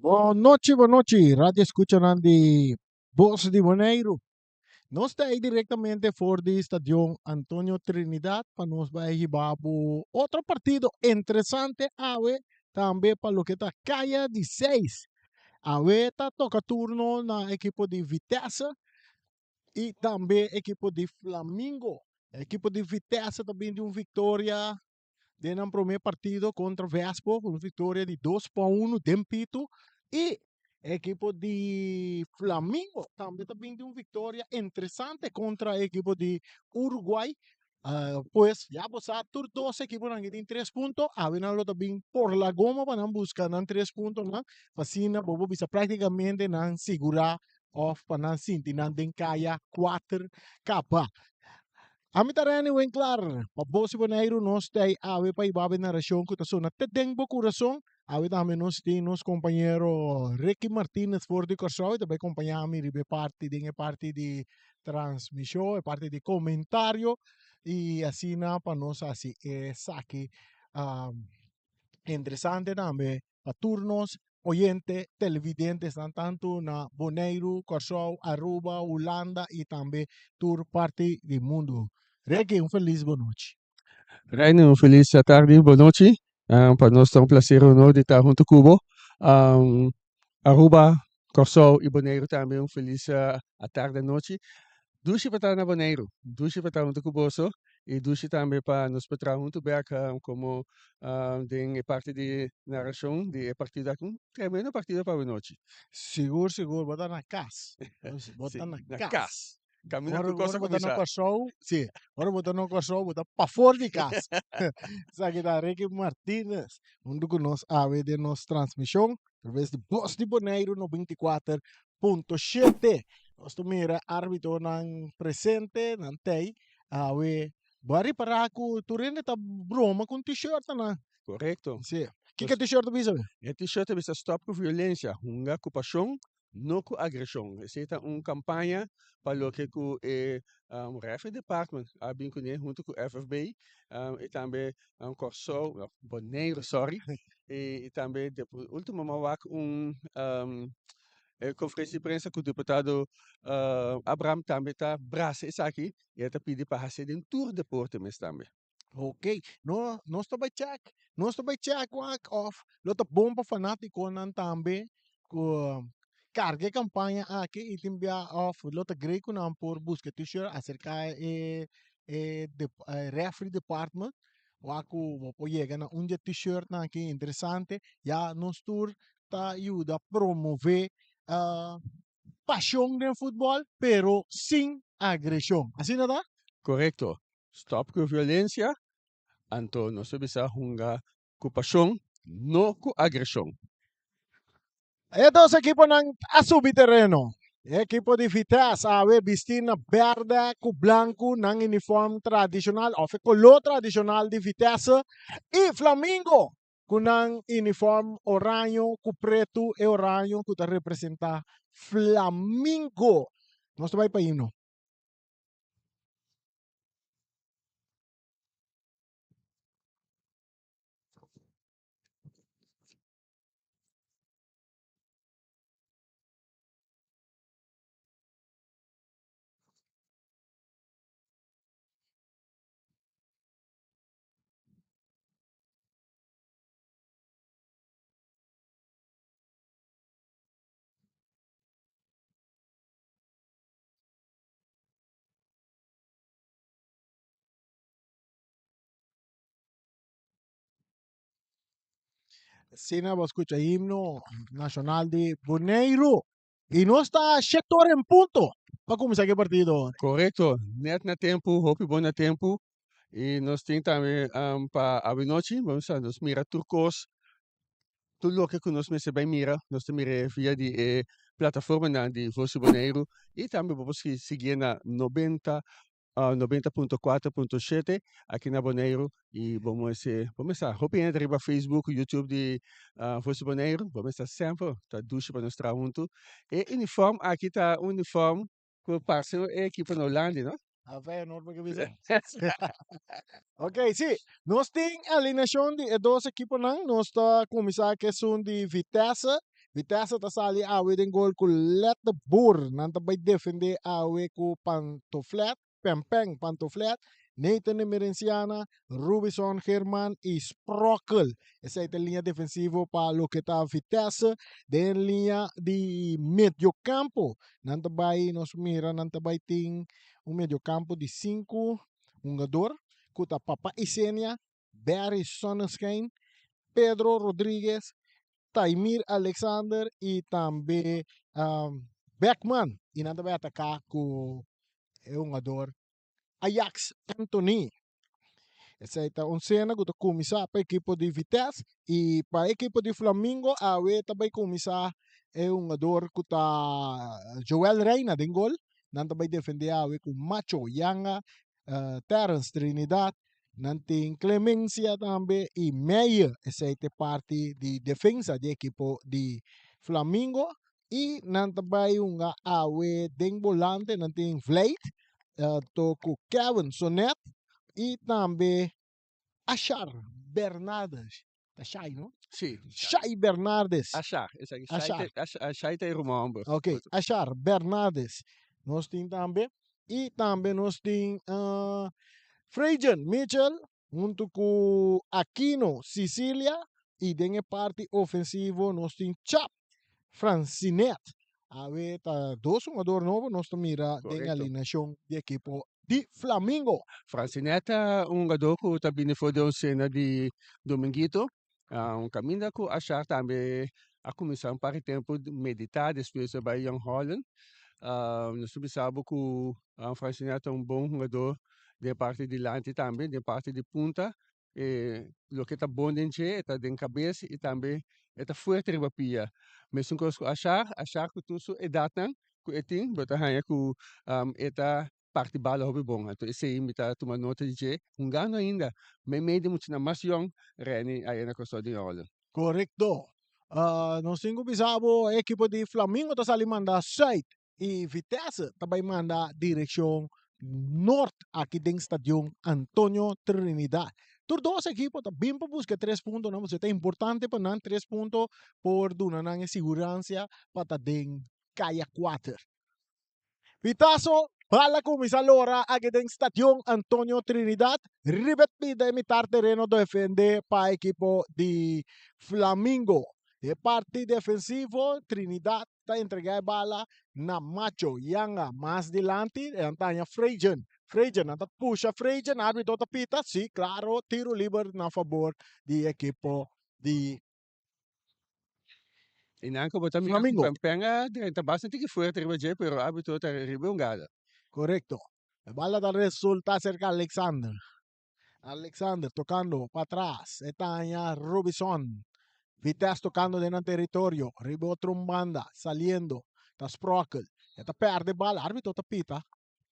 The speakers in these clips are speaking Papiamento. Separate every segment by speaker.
Speaker 1: Bon nochi, bon nochi, radio escuchanan di Bos di Boneiru. Nos ta ahí directamente for di Stadion Antonio Trinidad pa nos bai hiba bo otro partido interesante awe tambe pa loke ta Kaya di Seis. Awe ta toca turno na ekipo di Vitesse y tambe ekipo di Flamingo. Ekipo di Vitesse ta bin di un victoria den nan prome partido contra Vespo, un victoria di dos pa uno den pito y ekipo di Flamingo tambe ta bin di un victoria interesante contra ekipo di Uruguay. Pues ya bo sa tur dos ekiponan ke tin tres punto, awe nan lo ta bin por la goma pa nan buska nan tres puntonan, pa asina bo por bisa prácticamente nan sigurá òf pa nan sinti nan den kaya kuater kaba. Ami ta Renny Winklaar, pa Bos di Boneiru nos ta ei awe pa hiba bo e narashon ku ta sona te den bo kurason. Awe tambe nos tin nos kompañero Ricky Martinez for di Kòrsou, e ta bai kompañá mi riba e parti den e parti di transmishon, e parti di komentario i asina pa nos hasi esaki interesante tambe pa tur nos oyente televidentesnan tantu na Boneiru, Kòrsou, Aruba, Hulanda i tambe tur parti di mundu. Ricky, un felis bonochi.
Speaker 2: Reiner, un felis atardi, bonochi. Pa nos ta un placer i honor di ta huntu ku bo. Aruba, Kòrsou i Boneiru tambe un felis atardi anochi. Dushi pa ta na Boneiru, dushi pa ta huntu ku boso i dushi tambe pa nos por traha huntu bek komo den e parti di narashon di e partido aki. Un tremendo partido pa awenochi.
Speaker 1: Sigur sigur, bo ta na kas, bo ta na kas.
Speaker 2: Kaminda
Speaker 1: Ora
Speaker 2: tur kos
Speaker 1: ora
Speaker 2: a
Speaker 1: bo ta na
Speaker 2: kuminsá.
Speaker 1: Kòrsou, sí, ora bo ta na Kòrsou bo ta pafor di kas. Esaki ta Ricky Martinez huntu ku nos awe den nos transmishon atraves di Bos di Boneiru 94.7. Nos ta mira árbitonan presente, nan tei awe. Bo a ripará ku tur hende ta broma ku un t-shirt nan.
Speaker 2: Korekto.
Speaker 1: Sí. Kiko e t-shirt ta bisa?
Speaker 2: E t-shirt ta bisa stòp ku violensia, hunga ku pashon No ku agreshon. Esei ta un kampaña pa loke ku e Referee Department a bin kuné huntu ku FFB i tambe Kòrsou, no, Boneiru, sòri, i tambe último mi a wak un konferensia di prensa ku diputado Abraham tambe ta brasa esaki i e ta pidi pa hasié den tur deporte mes tambe.
Speaker 1: Ok, no, nos ta bai check, nos ta bai check wak of lo ta bon pa fanaticonan tambe cu carga e campaña aki y tin bia of lo ta great cu nan por busca e t-shirt acerca e e referee department wak cu bo por yega na un di e t-shirtnan aki interesante ya nos tur ta yuda promove pasion den futbol pero sin agresion. Asina ta?
Speaker 2: Korekto. Stop ku violensia, anto nos ta bisa hunga ku pasion, no ku agresion.
Speaker 1: E dos ekiponan a subi tereno. E ekipo di Vitesse awe bisti na berde ku blanku nan uniform tradishonal òf e koló tradishonal di Vitesse i Flamingo ku nan uniform oraño ku pretu, e oraño ku ta representá Flamingo. Nos ta bai pa himno. Asina bo skucha himno nashonal di Boneiru. I nos ta shete ora en punto pa kuminsá ku e partido.
Speaker 2: Korekto, nèt na tempu, hopi bon na tempu. I nos tin tambe pa awenochi, bo sa nos mira tur kos, tur loke ku nos mester bai mira, nos ta mir'é via di e plataformanan di Voz di Boneiru i tambe bo por siguié na nobenta 90.4.7 aki na Boneiru i bo mester bo mester sa hopi hende riba Facebook, YouTube di Voz di Boneiru, bo mester semper ta dushi pa nos traha huntu. E uniform aki ta un uniform ku parse e ekipo na Holanda, no?
Speaker 1: A Feyenoord bo ke bisa? Ok, si. Nos tin alineashon di e dos ekiponan. Nos ta kuminsá ku esun di Vitesse. Vitesse ta sali awe den gol ku Letterboer. Nan ta bai defendé awe ku Pantoflet, Pempeng Pantoflet, Nathan Emerenciana, Rubison German i Sprokkel. Esei ta liña defensivo pa loke ta Vitesse. Den liña di mediokampo nan ta bai, nos mira nan ta bai tin un mediokampo di sinku hungador ku ta Papa Isenia, Barry Sonnenschein, Pedro Rodriguez, Taimir Alexander i tambe Beckman. I nan ta bai ataká ku e hungador Ajax Anthony. Esei ta un sena ku ta kuminsá pa ekipo di Vitesse i pa ekipo di Flamingo awe ta bai kuminsá e hungador ku ta Joel Reina den gol. Nan ta bai defendé awe ku Macho Yanga Terence Trinidad, nan tin Clemencia tambe y Meyer, esey ta e parti di defensa di ekipo di Flamingo y nan ta bay hunga awe den bolante, nan tin Vlijt to cu Kevin Sonet y tambe Ashar Bernardes. Ta Shai, no?
Speaker 2: Sí.
Speaker 1: Shai Bernardes.
Speaker 2: Ashar. Esaki Shai
Speaker 1: Ashar.
Speaker 2: te, Ash- ah, Shai ta e ruman homber.
Speaker 1: Ok, Ashar Bernardes. Nos tin tambe. I tambe nos tin uh, Frejan Mitchell hunto ku Aquino Sicilia. I den e parti ofensivo nos tin Chap Francinet. Awe ta dos hungador nobo nos ta mira den
Speaker 2: Correcto.
Speaker 1: alineacion di ekipo di Flamingo.
Speaker 2: Francinet ta un hungador cu ta bini for di un cena di Dominguito. Un caminda cu Ashar tambe a cuminsa un par di tempo medita despues a bay Young Holland. Nos ta bisa bo cu Francinet ta un bon hungador den parti dilanti tambe, den parti di punta. E loke ta bon den dje e ta den kabes i tambe e ta fuerte riba pia. Mesun kos ku Ashar, Ashar ku tur su edatnan ku e tin bo ta haña ku e ta parti bala hopi bon. Anto esei mi ta tuma nota di dje hungando ainda meimei di muchanan mas yòn Reni aya na Kòrsou den Orlando.
Speaker 1: Korekto. Nos tin ku bisa bo e ekipo di Flamingo ta sali manda sùit i Vitesse ta bai manda direkshon nort aki den Stadion Antonio Trinidad. Tur dos ekipo ta bin pa buska tres puntonan pasobra ta importante pa nan tres punto por duna nan e siguransia pa ta den kaya kuater. Pitaso, bala kuminsá lora aki den Stadion Antonio Trinidad. Riba e pida e mitar tereno defendé pa ekipo di Flamingo. E parti defensivo Trinidad ta entregá e bala na Macho Yanga. Mas dilanti nan ta haña Frejen. Frejen, nan ta pusha Frejen, arbitro ta pita, sí, klaro, tiro liber na fabor di ekipo di
Speaker 2: I nan ku bo ta mira ku
Speaker 1: Flamingo.
Speaker 2: Pempen a drenta bastante tiki fuerte riba dje, pero arbitro ta riba e hungada.
Speaker 1: Korekto. E bala ta resulta serka Alexander. Alexander tocando pa atras. E ta haña Robinson. Vitesse tocando den nan territorio. Riba otro un banda. Saliendo. Ta Sprokkel. E ta perde bala. Arbitro ta pita.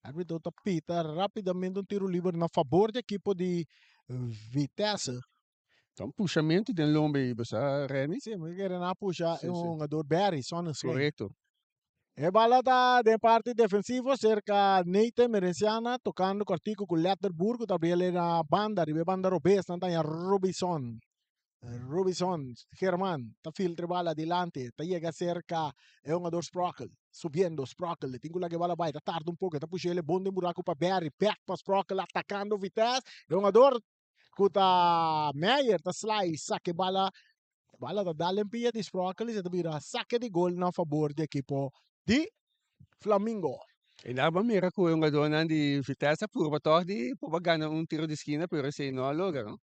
Speaker 1: Arbitro ta pita rapidamente un tiro liber na fabor di ekipo di Vitesse.
Speaker 2: Ta un pushamentu den lombe ei, bo sa, Remy?
Speaker 1: Sí, mi kere nan a pusha
Speaker 2: Sí,
Speaker 1: e
Speaker 2: sí.
Speaker 1: hungador Barry Sonnenschein.
Speaker 2: Korekto.
Speaker 1: E bala ta den parti defensivo serka Nathan Merenciana tocando kortico ku Letterboer ku ta abriel na banda riba e banda robes nan ta haña Robinson. Robinson German ta filtra e bala dilanti ta yega serka e hungador Sprokkel subiendo Sprokkel e tin ku laga e bala bai ta tarda un poko e ta pusha el e bon den buraku pa Barry bek pa Sprokkel atakando Vitesse e hungador ku ta Meyer ta sla i saka e bala. E bala ta dal den pia di Sprokkel i se ta bira sake di gol na fabor di ekipo di Flamingo.
Speaker 2: I nan bo mira ku e hungadónan di Vitesse a purba tòg di por gana un tiro di skina pero esei no a logra no.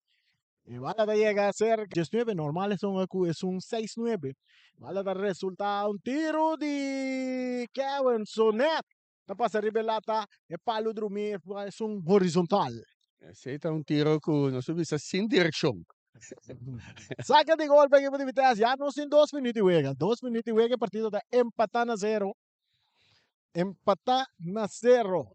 Speaker 1: E bala ta yega serka diesnuebe, normal esun ku esun seis nuebe. Bala ta resulta un tiro di Kevin Sonet. Ta pasa riba e lata, e palu drumi esun horizontal.
Speaker 2: Esei ta un tiro ku nos por bisa sin direkshon.
Speaker 1: Saka di gol pa ekipo di Vitesse. Ya nos tin dos minuut di wega. Dos minuut di wega e partido ta empatá na zero. Empatá na zero.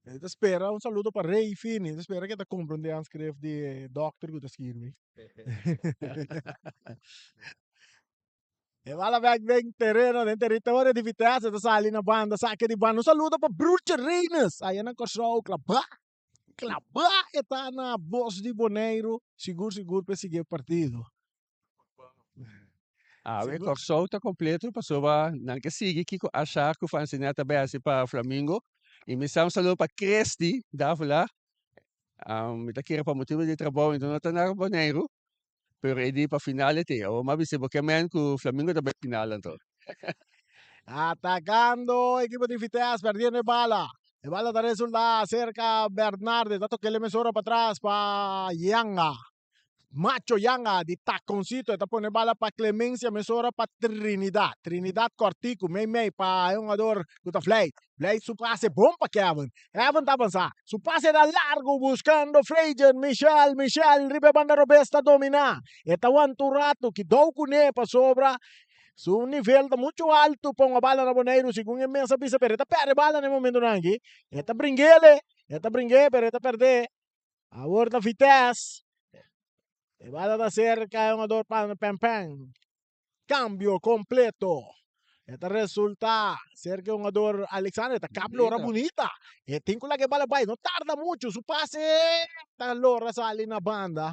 Speaker 1: E ta spera un saludo pa Rey Fini. E ta spera ke ta komprende handschrift di e dokter ku ta skirbi. E bala bek den tereno, den teritorio di Vitesse, ta sali na banda, sake di banda. Un saludo pa Broertje Reines, aya na Kòrsou, klabá. Klabá e ta na Bos di Boneiru, sigur sigur pa e sigui e partido.
Speaker 2: Awe Kòrsou ta kompleto pasobra nan ke sigui kiko Ashar ku Francinet ta bai hasi pa Flamingo i mi sa un saludo pa Christy Davila mi ta kere pa motibu di trabou mi no ta na Boneiru pero e di pa final e te awor mi a bisa bo ke men ku Flamingo ta bai final anto.
Speaker 1: Atacando ekipo di Vitesse perdiendo e bala. E bala ta resulta cerca Bernardes ta toca el mesora pa tras pa Yanga. Macho Yanga di taconcito e ta pone bala pa Clemencia mesora pa Trinidad. Trinidad cortico mei mei pa e hungador cu ta Vleit. Vleit su pase bon pa Kevin. Kevin ta avansa. Su pase ta largo buscando Freidjen. Michel, Michel riba e banda robes ta domina. E ta wanta un rato kidou cune pasobra su nivel ta mucho alto pa un bala na Boneiru segun e mes a bisa pero e ta perde bala na e momentonan aki. E ta bringele, e ta bringe pero e ta perde. Awor ta Vitesse. E bala ta cerca e hungador Pempen. Cambio completo. E ta resulta cerca e hungador Alexander. Ta cap lora bunita. E tin cu laga e bala bay. No tarda mucho. Su pase ta lora sali na banda.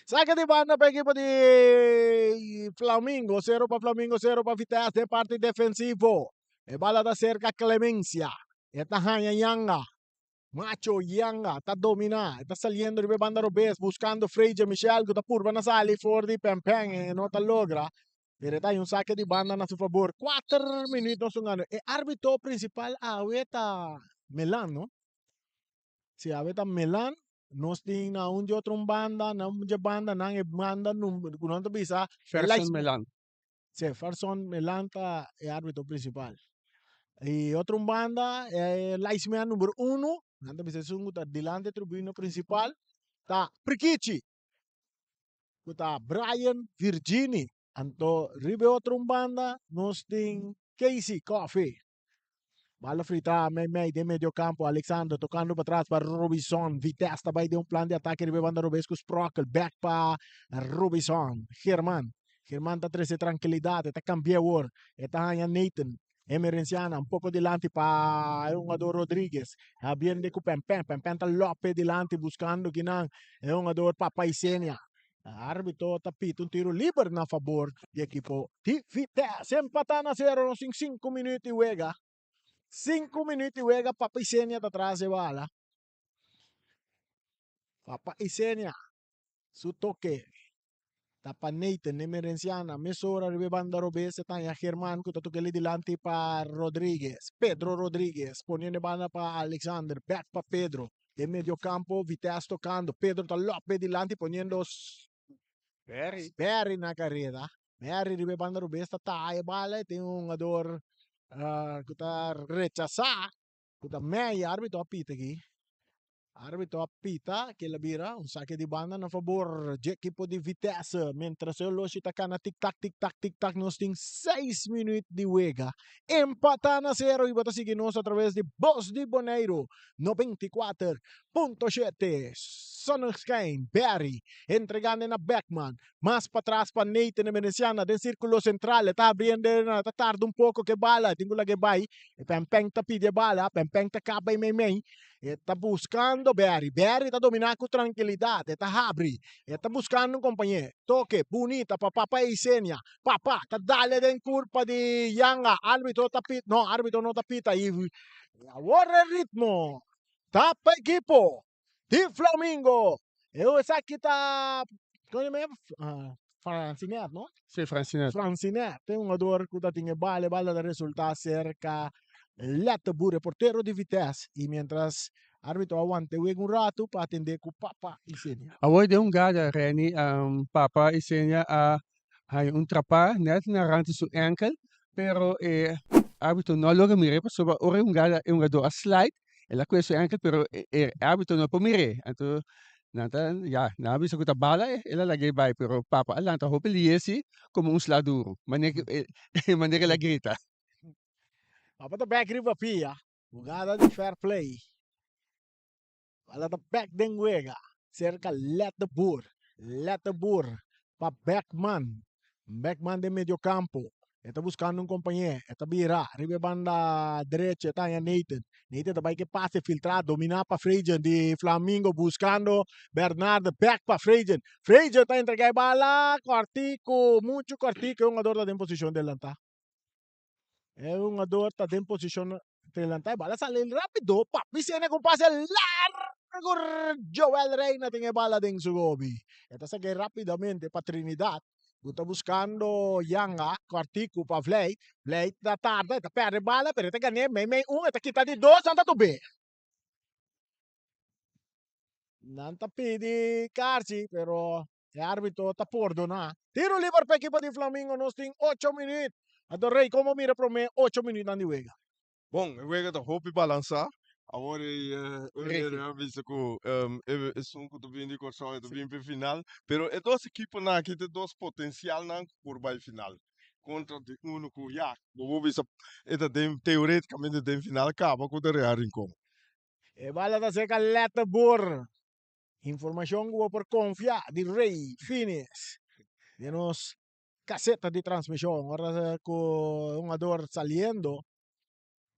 Speaker 1: Saque di banda pa equipo di Flamingo. Cero pa Flamingo, cero pa Vitesse den parti defensivo. E bala ta cerca Clemencia. E ta haña Yanga. Macho Yanga ta domina. E ta saliendo riba e banda robes buscando Freja Michel cu ta purba na sali for di Pempen. E no ta logra. Pero e ta haña un saque di banda na su fabor. Cuater minuut nos hungando. E arbitro principal awe ta Melan, no? Si awe ta Melan, nos tin na un di otro un banda, na un dje banda nan e banda number ku nan ta bisa
Speaker 2: Ferson Melan.
Speaker 1: Si, Ferson Melan ta e arbitro principal. Y otro un banda e linesman number uno, nan ta bisa esun ku ta dilanti e tribuna principal, ta Prikichi, ku ta Brian Virgini. Anto riba e otro un banda nos tin Casey Coffey. Bala frita mei mei den medio campo. Alexander tocando pa tras pa Robinson. Vitesse ta bay den un plan di atake riba e banda robes cu Sprockel. Back pa Robinson. German. German ta trece tranquilidad. E ta cambia awor. E ta haya Nathan. Emerenciana un poco dilanti pa e hungador Rodriguez. A biende cu Pempen. Pempen ta lope dilanti buscando kinan e hungador Papa Isenia. Arbitro ta pita un tiro liber na fabor di ekipo di Vitesse. Empatá na sero, nos tin sinku minuut di wega. Sinku minuut di wega, Papa Isenia ta tras e bala. Papa Isenia su toke ta pa Nathan Emerenciana. Mesora riba e banda robes e ta haña German ku ta toke li dilanti pa Rodriguez. Pedro Rodriguez poniendo e banda pa Alexander. Bek pa Pedro. Den medio campo Vitesse tocando. Pedro ta lop dilanti poniendo
Speaker 2: Berry.
Speaker 1: Berry na careda. Berry riba e banda rubes ta taha e bala y tin un hungador cu ta rechasa cu ta mei. Arbitro a pita aki. Arbitro a pita kila bira un sake di banda na fabor dje ekipo di Vitesse. Mientras e oloshi ta cana tik tak tik tak tik tak nos tin seis minuut di wega. Empata na sero y bo ta sigui nos atraves di Bos di Boneiru. 94.7 Zonneschijn Berry entregando na Beckman mas patras pa Nathan Emerenciana den circulo central e ta abriendo ta tarda un poco ke bala tin cu laga e bay e Pempen ta pidi e bala Pempen ta caba e meimei e ta buscando Berry Berry ta domina cu trankilidad e ta habri e ta buscando un compañe toke bunita pa Papa Eisenia Papa ta dale den curpa di Yanga arbitro ta pita no arbitro no ta pita y Awor e ritmo ta pa ekipo di Flamingo. Esaki ta kon yama e? Francinet no?
Speaker 2: Si, Francinet.
Speaker 1: Francinet e hungador ku ta tin e bal, e bal ta resulta serka Letterboer, e portero di Vitesse. I mientras arbitro a wanta e wega un ratu pa atende ku Papa Isenia.
Speaker 2: Awor den un gada Renny, Papa Isenia a Haña un trapá nèt na rant di su ènkel, pero e árbitro no a logra mir'é pasobra ora e hungada e hungadó a slide, el a kue su ènkel pero e árbitro no por mir'é. Anto nan ta ya, nan a bisa ku ta bala el a lag'é bai, pero papa a lanta hopi lié si komo un sla duru, manera ku manera el a grita.
Speaker 1: Papa ta bèk riba pia, hungada di fair play. Bala ta bek den wega serka Letterboer. Letterboer pa Beckman. Beckman den medio campo. E ta buscando un compañero. E ta bira riba e banda derecho. E ta haña Nathan. Nathan ta bai ke pase filtra. Domina pa Frejen di Flamingo. Buscando Bernardo. Back pa Frejen. Frejen ta entrega e bala. Cortico. Mucho cortico. E hungador ta den posicion delanta. E hungador ta den posicion delanta. E bala sali rapido. Papi Sene cu pase largo. Joel Reina tin e bala den su gobi. E ta saca rapidamente pa Trinidad. Cu ta buscando Yanga, Cortico pa Vleit. Vleit ta tarda, e ta perde bala, pero e ta gané mei mei un, e ta kita di dos, nan ta tubé. Nan ta pidi karchi, pero e arbitro ta pordona. Tiro liber pa ekipo di Flamingo, nos tin ocho minuut. Anto Rey, como mira prome ocho minuutnan di wega?
Speaker 3: Bon, e wega ta hopi balansá. Awor e Rene a bisa ku esun ku ta bini di Kòrsou e ta bini pa e final. Pero e dos ekiponan aki ta e dos potensialnan ku por bai final. Kontra di unu ku ya, bo por bisa e ta den teoretikamente den final kaba ku ta Real Rincon.
Speaker 1: E bala ta serka Letterboer. Informashon ku bo por konfia di Rey Finis den nos caseta di transmision ora cu hungador saliendo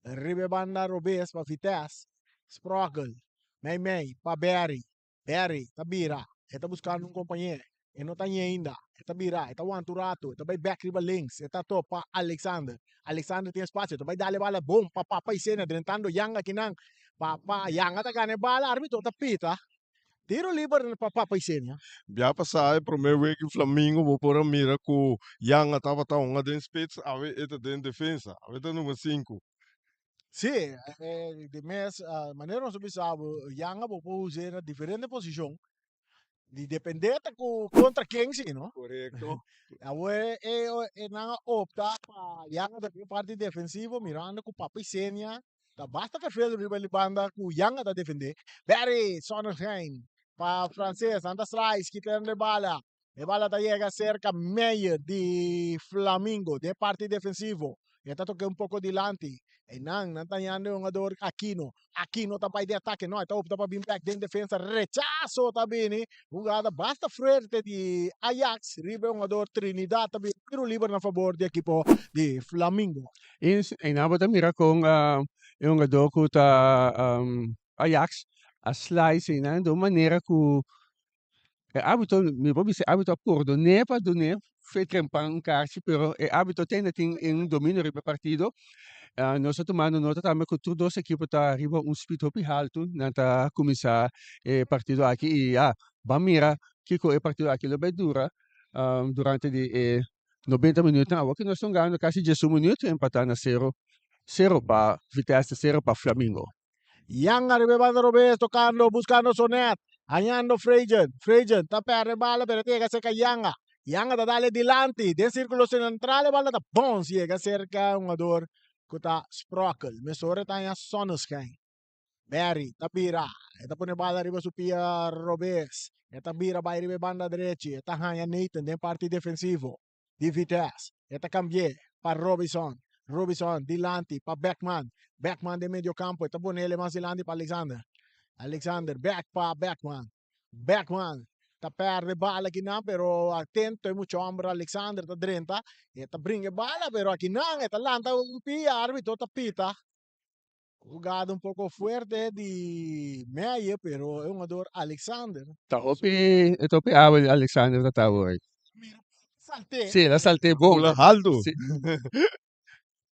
Speaker 1: riba e banda robes pa Vitesse Sprockel mei mei pa Barry Barry ta bira e ta buscando un compañero e no ta ñe ainda e ta bira e ta wanta un rato e ta bay bek riba links e ta topa Alexander Alexander tin espacio e ta bay dale bala bon pa Papa Isenia drentando Yanga akinan Papa Yanga ta gana e bala arbitro ta pita Tiro liber pa Papa Isenia.
Speaker 3: Bia pasá e promé wek di Flamingo bo por a mira ku Yanga tabata hunga den spits, awe e ta den defensa, awe ta number sinku.
Speaker 1: Sí, di mes manera nos a bisa bo, Yanga bo por us'é na diferente posishon, di dependé ta ku kontra ken si, no?
Speaker 3: Korekto.
Speaker 1: Awe e nan a opta pa Yanga ta den parti defensivo mirando ku Papa Isenia Ta basta perfil riba di banda ku Yanga ta defendé. Barry Sonnenschein pa Frances. Nan ta slice kitando e bala. E bala ta yega serka Meyer di Flamingo den parti defensivo. E ta toke un poko dilanti. Einan nan ta hañando e hungador Aquino. Aquino ta bai di atake. No, e ta opta pa bin bek den defensa. Rechaso ta bini. Hugada basta fuerte di Ajax riba e hungador Trinidad ta bini. Tiro liber na fabor di ekipo di Flamingo.
Speaker 2: Einan bo ta mira kon e hungadó ku ta Ajax a slice einan di un manera ku e árbitro, mi por bisa e árbitro a pordon'é pa dun'é fe trempan un karchi, pero e árbitro te ainda tin un dominio riba e partido. Nos ta tumando nota tambe ku tur dos ekipo ta riba un speed hopi haltu, nan ta kuminsá e partido aki i ya, ban mira kiko e partido aki lo bai dura durante di e 90 minuut. Awor ki nos ta hungando kasi diesun minuut, empatá na sero, sero pa Vitesse, sero pa Flamingo.
Speaker 1: Yanga riba e banda robes tocando, buscando Sonet, hañando Frejen, Frejen ta perde bala pero ta yega cerca Yanga, Yanga ta dale dilanti den circulo central e bala ta bons yega cerca hungador cu ta Sprockel, mesora ta haña Zonneschijn. Barry ta bira, e ta pone bala riba su pia robes, e ta bira bai riba e banda drechi, e ta haña Nathan den parti defensivo di Vitesse, e ta cambi'é pa Robinson, Robinson dilanti pa Beckman, Beckman den medio campo, e ta ponele mas dilanti pa Alexander, Alexander bek pa Beckman, Beckman ta perde bala akinan pero atento e mucha homber Alexander ta drenta, e ta bringa e bala pero akinan e ta lanta un pia, arbitro ta pita. Jugada un poco fuerte di Meyer, pero e hungador Alexander.
Speaker 2: Ta hopi, e ta hopi awe Alexander ta ta hoy.
Speaker 1: Mira, salté.
Speaker 2: Sí, el a salté bon.
Speaker 3: Bula haltu.
Speaker 2: Sí.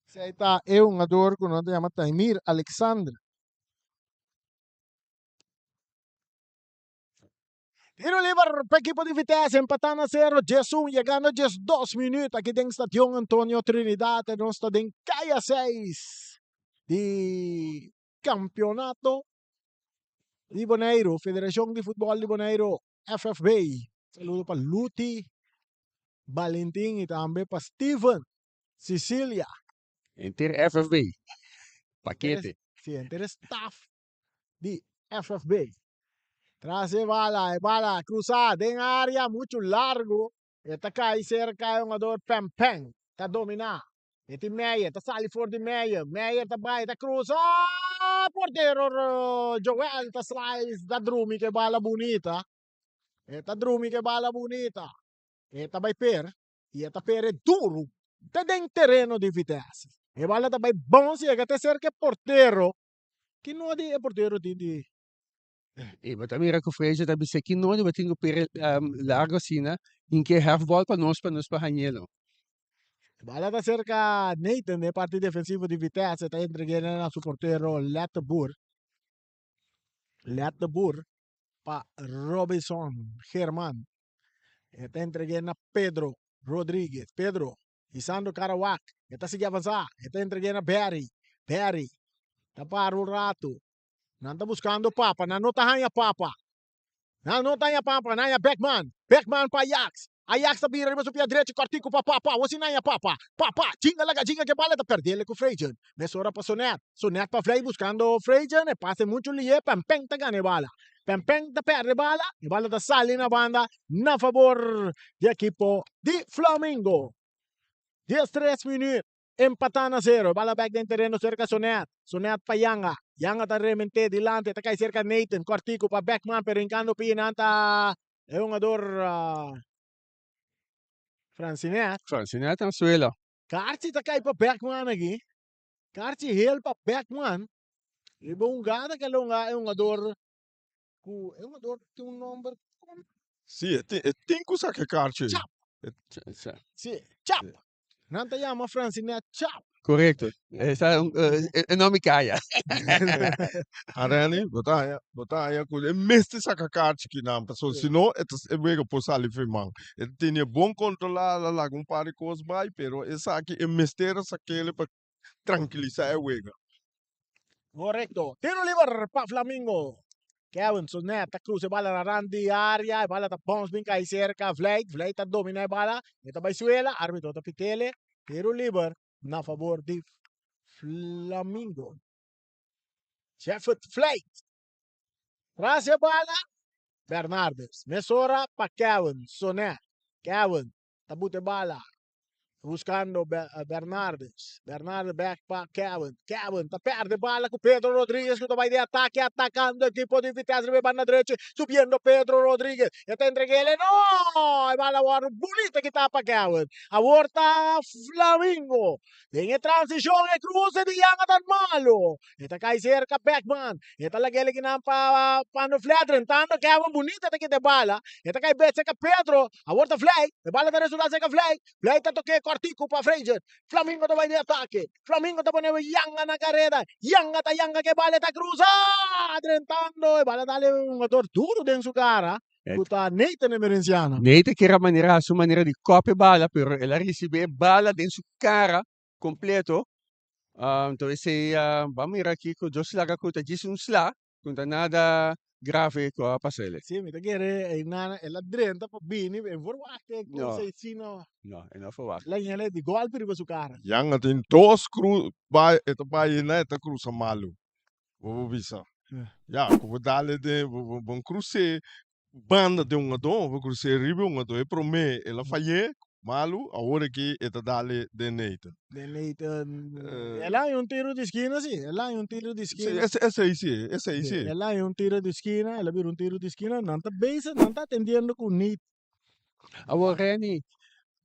Speaker 1: Esei ta e hungador ku nan ta yama Taimir Alexander. Tiro liber pa ekipo di Vitesse, empatá na sero, 11 yegando 12 minuut aki den Stadion Antonio Trinidad. Nos ta den kaya 6 di Campeonato di Boneiru, Federacion di Futbol di Boneiru, FFB. Saludo pa Luti Valentin y tambe pa Steven Sicilia.
Speaker 2: Enter FFB. Pakete.
Speaker 1: Sí, enter staff di FFB. Tras e bala, e bala cruza den area mucho largo. E ta cai cerca e hungador Pem Peng. Ta domina. E tin Meyer, ta sali for di Meyer. Meyer ta bai, ta cruza. Portero Joel ta slice, ta drumi ke bala bunita. E ta drumi ke bala bunita. E ta bai per. I e ta pere duru te den tereno di Vitesse. E bala ta bai bounce yega te serka e portero. Ki nodi e portero tin di.
Speaker 2: I bo ta mira ku Frazier ta bisa ki nodi bo tin ku pere largo asina hinke half ball pa nos pa nos por hañ'elo.
Speaker 1: E bala ta serka Nathan den parti defensivo di Vitesse ta entreg'é na su portero Letterboer. Letterboer pa Robinson German. E ta entreg'é na Pedro Rodriguez. Pedro hisando kara wak. E ta sigui avansá. E ta entreg'é na Barry. Barry ta para un ratu. Nan ta buskando Papa. Nan no ta haña Papa. Nan no ta haña Papa. Nan haña Beckman. Beckman pa Ajax. Ajax ta bira riba su pia drechi kòrtiku pa Papa. Awor si nan haña Papa. Papa chinga laga chinga ke bala ta pèrdele ku Frejen. Mesora pa Sonet. Sonet pa Vlei buskando Frejen. E pase muchu lihe. Pèmpèn ta gana e bala. Pèmpèn ta pèrdè e bala. E bala ta sali na banda na fabor di ekipo di Flamingo. 13 minüt. Empatá na zero. E bala bèk den tereno serka Sonet. Sonet pa Yanga. Yanga ta rement'é dilanti. E ta kai serka Nathan. Kòrtiku pa Beckman pero hinkando pie nan ta e hungador Francinet.
Speaker 2: Francinet na suela.
Speaker 1: Karchi ta kai pa Beckman aki. Karchi hel pa Beckman. Riba hungada ke lo hunga e hungador ku e hungador tin un nomber.
Speaker 3: Si, e tin ku saka e karchi.
Speaker 1: Chap. Si, Chap. Nan ta yama Francinet Chap.
Speaker 2: Korekto. Esa e no mi kaya.
Speaker 3: Areni, bo ta haña, bo ta haña ku e mester saka karchi kinan, pasobra si no e ta e wega por sali for e man. E tene bon kontrolá, el a laga un par di kos bai, pero esaki e mester a sak'el pa trankilisá e wega.
Speaker 1: Korekto. Tiro liber pa Flamingo. Kevin Sonet ta cruza e bala na rand di area, e bala ta bounce bin cay cerca Vleit, Vleit ta domina e bala, e ta bay suela, arbitro ta pitele, tiro liber na favor di Flamingo. Jeffert Vleit tras e bala, Bernardes mesora pa Kevin Sonet, Kevin ta buta e bala Buscando Bernardes. Bernardes back pa Kevin. Kevin ta perde bala cu Pedro Rodriguez cu ta bay di atake atacando equipo di Vitesse riba e banda drechi subiendo Pedro Rodriguez. E ta entregele no! E bala worde bunita kita pa Kevin. Awor ta Flamingo. Den e transicion e cruce di Yanga ta malo. E ta cay cerca Beckman. E ta lagele kinan pa Van der Vliet rentando Kevin bunita ta kita e bala. E ta cay bet cerca Pedro. Awor ta Vlei, e bala ta resulta serka Vlei, Vlei ta tok'é kòrtiku pa Frazier, Flamingo ta bai di atake, Flamingo ta pone Yanga na kareda, Yanga ta yanga ku e bala e ta krusa, drentando e bala ta dal un hungador duru den su kara ku ta Nathan Emerenciano.
Speaker 2: Nathan kier a manera su manera di kòp e bala pero el a risibí e bala den su kara kompleto, anto esei ban mira kiko Dios laga ku ta djis un sla Ku ta nada grave ku a pasa ele.
Speaker 1: Sí, mi ta kere einan el a drenta pa bini, e verwachta e
Speaker 2: No.
Speaker 1: cosa ei no.
Speaker 2: No, e no verwacht.
Speaker 1: La hende di golpe riba su cara.
Speaker 3: Jan a tin dos cru bai e ta bai na e ta crusa malu. Bo bo bisa. Ya, ku bo dale den bo bo bo crus'é banda den un adó, bo crus'é riba un adó. E promé el a fay'é malu, awor aki e ta dale den Nathan.
Speaker 1: Den Nathan, el a haña un tiro di skina si, el a haña un tiro di
Speaker 3: Sí,
Speaker 1: skina.
Speaker 3: ese esei si, esei
Speaker 1: Sí,
Speaker 3: si.
Speaker 1: el a haña un tiro di skina, el a bira un tiro di skina, nan ta bezig, nan ta atendiendo ku Nate.
Speaker 2: Awor Renny,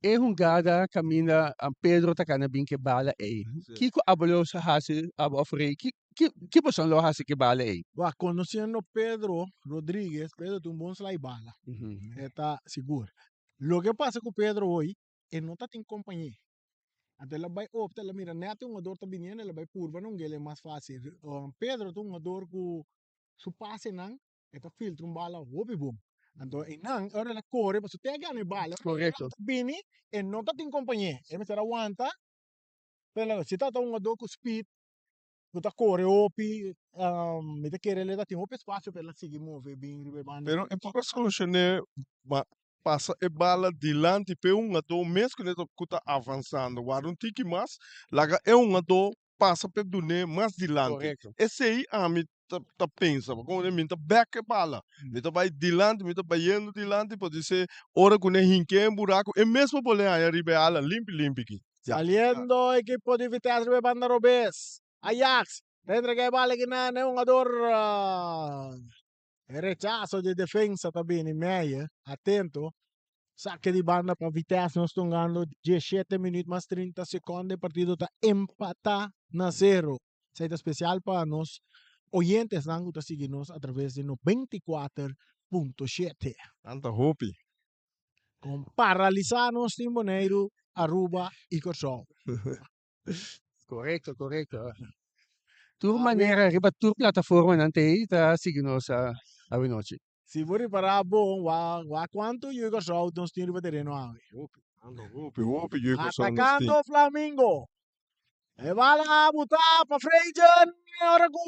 Speaker 2: e hungada kaminda Pedro ta kana bin ke bala ei, kiko abo lo hasi, abo of Rey, ki ki boso lo hasi ke bala ei?
Speaker 1: Wak, konosiendo Pedro Rodriguez, Pedro tin un bon sla i bala, e ta sigur. Loke pasa ku Pedro hoy, e no ta tin kompañé. Anto el a bai opta, el a mira nèt e hungador ta biniendo, el a bai purba na un gele mas fásil. Pedro ta un hungador ku su pasenan e ta filtra un bala hopi bon. Anto einan ora el a kore pasobra te a gana e bala, ora el ta bini e no ta tin kompañé, e mester a wanta. Pero si ta ta un hungador ku speed, ku ta kore hopi, mi ta kere el ta tin hopi espasio pa el a sigui move bin riba e banda.
Speaker 3: Pero e por a solushoné ma pasa e bala dilanti p'e hungadó mes ku ku ta avansando. Warda un tiki mas, laga e hungadó pasa p'e dun'é mas dilanti.
Speaker 2: Korekto.
Speaker 3: Esei ami ta ta pensa, pasobra mi ta bèk e bala, mi ta bai dilanti, mi ta bayendo dilanti, podisé ora ku nan hink'é en buraku, e mes por pone haña riba e ala limpi limpi aki. Ya.
Speaker 1: Saliendo ekipo di Vitesse riba e banda robes. Ajax ta entrega e bala kinan e hungador e rechaso di defensa ta bini Meijer atento. Sake di banda pa Vitesse, nos ta hungando diesshete minuut mas 30 seconde, e partido ta empata na zero. Esei ta spesial pa nos oyentesnan ku ta sigui nos atraves di 94.7.
Speaker 3: Nan ta hopi.
Speaker 1: Kon paralisá nos tin Boneiru, Aruba i Kòrsou.
Speaker 2: Korekto, korekto. Tur manera riba tur plataforma nan ta ei ta sigui nos awenochi.
Speaker 1: Si bo ripará bon, wak wak kuantu yu i Kòrsou nos tin riba tereno awe.
Speaker 3: Hopi, ando hopi, hopi yu i Kòrsou nos tin.
Speaker 1: Atakando Flamingo. E bala a butá pa Freygen ora ku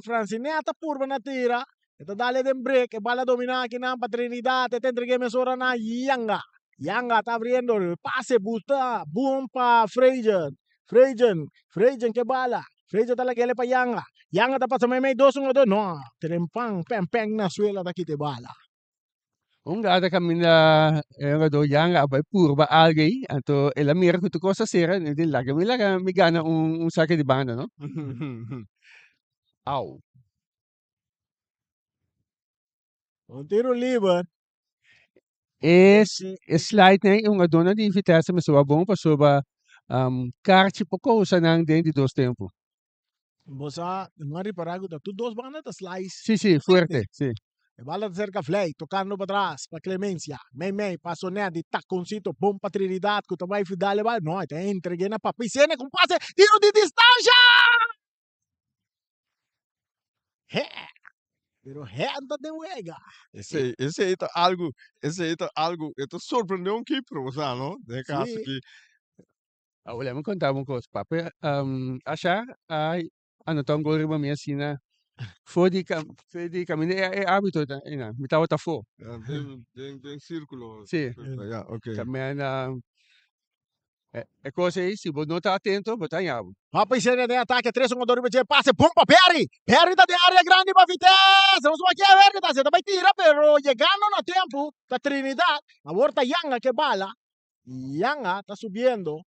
Speaker 1: Francinet a purba na tira. E ta dale den brek, e bala dominá akinan pa Trinidad, e ta entreg'é mesora na Yanga. Yanga ta abriendo, pase butá bon pa Freygen. Freygen, Freygen ke bala. Freygen ta lag'é pa Yanga. Yanga ta pasa meimei dos un otro, no, trempan, pèn pèn na suela ta kita e bala.
Speaker 2: Un gata kaminda e hungadó Yanga a bai purba algu ei, anto el a mira ku tur kos a sera, el di laga mi laga mi gana un sake di banda no. Au.
Speaker 1: Un tiro liber.
Speaker 2: E e slide nan e hungadónan di Vitesse mester wak bon pasobra karchi por kousa nan den di dos tempu.
Speaker 1: Bo sa, no a ripará ku ta tur dos banda ta slice.
Speaker 2: Sí, sí, fuerte, sí.
Speaker 1: E bala ta serka Vlei, tokando patras pa Clemencia. Mei mei, paso nèt di takoncito bon pa Trinidad ku ta bai fidal e bala. No, e ta entreg'é na Papi Sene ku un pase, tiro di distansha! Hè! Pero hè ta den wega.
Speaker 3: Esei, esei ta algu, esei ta algu, e ta sorprendé un keeper, bo sa, no? Den e kaso
Speaker 2: Sí.
Speaker 3: aki.
Speaker 2: Awor lei mi konta bo un kos, papi Ashar a anotá un gol riba mi asina for di for di kaminda e arbitro ta einan, mi tabata afó.
Speaker 3: Den den den sirkulo.
Speaker 2: Sí.
Speaker 3: Ya, oké.
Speaker 2: Ta men e kos ei si bo no ta atento bo ta haña bo.
Speaker 1: Papi Sene den atake, tres hungador riba dje, pase bon pa Perry. Perry ta den area grandi pa Vitesse. Nos wak e Perry ta haci, ta bay tira pero yegando na tempo ta Trinidad. Awor ta Yanga ke bala. Yanga ta subiendo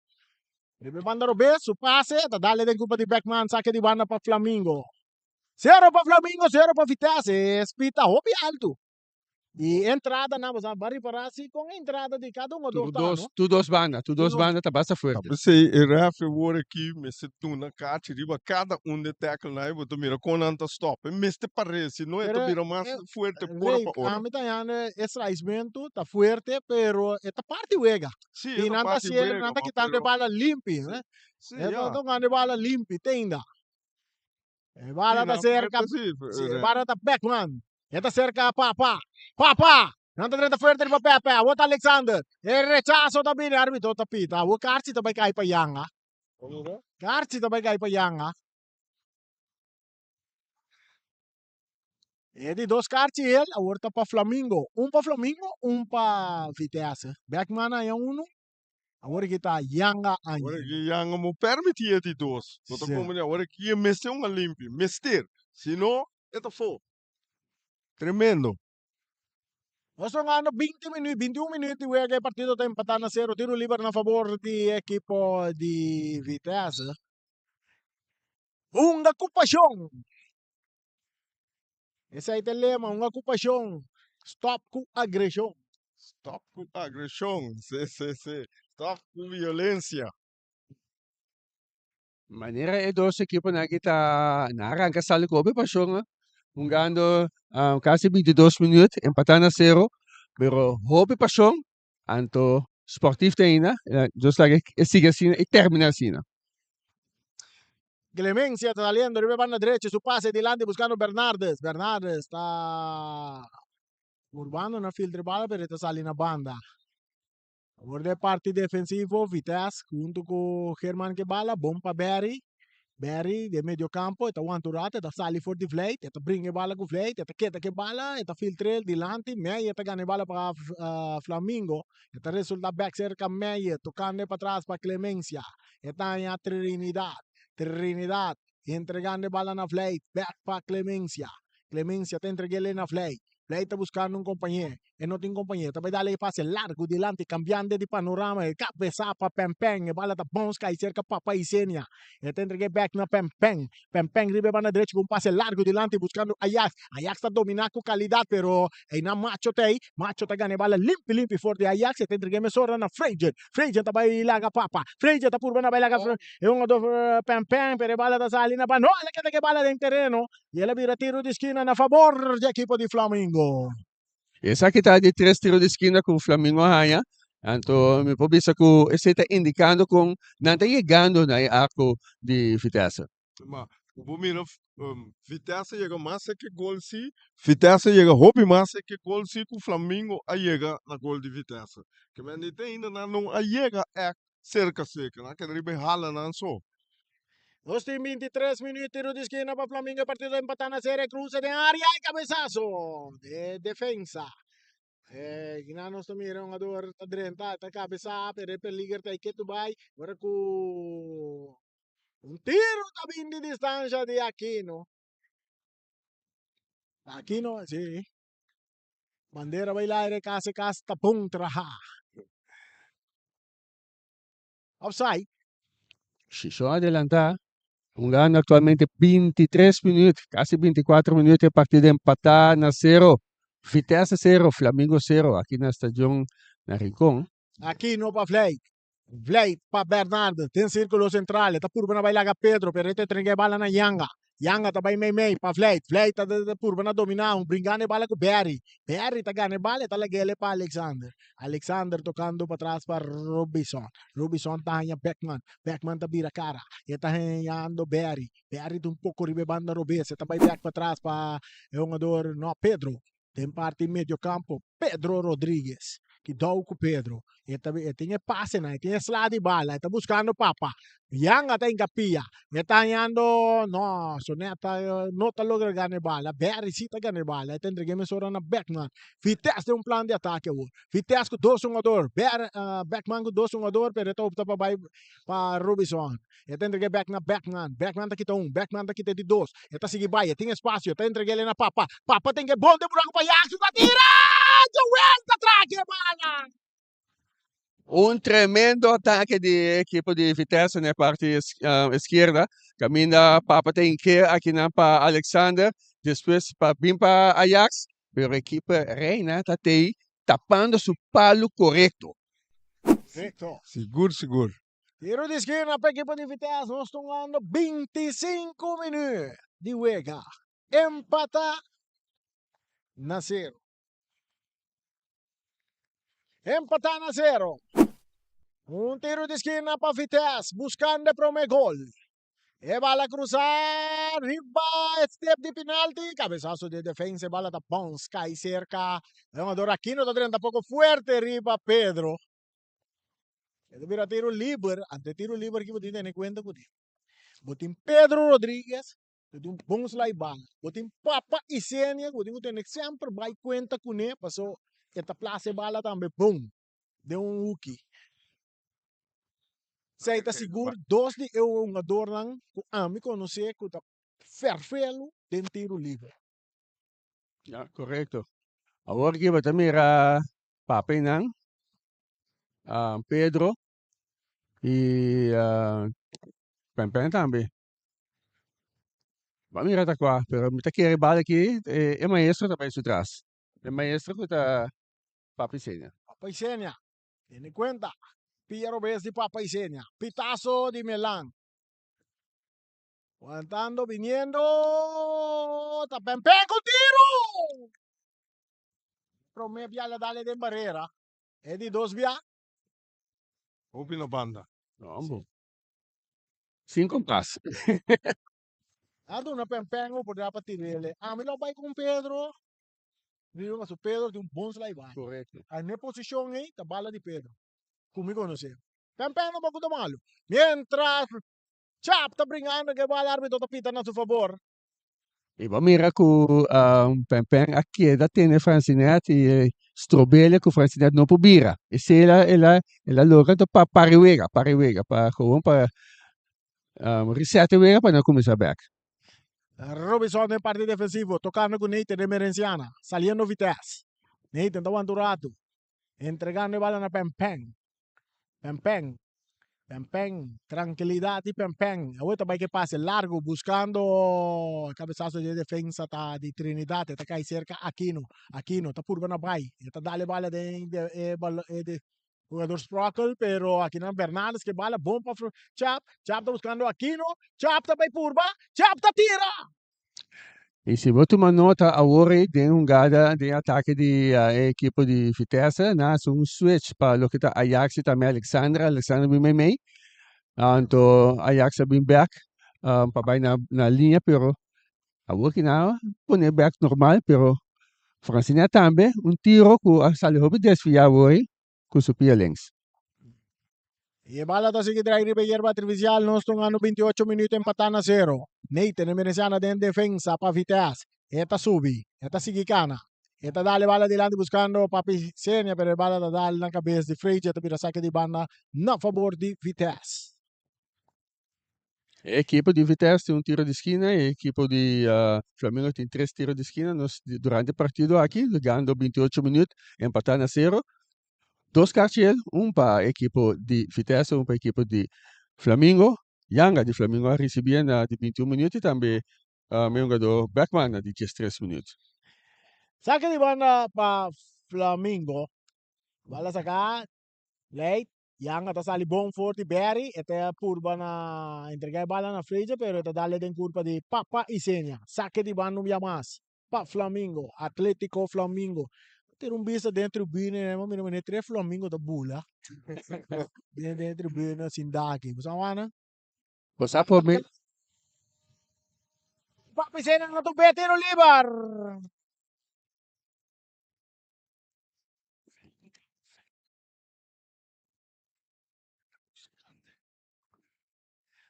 Speaker 1: riba e banda robes, su pase ta dale den culpa di Beckman, sake di banda pa Flamingo. Zero pa Flamingo, zero pa Vitesse, e spita hopi alto. Y entrada nan, bo sa, ba ripara si con entrada di cada un
Speaker 2: Tur
Speaker 1: ta,
Speaker 2: dos,
Speaker 1: no?
Speaker 2: tur dos banda, tur dos banda ta basta
Speaker 3: Ta
Speaker 2: fuerte.
Speaker 3: p'esei e ref e wor aki mester duna kachi riba kada un de tackle nan i bo ta mira kon nan ta stop. E mester par'é, si no e ta
Speaker 1: Pero
Speaker 3: bira mas
Speaker 1: e
Speaker 3: fuerte ora
Speaker 1: Rey,
Speaker 3: pa ora.
Speaker 1: ami ta hañando e slicementu ta fuerte, pero e ta parti wega.
Speaker 3: Sí,
Speaker 1: I
Speaker 3: e ta
Speaker 1: nan ta
Speaker 3: parti
Speaker 1: haciendo,
Speaker 3: wega,
Speaker 1: nan ta
Speaker 3: ma
Speaker 1: kitando e
Speaker 3: pero
Speaker 1: bala limpi,
Speaker 3: sí,
Speaker 1: eh.
Speaker 3: sí,
Speaker 1: E ta
Speaker 3: ya.
Speaker 1: tocando e bala limpi, te ainda. E
Speaker 3: Sí,
Speaker 1: bala ta
Speaker 3: nan
Speaker 1: cerca,
Speaker 3: fuerte sí,
Speaker 1: sí, e
Speaker 3: Rey.
Speaker 1: bala ta Beckman. E ta cerca Papa. Papa! Nan ta drenta fuerte riba Pepe. Awor ta Alexander. E rechazo ta bini, arbitro ta pita. Awor Karchi ta bai kai pa Yanga. Karchi ta bai kai pa Yanga. E di dos karchi el, awor ta pa Flamingo. Un pa Flamingo, un pa Vitesse. Beckman haña unu, awor aki ta Yanga haña
Speaker 3: Awor
Speaker 1: unu.
Speaker 3: aki Yanga mo permiti e di dos. No ta
Speaker 1: Sí.
Speaker 3: komprende. Awor aki e mester un a limpi. Mester. Si no, e ta fo. Tremendo.
Speaker 1: Nos ta hungando 20 minuut, 21 minuut di wega. E partido ta empatá na sero. Tiro liber na fabor di ekipo di Vitesse. Hunga ku pashon. Esei ta e lema, hunga ku pashon. Stop ku agreshon.
Speaker 3: Stop ku agreshon. Sí, sí, sí. Stop ku violensia.
Speaker 2: Manera e dos ekiponan aki ta nan a ranka sali ku hopi pashon ah, hungando kasi 22 minuut, empatá na sero, pero hopi pashon, anto sportief te ainda, Dios laga e sigui asina i termina asina.
Speaker 1: Clemencia ta saliendo riba e banda derecho, su pase dilanti buscando Bernardes. Bernardes ta purbando na filtra e bala pero e ta sali na banda. Awor den parti defensivo Vitesse hunto cu German ke bala, bon pa Barry. Barry den medio campo e ta wanta un rato e ta sali for di vleit, e ta bringa e bala cu vleit, e ta keda ke bala, e ta filtr'el dilanti, Meyer ta gana e bala pa Flamingo, e ta resulta bek cerca Meyer tocando e patras pa Clemencia, e ta haña Trinidad, Trinidad entregando e bala na vleit, bek pa Clemencia, Clemencia ta entreg'el na vleit. Vlijt ta buskando un kompañé. E no tin kompañé. Ta bai dal e pase largu dilanti, kambiando di panorama. E kabesá pa Pènpèn. E bala ta bons kai serka Papa Isenia. E ta entreg'é bèk na Pènpèn. Pènpèn riba e banda drechi ku un pase largu dilanti buskando Ajax. Ajax ta dominá ku kalidat pero einan Macho ta ei. Macho ta gana e bala limpi limpi for di Ajax. E ta entreg'é mesora na Freidjen. Freidjen ta bai laga Papa. Freidjen ta purba na bai laga e hungadó Pènpèn pero e bala ta sali na banda. No! El a keda ku e bala den tereno i el a bira tiru di skina na fabor di ekipo di Flamingo.
Speaker 2: Esaki ta di tres tiro di skina ku Flamingo a haña. Anto mi por bisa ku esei ta indikando kon nan ta yegando na e arko di Vitesse.
Speaker 3: Ma ku bo mira Vitesse yega mas serka e gol si, Vitesse yega hopi mas serka e gol si ku Flamingo a yega na gol di Vitesse. Ke men di te ainda nan no a yega èk serka serka, nan a keda riba e halanan so.
Speaker 1: Nos tin 23 minuut, tiro di skina pa Flamingo, e partido empatá na sero, e cruce den área y cabezazo de defensa. Eh, gina nos ta mira un jugador ta drenta, ta cabeza, pero e peliger ta ketu bai, ora cu un tiro ta bin di distancia di Aquino. Aquino, sí. Bandera bai laire, casi casi ta bon traha. Offside.
Speaker 2: Shishon adelantá, hungando aktualmente 23 minuut, kasi 24 minuut e partido empatá na sero. Vitesse sero, Flamingo sero, aki na stadion na Rincon.
Speaker 1: Aquino pa Vleit. Vleit pa Bernardo den sirkulo sentral. E ta purba na bai laga Pedro, pero e ta entregá e bala na Yanga. Yanga ta bai mei mei pa Vleit. Vleit ta purba na dominá un bringando e bala ku Berry. Berry ta gana e bala e ta lag'el pa Alexander. Alexander tokando patras pa Robinson. Robinson ta haña Beckman. Beckman ta bira kara. E ta hañando Berry. Berry ta un poko riba e banda robes. E ta bai bek patras pa e hungador no Pedro. Den parti medio campo Pedro Rodriguez. Kidou ku Pedro. E ta e tin e pasenan, e tin e sla di bala, e ta buskando papa. Yanga ta hinka pia. E ta hañando, no, Soneta no ta logra gana e bala. Berry si ta gana e bala. E ta entreg'é mesora na Beckman. Vitesse den un plan di atake awor. Vitesse ku dos hungador. Ber, Beckman ku dos hungador, pero e ta opta pa bai pa Robinson. E ta entreg'é bek na Beckman. Beckman ta kita un, Beckman ta kita e di dos. E ta sigui bai, e tin espasio, e ta entreg'é na Papa. Papa tin ke bon den buraku pa Jackson ta tira! Joel ta traka e bala!
Speaker 2: Un tremendo atake di e ekipo di Vitesse na e parti iskierda. Kaminda Papa ta hink'é akinan pa Alexander, despues pa bin pa Ajax, pero ekipo Reina ta tei tapando su palu korekto.
Speaker 1: Korekto.
Speaker 3: Sigur sigur.
Speaker 1: Tiro di skina pa ekipo di Vitesse. Nos ta hungando 25 minuut di wega. Empata na sero. Empata na sero. Un tiro di skina pa Vitesse buscando e prome gol. E bala cruza riba e step di penalti. Cabezazo di defensa. E bala ta bounce cai cerca. E jugador Aquino ta drenta poco fuerte riba Pedro. E ta bira tiro liber, anto e tiro liber aki bo tin tene kuenta ku bo tin Pedro Rodriguez ku tin un bon slai bala, bo tin Papa Isenia ku bo tin ku tene semper bai kuenta kuné paso e ta plasa e bala tambe bon den un huki. Esei ta sigur dos di e hungadornan ku ami konosé ku ta fèrfelu den tiro liber.
Speaker 2: Ya, korekto. Awor aki bo ta mira papinan, Pedro y Pempen tambe. Bo a mira ta kua, pero mi ta kere bal aki e maestro ta bai su tras. E maestro ku ta Papi Isenia.
Speaker 1: Papa Isenia, tene kuenta, pia robes di Papa Isenia, pitaso di Melan. Wantando, biniendo, ta Pempen ku tiro! Prome bia la dale den barera. E di dos bia.
Speaker 3: Hopi na banda.
Speaker 2: No, Sin kompas.
Speaker 1: A duna Pempen oportunidad pa tirele. Ami lo bai con Pedro. Digo paso Pedro tin un bon slai bala.
Speaker 2: Correcto.
Speaker 1: A ne posicion ei ta bala di Pedro. Cu mi conoce. Pempen tampoco ta malo. Mientras Chap ta bringando ke bala arbitro ta pita na su fabor.
Speaker 2: I bo mira ku Pènpèn a keda tene Fransinet i strobele ku Fransinet no por bira. Esei el a el a el a logra anto pa para e wega, para e wega, pa gewoon pa reset e wega pa nan kuminsá bèk.
Speaker 1: Robinson den parti defensivo, tocando cu Nathan de Merenciana, saliendo Vitesse. Nathan ta wanta un rato, entregando e bala na Pempen. Pempen, Pempen, trankilidad di Pempen. Awor ta bai ke pase largo buscando e cabezazo di e defensa ta di Trinidad. E ta cay cerca Aquino. Aquino ta purba na bai. E ta dal e bala den e e Jugador Sprockel, pero akinan Bernardes ke bala bon pa Chap, Chap ta buscando Aquino, Chap ta bay purba, Chap ta tira!
Speaker 2: Y si bo tuma nota awor ei den hungada den atake di e ekipo di Vitesse, nan haci un switch pa loke ta Ajax y tambe Alexandra, Alexandra bin meimei, anto Ajax a bin bek pa bay na na liña pero awor ki nan a pone bek normal pero Francina tambe un tiro cu a sali hopi desvia awor ei. ku su pia links.
Speaker 1: Y e bala ta sigui drai riba e yerba artificial. Nos ta un 28 minuut empatá na zero. Nathan e Veneciana den defensa pa Vitesse. E ta subi, e ta sigui cana. E ta dal e bala dilanti buscando Papi Senia, pero e bala ta dal na cabes di Freja. E ta bira saque di banda na favor di Vitesse.
Speaker 2: E ekipo di Vitesse tin un tiro di skina, e ekipo di Flamengo tin tres tiro di skina. Nos durante e partido aki, llegando 28 minuut, empatá na sero. Dos karchiel, un pa ekipo di Vitesse, un pa ekipo di Flamingo. Yanga di Flamingo a risibí na di 21 minuut i tambe e hungadó Beckman na di 13 minuut.
Speaker 1: Sake di banda pa Flamingo. Bala saka, Leit, Yanga ta sali bon for di Barry, e ta purba na entrega e bala na Fraser, pero e ta dale den curpa di Papa Isenia. Sake di banda un bia mas pa Flamingo, Atletico Flamingo. Tira un bista den tribune, bo mira manera tres Flamingo ta bula den den tribune sin daki. Bo sa wana?
Speaker 2: Bo sa por mi.
Speaker 1: Papa Isenia na tu be tiro liber.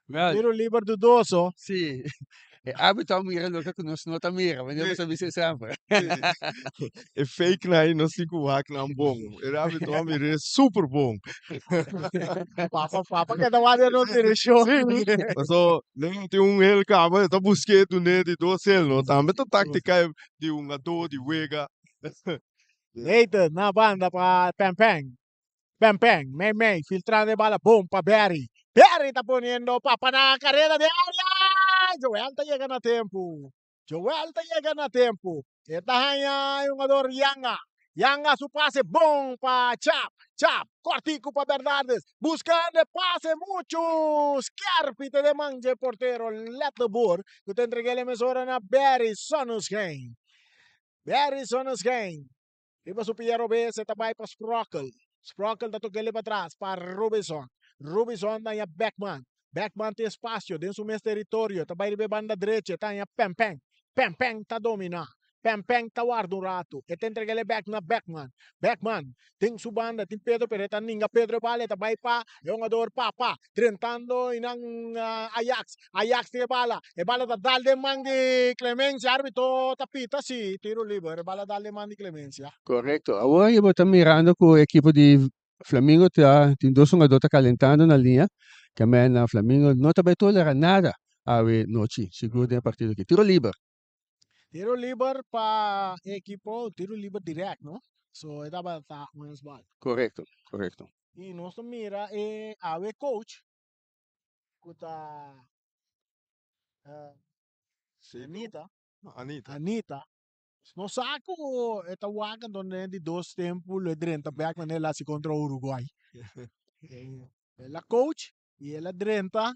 Speaker 2: Wel,
Speaker 1: Tiro liber dudoso.
Speaker 2: sí. E árbitro a mira loke ku nos no ta mira, wanneer nos a bisa semper.
Speaker 3: E fake nan ei nos tin ku wak nan bon. E árbitro a mir'é super bon.
Speaker 1: Papa, papa keda wak den nos direkshon.
Speaker 3: Paso nan tin un hel kaba e ta busk'é dun'é di dos hel no. Tambe ta taktika di hungadó di wega.
Speaker 1: Nathan na banda pa Pempen. Pempen, mei mei, filtrando e bala bon pa Barry. Barry ta poniendo papa na careda de area. Joel ta yega na tempo. Joel ta yega na tempo. E ta haña e hungador Yanga. Yanga su pase bon pa Chap. Chap, cortico pa Bernardes. Buscando e pase mucho skerpi te den man dje portero Letterboer cu ta entrega el mesora na Barry Sonnenschein. Barry Sonnenschein riba su pia robes e ta bai pa Sprockel. Sprockel ta tok'el pa tras pa Robinson. Robinson ta haña Beckman. Beckman tin espasio den su mes teritorio. Ta bai riba e banda drechi e ta haña Pempen. Pempen ta dominá. Pempen ta warda un ratu. E ta entreg'el e bek na Beckman. Beckman den su banda tin Pedro pero e ta ninga Pedro e bala e ta bai pa e hungador Papa drentando einan Ajax. Ajax tin e bala. E bala ta dal den man di Clemencia. Arbitro ta pita si tiro liber. E bala dal den man di Clemencia.
Speaker 2: Korekto. Awor ei bo ta mirando ku e ekipo di Flamingo ta tin dos hungador ta kalentando na liña. Ke men na Flamingo no ta bai tolera nada awe nochi, sigur den e partido aki. Tiro liber.
Speaker 1: Tiro liber pa e ekipo, tiro liber direct no. So e tabata un handsbal.
Speaker 2: Korekto, korekto.
Speaker 1: I nos ta mira e awe coach ku ta Anita.
Speaker 3: Anita.
Speaker 1: Anita. Nos sa ku e ta wak anto den di dos tempu lo e drenta bek manera el a hasi kontra Uruguay. El a coach i el a drenta.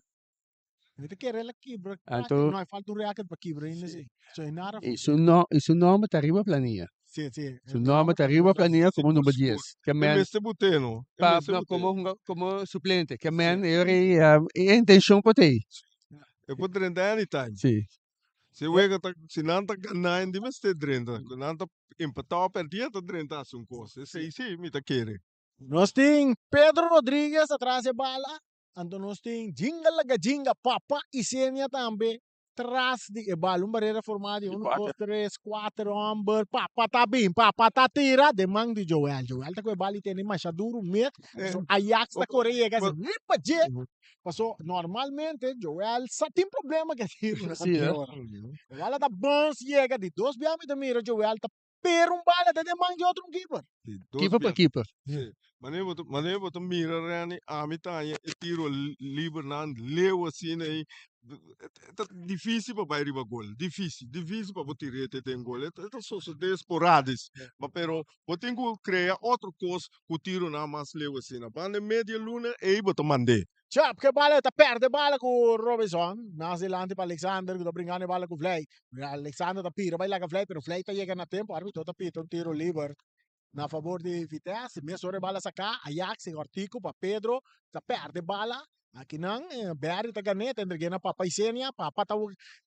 Speaker 1: Mi ta kere el a kibra
Speaker 2: Anto-
Speaker 1: no, e falta un record pa kibra ainda si. So e nada
Speaker 2: I su no, i su nomber ta riba planilla.
Speaker 1: Si, si.
Speaker 2: Su nomber ta riba planilla como number 10. Ke
Speaker 3: E
Speaker 2: men
Speaker 3: mester bot'é no. E
Speaker 2: pa,
Speaker 3: mester
Speaker 2: no,
Speaker 3: bot'é.
Speaker 2: como hunga, como suplente. Ke men e ora ei, e intencion por ta ei.
Speaker 3: E por drenta anytime.
Speaker 2: Si.
Speaker 3: Si wega ta, si nan ta gana en di mester drenta. Ku nan ta empatá o perdí e ta drenta hasi un kos. Esei si mi ta kere.
Speaker 1: Nos tin Pedro Rodriguez atras e bala. Anto nos tin Jinga Laga Jinga, Papa Isenia tambe. tras di e bal. Un barera formá di unu, dos, tres, kuater hòmber. Papa ta bin, Papa ta tira den man di Joel. Joel ta ku e bal i tene masha duru mes. Paso Ajax ta kore yega así riba dje. Paso normalmente Joel sa tin problema ku e tironan
Speaker 2: Sí,
Speaker 1: di
Speaker 2: eh.
Speaker 1: ora. E bala ta bons yega di dos bia mi ta mira Joel ta Pero un bala ta den man di otro un keeper.
Speaker 3: Sí, dos
Speaker 2: Keeper pa
Speaker 3: bia.
Speaker 2: keeper.
Speaker 3: Sí. Manera bo ta, manera bo ta mira Renny, ami ta haña e tiro libernan leu asina ei. E ta difícil pa bai riba gol, difícil, difícil pa bo tir'é te den gol. E ta sosodé sporadis, ma pero bo tin ku krea otro kos ku tironan mas leu asina. Banda e media luna ei bo ta mand'é.
Speaker 1: Chap ke bala ta perde bala ku Robinson. Mas dilanti pa Alexander ku ta bringando e bala ku Vlei. Alexander ta pira bai laga Vlei pero Vlei ta yega na tempo. Arbitro ta pita un tiro liber na fabor di Vitesse. Mesora e bala saka Ajax e hortico pa Pedro ta perde bala. Akinan Barry ta gan'é ta entreg'é na Papa Isenia. Papa ta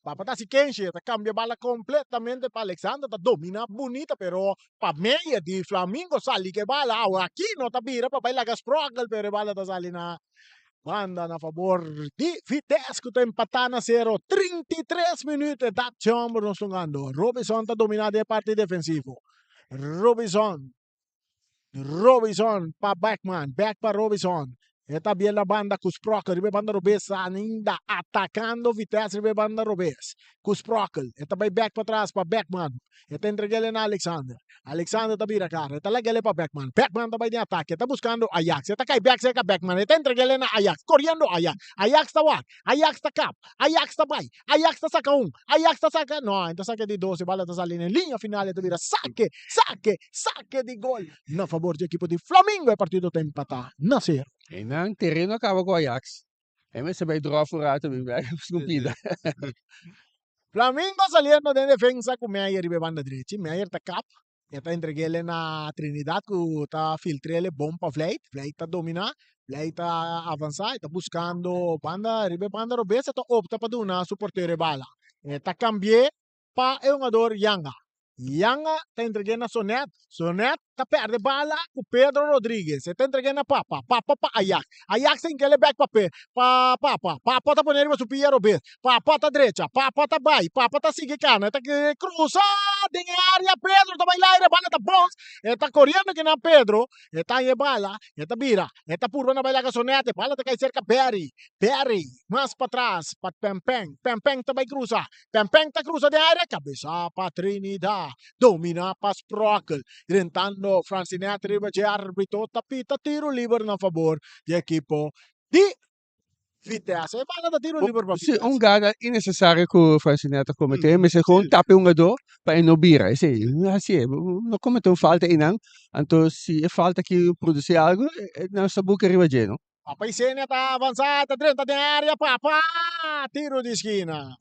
Speaker 1: Papa ta hasi kenshi e ta kambia bala kompletamente pa Alexander ta domina bunita pero Pa medio di Flamingo sali ku e bala awe aki no ta bira pa bai laga Sprockel pero e bala ta sali na banda na fabor di Vitesse ku ta empatá na sero. 33 minuut e dat homber nos tungando. Robinson ta dominá den e parti defensivo. Robinson Robinson pa Beckman, bek pa Robinson. E ta bien na banda ku Sprockel riba e banda robes ainda atakando Vitesse riba e banda robes ku Sprockel. E ta bai bek patras pa Beckman. E ta entreg'el na Alexander. Alexander ta bira kara. E ta lag'el pa Beckman. Beckman ta bai den atake. E ta buskando Ajax. E ta kai bek serka Beckman. E ta entreg'el na Ajax. Koriendo Ajax. Ajax ta wak. Ajax ta kap. Ajax ta bai. Ajax ta saka un. Ajax ta saka. No, e ta saka di dos. E bala ta sali na liña final. E ta bira sake, sake, sake di gol na fabor di ekipo di Flamingo. E partido ta empatá na sero.
Speaker 2: Einan tereno a kaba ku Ajax. E mester bai dròf un rato bin bek ku pida.
Speaker 1: Flamingo saliendo den defensa ku Meyer riba e banda drechi. Meyer ta kap. E ta entreg'el na Trinidad ku ta filtr'el bon pa Vlijt. Vlijt ta dominá. Vlijt ta avansá. E ta buskando banda riba e banda robes. E ta opta pa duna su portero e bala. E ta kambi'é pa e hungador Yanga. Yanga ta entreg'é na Sonet. Sonet ta pèrdè bala ku Pedro Rodriguez. E ta entreg'é na Papa. Papa pa Ajax. Ajax ta hinkel'e bèk pa pa Papa. Papa ta pone riba su pia robes. Papa ta drecha, Papa ta bai, Papa ta sigui cana, e ta cruza den e area, Pedro ta bai laire, bala ta bons, e ta coriendo kinan Pedro, e ta haña e bala, e ta bira, e ta purba na bai laga Sonete, bala ta cay cerca Berry, Berry mas patras pa Pempen, Pempen ta bai cruza, Pempen ta cruza den area, cabeza pa Trinidad, domina pa Sprockel, drentando Francinet riba dje arbitro ta pita tiro liber na fabor di ekipo di Vitesse. E bala ta tiro liber pa
Speaker 2: Si,
Speaker 1: Vitesse.
Speaker 2: un gada innecesario cu Francinet a comete, mester gewoon tapa e hungador pa e no bira. Esey, haci e, no comete un falta eynan, anto si e falta aki produci algo, nan sa buca riba dje, no?
Speaker 1: Papa Isenia ta avansa, ta drenta den area, Papa! Tiro di skina.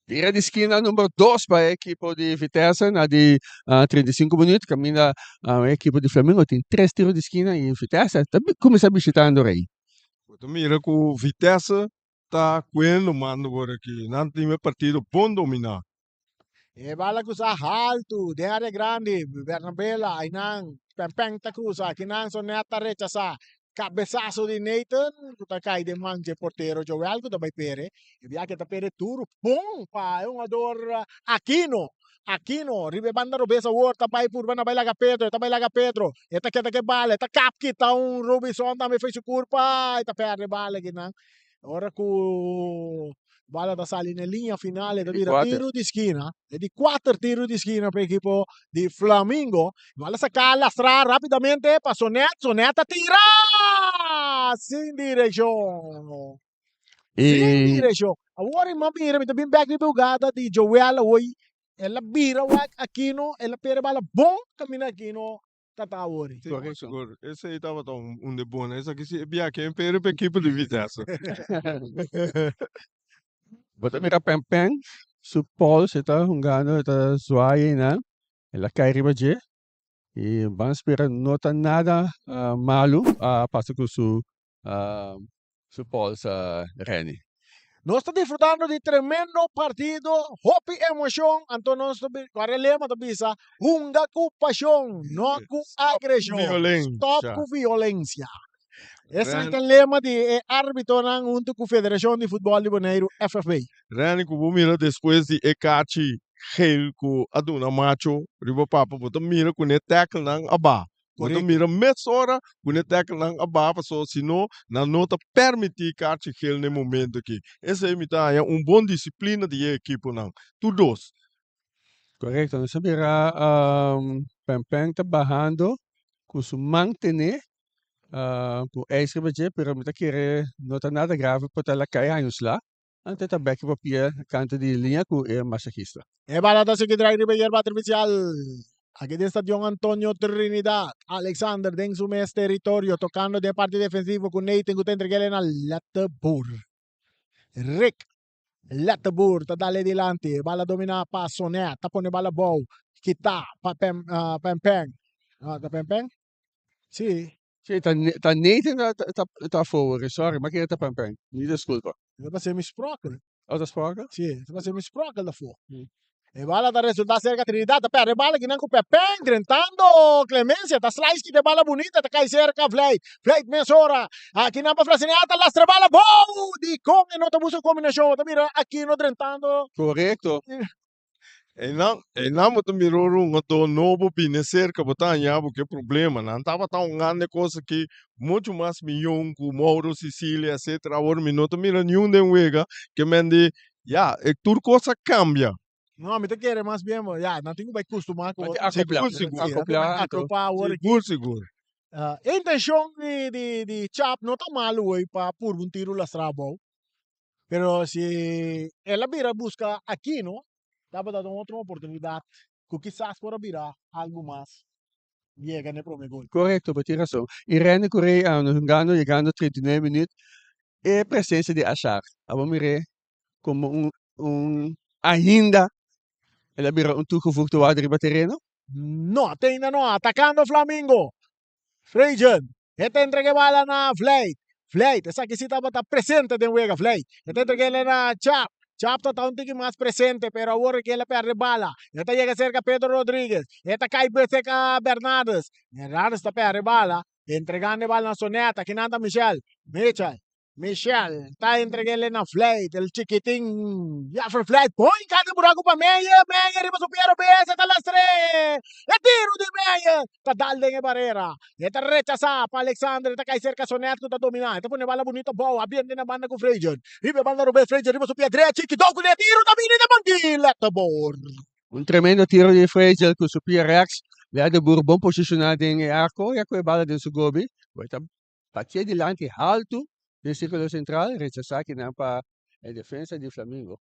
Speaker 2: Tira di skina number dos pa e ekipo di Vitesse na di 35 minuut. Kaminda e ekipo di Flamingo tin tres tiro di skina i Vitesse ta kuminsá bishitando Rei.
Speaker 3: Bo ta mira ku Vitesse ta kuendo mando por aki. Nan tin e partido bon dominá.
Speaker 1: E bala krusa haltu den área grandi. Bernabela ainan Pèmpèn ta krusa. Kinan Sonet ta rechasá. Cabesazo di Nathan cu ta cay den man dje portero Joel cu ta bay pere. E biaha ta pere duro bon pa e hungador Aquino. Aquino riba e banda robes awor ta bay purba na bay laga Pedro. E ta bay laga Pedro. E ta keda ke bala. E ta kap kita un Robinson tambe fey su curpa. E ta perde bala akinan. Ora cu bala ta sali na e liña final e ta bira tiro di skina. E di kuater tiro di skina pa ekipo di Flamingo. Bala saca lastra rapidamente pa Sonet. Sonet ta tira! Sin direccion. Sin direccion. Awor mi a mira, mi ta bin bek riba e hugada di Joel awor. El a bira wak Aquino, el a pere bala bon caminda Aquino. ta ta awor.
Speaker 3: Sí, Correcto. sigur. Esei tabata un, un de bona. Esaki si e biaha en pero pa ekipo di Vitesse.
Speaker 2: Bo ta mira Pen Pen, su pols e ta hungando, e ta zwaai einan. El a kai riba dje. I ban spera no ta nada malu a pasa ku su Su pols a Renny.
Speaker 1: Nos ta disfrutando di tremendo partido, hopi emocion, anto nos ta guarda lema ta bisa, hunga cu pasion, no cu agresion, stop cu violencia. Esaki ta e lema di e árbitonan huntu ku Federashon di Futbòl di Boneiru, FFB.
Speaker 3: Renny ku bo mira despues di e kachi geel ku a duna Macho riba Papa bo ta mira ku ne tacklenan a baha. Bo ta mira mesora ku ne tacklenan a baha pasobra si no nan no ta permití kachi geel na e momento aki. Esei mi ta haña un bon disiplina di e ekiponan tur dos.
Speaker 2: Korekto, nos a mira Pènpèn ta bahando ku su man tene Ku ijs riba dje, pero mi ta kere no ta nada grave por ta la kai haña un sla. Anto ta bek riba pia kantu di liña ku e masahista.
Speaker 1: E bala ta sigui drai riba yerba artifisial aki den Stadion Antonio Trinidad. Alexander den su mes teritorio tokando den e parti defensivo ku Nathan ku ta entreg'el na Letterboer. Rick Letterboer ta dal e dilanti. E bala domina pa Sonet. Ta pone bala bou. Kita pa Pempen. Ta Pempen? Sí.
Speaker 2: Sí, ta, ta Nathan ta, ta, ta forward, sorry, maar kere ta Pempen. Mi disculpa.
Speaker 1: Ta pa ser mi Sprokkel.
Speaker 2: Oh, ta Sprokkel?
Speaker 1: Sí, ta pa ser mi Sprokkel dafó. E bala ta resulta cerca Trinidad, ta perde bala kinan ku Pepén, drentando Clemencia, ta slice kita e bala bunita, ta kai cerca Vleit. Vleit mesora, akinan pa Frasineal, ta lastra e bala bou! Dikon e no ta buska kombinashon? Ta mira Aquino drentando.
Speaker 2: Korekto.
Speaker 3: Einan, einan bo ta mira ora un hungadó nobo bini serka bo ta haña bo ke problema. Nan tabata hungando e kos aki muchu mas miyon ku Mauro Sicilia etcetera. Awor mi no ta mira niun den wega ke men di ya e tur kos a kambia.
Speaker 1: No, mi ta kere mas bien bo, ya, nan tin ku bai kustumá ku
Speaker 2: Nan tin
Speaker 1: otro.
Speaker 2: akoplá,
Speaker 3: Sigur, sigur.
Speaker 1: Sí, nan tin ku bai
Speaker 2: akoplá anto.
Speaker 1: akoplá awor aki.
Speaker 3: Sigur, sigur.
Speaker 1: E intenshon di di di Chap no ta malu hoy pa purba un tiru lastrá abou. Pero si el a bira busca Aquino, tabata un otro oportunidad cu kisas por a bira algo mas yega n'e prome gol.
Speaker 2: Correcto, bo tin razon. Y Rene Correa a hungando yegando 39 minuut, e presencia di Ashar, abo mir'é como un un ainda el a bira un toegevoegde waarde riba tereno?
Speaker 1: No, te ainda no, atacando Flamingo. Fregen, e ta entrega e bala na Vleit. Vleit, esaki si tabata presente den wega, Vleit. E ta entrega el na Chap. Chap ta ta un tiki mas presente, pero awor ke el a perde bala. E ta yega serka Pedro Rodriguez. E ta kai serka Bernardes. Bernardes ta perde bala, entregando e bala na Sonet. Akinan ta Michel. Michel. Michel ta entreg'el na Vleit, el chikitin Jeffrey Vleit pon kanta buraku pa Meyer, Meyer riba su pia robes e ta lastr'é, e tiru di Meyer ta dal den e barera, e ta rechasá pa Alexander, e ta kai serka Sonet ku ta dominá, e ta pone bala bunito abou, a biende na banda ku Freygen, riba e banda robes Freygen riba su pia drechi, kidou ku e tiru ta bini den banki, Letterboer.
Speaker 2: Un tremendo tiro di Freygen ku su pia rèks, Letterboer bon posishoná den e arko, ya ku e bala den su gobi, bo e ta Batié dilanti haltu den sirkulo sentral, rechasá kinan pa e defensa di Flamingo.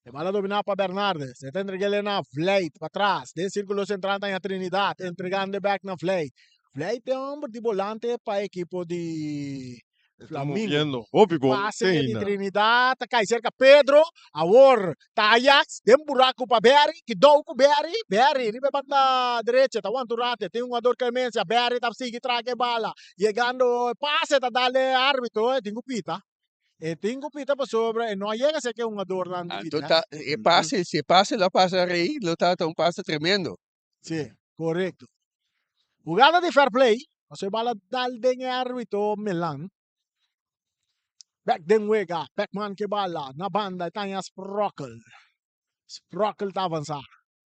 Speaker 1: E bala dominá pa Bernardes, e ta entreg'é na Vleit patras den sirkulo sentral ta haña Trinidad entregando e bèk na Vleit. Vleit ta e hòmber di bolante pa e ekipo di
Speaker 3: E ta
Speaker 1: Flamingo.
Speaker 3: moviendo hopi bon
Speaker 1: Pase di
Speaker 3: teina.
Speaker 1: Trinidad ta kai serka Pedro, awor ta Ajax den buraku pa Berry, kidou ku Berry, Berry riba e banda derecha ta wanta un rate, tin un hugador Clemencia, Berry ta sigui traga e bala, yegando e pase ta dal e arbitro, e tin ku pita, e tin ku pita pasobra e no a yega serka e hugadornan di
Speaker 2: Anto
Speaker 1: Vitesse.
Speaker 2: ta e pase, si e pase lo a pasa Rey, lo tabata un pase tremendo.
Speaker 1: Si, korekto. Hugada di fair play, pasobra e bala dal den e arbitro Milan. Bek den wega, Beckman ke bala na banda e ta haña Sprockel. Sprockel ta avansa.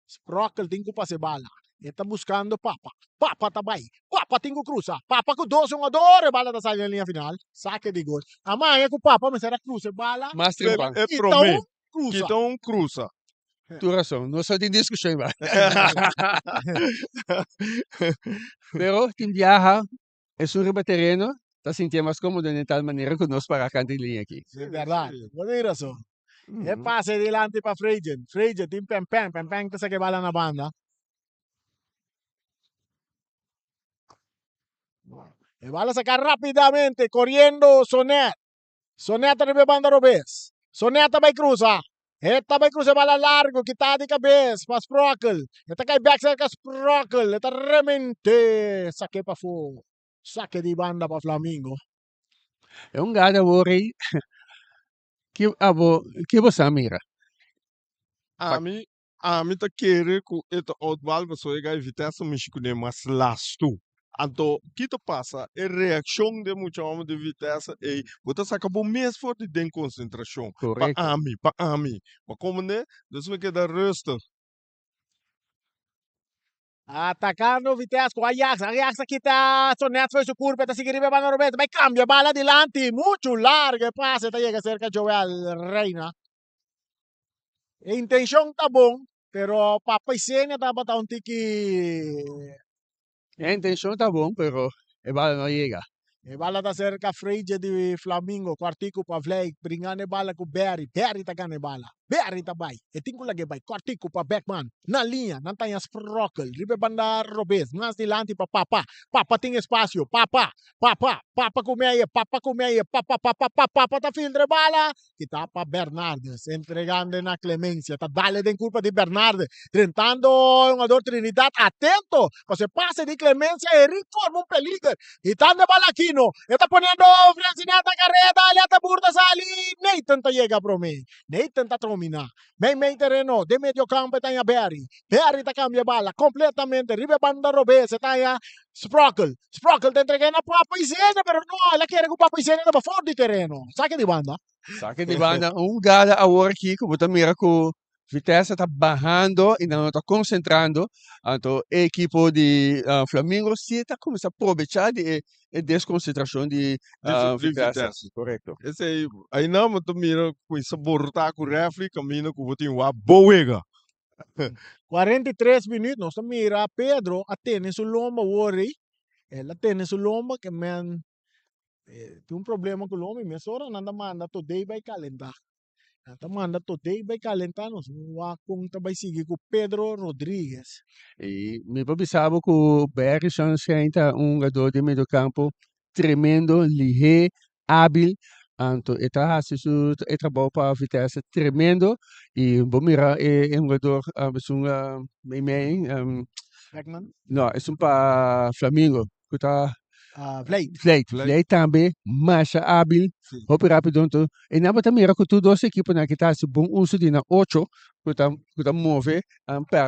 Speaker 1: Sprockel tin ku pasa e bala. E ta buskando Papa. Papa ta bai. Papa tin ku krusa. Papa ku dos hungador e bala ta sali na liña final. Sake di gol. A maña ku Papa mester a krusa e bala.
Speaker 2: Mas trempan.
Speaker 3: E
Speaker 1: Kita
Speaker 3: promé.
Speaker 1: un krusa.
Speaker 3: Kita un krusa.
Speaker 2: Tur rason. No so tin diskushon ba. Pero tin biaha Esun riba tereno ta sintié mas kómodo den tal manera ku nos para kanta e liña aki.
Speaker 1: Sí, bèrdat. Bo tin rason. E pase dilanti pa Freygen. Freygen tin Pènpèn. Pènpèn ta saka e bala na banda. E bala saka rápidamente, koriendo Sonet. Sonet ta riba e banda robes. Sonet ta bai krusa. E ta bai krusa e bala largu, kita di kabes pa Sprockel. E ta kai bek serka Sprockel. E ta remente. Sake pafó. Sake di banda pa Flamingo.
Speaker 2: E un gada awor ei, ki abo, ki bo sa mira?
Speaker 3: Ami, ami ta kere ku e ta outbal pasobra e gai Vitesse mishi kuné mas lastu. Anto ki ta pasa? E reakshon di e mucha hòmber di Vitesse ei, bo ta saka bo mes for di den konsentrashon. Pa
Speaker 2: Korekto.
Speaker 3: ami, pa ami. Bo komprendé? Dus mi keda rustig.
Speaker 1: Atacando Vitesse cu Ajax, Ajax a kita Sonet for su curpa, e ta sigui riba e banda robes, bai cambia e bala dilanti, mucho largo e pase ta yega cerca Joel Reina. E intencion ta bon, pero Papa Isenia tabata un tiki.
Speaker 2: E intencion ta bon, pero e bala no a yega.
Speaker 1: E bala ta serka Freidje di Flamingo, kòrtiku pa Vlei, bringando e bala ku Berry, Berry ta gana e bala, Berry ta bai, e tin ku lag'é bai, kòrtiku pa Beckman, na liña, nan ta haña Sprockel, riba e banda robes, mas dilanti pa Papa, Papa tin espasio, Papa, Papa, Papa ku Meyer, Papa ku Meyer, Papa, Papa, Papa, Papa ta filtra e bala, Kita pa Bernardes, entregando na Clemencia, ta dale den culpa di Bernardes, drentando e hungador Trinidad, atento, paso e pase di Clemencia, Eric forma un peliger, hitando e bala Aquino, e ta poniendo Francinet na careda, el a ta burda sali, Nathan ta yega prome, Nathan ta tromina, mei mei tereno, den medio campo e ta haña Berry, Berry ta cambia e bala completamente riba e banda robes, e ta haña Sprockel, Sprockel ta entrega na Papa Isenia, pero no, el a kere ku Papa Isenia taba for di tereno. Sake di banda.
Speaker 2: Sake di banda, un gada awor aki ku bo ta mira ku Vitesse ta bahando i nan no ta konsentrando, anto e ekipo di Flamingo si ta kuminsá probechá di e deskonsentrashon di Vitesse. Korekto.
Speaker 3: Esei, ainan bo ta mira ku e sabor ta ku refri kaminda ku bo tin wak bo wega.
Speaker 1: 43 minuut nos ta mira Pedro a tene su lomba wori el a tene su lomba ke men tin un problema ku lomba y mesora nan ta manda Todey bai kalenta nan ta manda Todey bai kalenta nos wak kon ta bai sigui ku Pedro Rodriguez.
Speaker 2: Y mi por bisa bo ku Barry Sunshine ta un hungador di medio campo tremendo, lihé, ábil, anto e ta hasi su e trabou pa Vitesse tremendo i bo mira e e hungador esun mei mei
Speaker 1: Beckman?
Speaker 2: no esun pa Flamingo ku ta
Speaker 1: Vleit.
Speaker 2: Vleit, Vleit tambe masha ábil, hopi rápido anto e nan bo ta mira ku tur dos ekiponan aki ta hasi bon uso di nan ocho ku ta ku ta move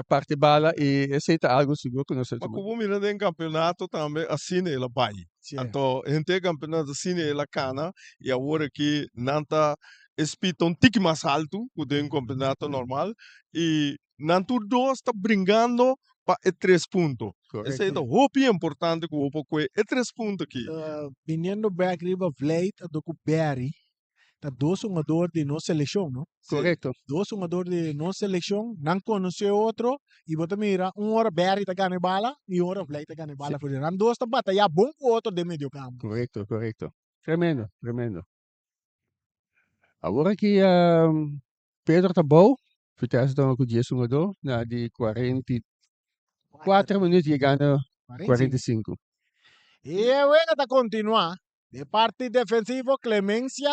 Speaker 2: parti bala i esei ta algu sigur ku nos ta
Speaker 3: Ma ku bo mira den kampeonato tambe asina el a bai. Anto henter e kampeonato asina el a kana i awor aki nan ta e speed ta un tiki mas haltu ku den kampeonato normal i nan tur dos ta bringando pa e tres punto. Esei ta hopi importante ku bo por kue e tres punto aki.
Speaker 1: Biniendo bek riba Vleit anto ku Berry ta dos hungador di nos seleccion, no?
Speaker 2: Correcto.
Speaker 1: Dos hungador di nos seleccion, nan conoce otro y bo ta mira un ora Barry ta gana e bala y un ora Vlei ta gana e bala. Sí. Nan dos ta batalla bon cu otro den medio campo.
Speaker 2: Correcto, correcto. Tremendo, tremendo. Awor aki um, Pedro ta bou, Vitesse ta cu 10 hungador na di 44 minuut yegando 45.
Speaker 1: Y e wega ta continua. De parti defensivo Clemencia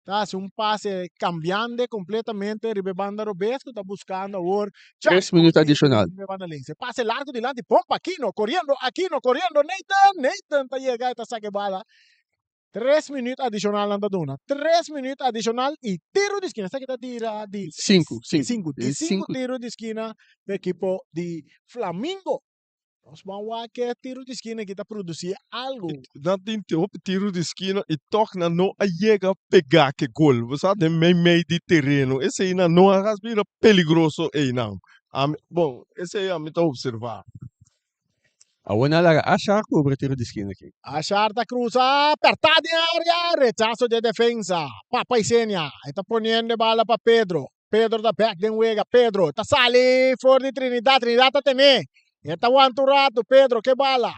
Speaker 1: ta haci un pase cambiande completamente riba e banda robes cu ta buscando awor
Speaker 2: Tres minuut adicional.
Speaker 1: Riba e banda links. E pase largo dilanti Pompa Aquino coriendo Aquino coriendo Nathan Nathan ta yega y ta saca e bala. Tres minuut adicional nan ta duna. Tres minuut adicional y tiro di skina. Esaki ta tira di
Speaker 2: Cinco,
Speaker 1: cinco. Cinco. Di cinco tiro di skina pa ekipo di Flamingo. Nos ban wak e tiro di skina aki ta produci algo.
Speaker 3: Nan tin hopi tiro di skina y toch nan no a yega pega ke gol. Bo sa den mei mei di tereno. Esey nan no a has bira peligroso eynan. Ami, bon, esey ami ta observa.
Speaker 2: Awor nan a laga Ashar cobra tiro di skina aki.
Speaker 1: Ashar ta cruza, perta den area, rechazo di e defensa. Papa Isenia, e ta poniendo e bala pa Pedro. Pedro ta bek den wega. Pedro ta sali for di Trinidad. Trinidad ta tene. E ta wanta un ratu. Pedro ke bala.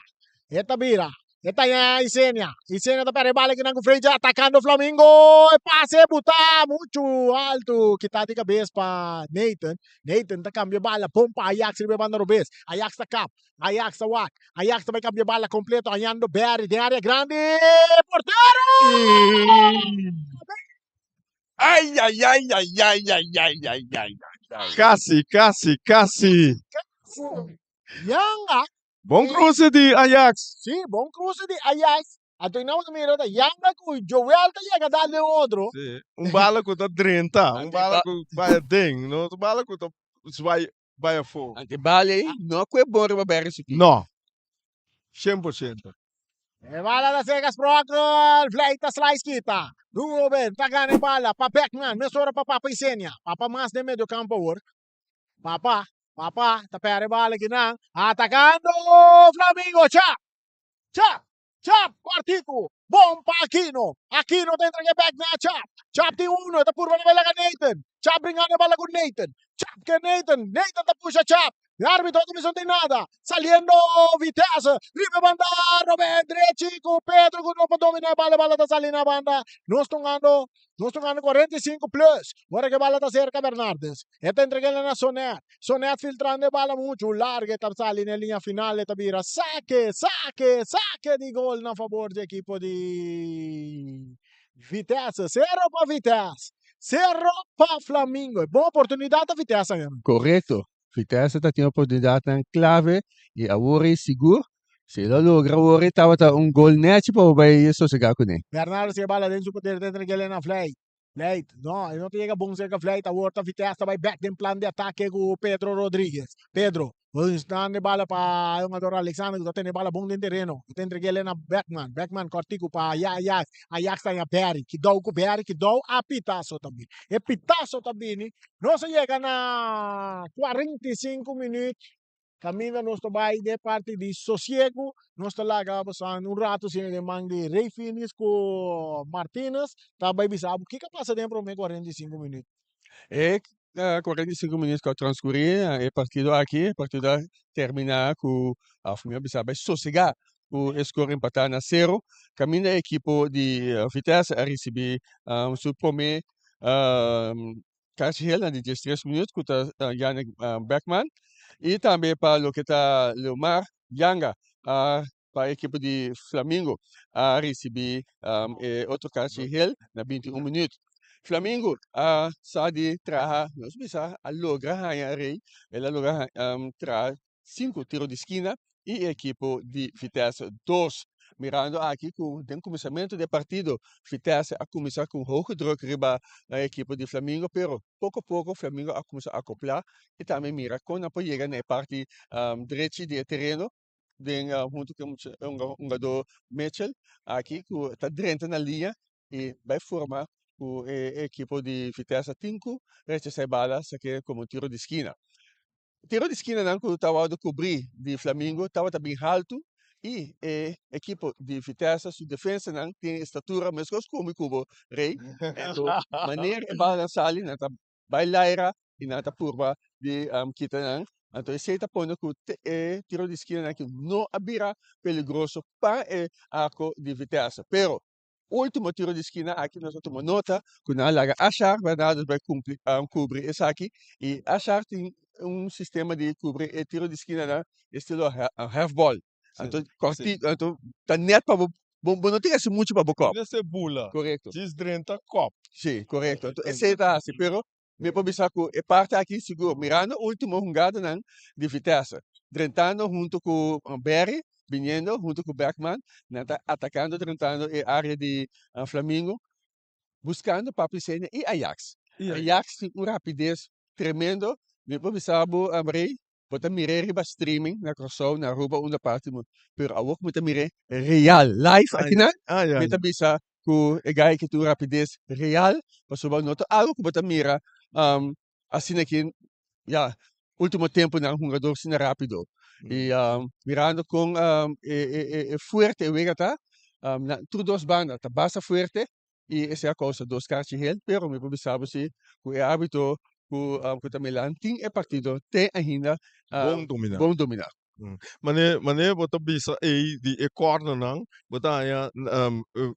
Speaker 1: E ta bira. E ta ña Isenia. Isenia ta perde bala kinan ku Freja atakando Flamingo. E pase buta muchu altu. Kita di kabes pa Nathan. Nathan ta kambia bala. Bon pa Ajax riba e banda robes. Ajax ta kap. Ajax ta wak. Ajax ta bai kambia bala kompleto. Hañando Barry den area grandi. Portero!
Speaker 3: Ay, ay, ay, ay, ay, ay, ay, ay, ay, ay. Casi, casi, casi.
Speaker 1: Yanga.
Speaker 3: Bon cruce di Ajax.
Speaker 1: Sí, bon cruce di Ajax. Anto nan ta mira ta Yanga cu Joel ta yega dal den otro.
Speaker 3: Sí, un bala cu ta drenta, un bala cu bai aden, no un bala cu ta zwaai bai afo.
Speaker 2: Ante bala ei no cu e bon riba Barry su pie.
Speaker 3: No. 100%.
Speaker 1: E bala ta sega Sprockel, Vlei ta slice kita. Ruben ta gana e bala pa Beckman, mesora pa Papa Isenia. Papa mas den medio campo awor. Papa, Papa ta perde e bala kinan, atacando Flamingo, Chap! Chap! Chap! Cuartico, bon pa Aquino. Aquino ta entrega bek na Chap. Chap tin uno, e ta purba na bala ka Nathan. Chap bringando e bala ku Nathan. Chap ke Nathan, Nathan ta pusha Chap. E arbitro ta bisa no tin nada. Saliendo Vitesse, riba e banda Robert drechi ku Pedro ku no por domina e bala, e bala ta sali na banda. Nos tungando, nos tungando 45 plus. Ora ku e bala ta serka Bernardes. E ta entrega na Sonet. Sonet filtrando e bala muchu largo, e ta sali na e liña final, e ta bira sake, sake, sake di gol na fabor di ekipo di Vitesse. Sero pa Vitesse, sero pa Flamingo. E bon oportunidat ta Vitesse aña.
Speaker 2: Korekto. Vitesse ta tin oportunidatnan klave i awor ei sigur si lo logra awor ei tabata un gol nèchi pa bo bai sosegá kuné.
Speaker 1: Bernardo si e bala den su poder ta entreg'el na Vleit. Vleit, no, e no ta yega bon serka Vleit awor ta Vitesse ta bai bèk den plan di atake ku Pedro Rodriguez. Pedro, dando e bala pa e hungador Alexander ku ta tene e bala bon den tereno. E ta entreg'el na Beckman. Beckman kòrtiku pa Ajax. Ajax ta haña Berry. Kidou ku Berry, kidou a pitaso ta bini. E pitaso ta bini. Nos a yega na 45 minuut. Kaminda nos ta bai den parti di sosiegu. Nos ta laga boso un ratu asina den man di Rey Finis ku Martinez ta bai bisa bo kiko a pasa den e prome 45 minuut.
Speaker 2: E 45 minuut ku a transkurí e partido aki, e partido a terminá ku, òf mihó bisa bai sosegá ku e skor empatá na sero. Kaminda e ekipo di Vitesse a risibí su promé Casi hel na di 13 minuut ku ta Yannick Beckman i tambe pa loke ta Leomar Yanga pa ekipo di Flamingo a risibí e otro casi hel na 21 minuut. Flamingo a sa di traha, nos bisa a logra haña rei, el a logra traha sinku tiro di skina i e ekipo di Vitesse dos. Mirando aki ku den kuminsamentu di e partido Vitesse a kuminsá ku un hoge druk riba e ekipo di Flamingo pero poko poko Flamingo a kuminsá akoplá i tambe mira kon nan por yega na e parti drechi di e tereno den huntu ku e hungadó Mitchell aki ku ta drenta na liña i bai forma ku e ekipo di Vitesse tin ku rechasá e bala sak'é komo un tiro di skina. Tiro di skinanan ku ta wòrdu kubrí di Flamingo tabata bin haltu i e ekipo di Vitesse su defensanan tin estatura meskos ku mi ku bo Rey. Anto manera e balanan sali nan ta bai laira i nan ta purba di kita nan. Anto esei ta pone ku e tiro di skinanan aki no a bira peligroso pa e arko di Vitesse. Pero Ultimo tiro di skina aki nos a tuma nota ku nan a laga Ashar Bernardus bai kumpli kubri esaki i Ashar tin un sistema di kubri e tiro di skinanan estilo half ball. Anto kòrti anto ta nèt pa bo bo no tin hasi muchu pa bo kòp.
Speaker 3: Mester bula.
Speaker 2: Korekto.
Speaker 3: Djis drenta kòp.
Speaker 2: Si, korekto. Anto esei ta hasi pero mi por bisa ku e parti aki sigur mirando ultimo hungadanan di Vitesse drentando hunto ku Berry biniendo hunto ku Bergman nan ta atakando drentando e area di Flamingo buskando Papi Senia i Ajax. Ajax tin un rapides tremendo mi por bisa bo Rey bo ta mir'é riba streaming na Kòrsou na Aruba unda parti pero awor ku mi ta mir'é real live akinan mi ta bisa ku e gai ki tin un rapides real pasobra no ta algo ku bo ta mira asina ki ya ultimo temponan hungador asina rapido i mirando kon e fuerte e wega ta na tur dos banda ta basta fuerte i esei a kousa dos karchi hel pero mi por bisa bo si ku e arbitro ku ku ta Milan tin e partido te ainda
Speaker 3: Bon dominá.
Speaker 2: bon dominá.
Speaker 3: Mane mane bo ta bisa ei di e kòrnernan bo ta haña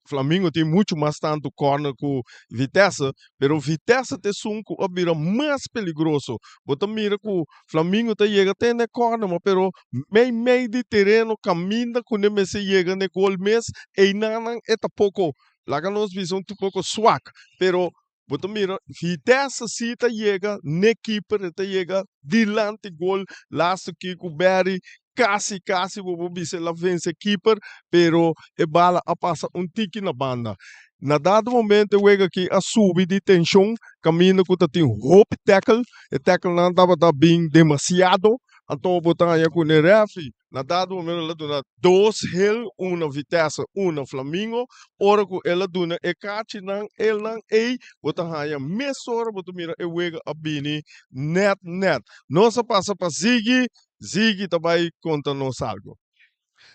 Speaker 3: Flamingo tin muchu mas tantu kòrner ku Vitesse pero Vitesse ta esun ku a bira mas peligroso bo ta mira ku Flamingo ta yega te na e kòrner ma pero mei mei di tereno kaminda ku ne mester yega na e gol mes einan e ta poko Laga nos bisa un poko swak, pero bo ta mira Vitesse si ta yega n'e keeper, e ta yega dilanti gol, laatste keer ku Barry kasi kasi bo por bisa el a vense keeper, pero e bala a pasa un tiki na banda. Na dado momento e wega aki a subi di tenshon, kaminda ku ta tin hopi tackle, e tacklenan tabata bin demasiado. Anto bo ta haña ku e referee na dado momento el a duna dos hel, un na Vitesse, un na Flamingo. Ora ku el a duna e kachinan elnan ei, bo ta haña mesora bo ta mira e wega a bini nèt nèt. Nos a pasa pa Ziggy, Ziggy ta bai konta nos algu.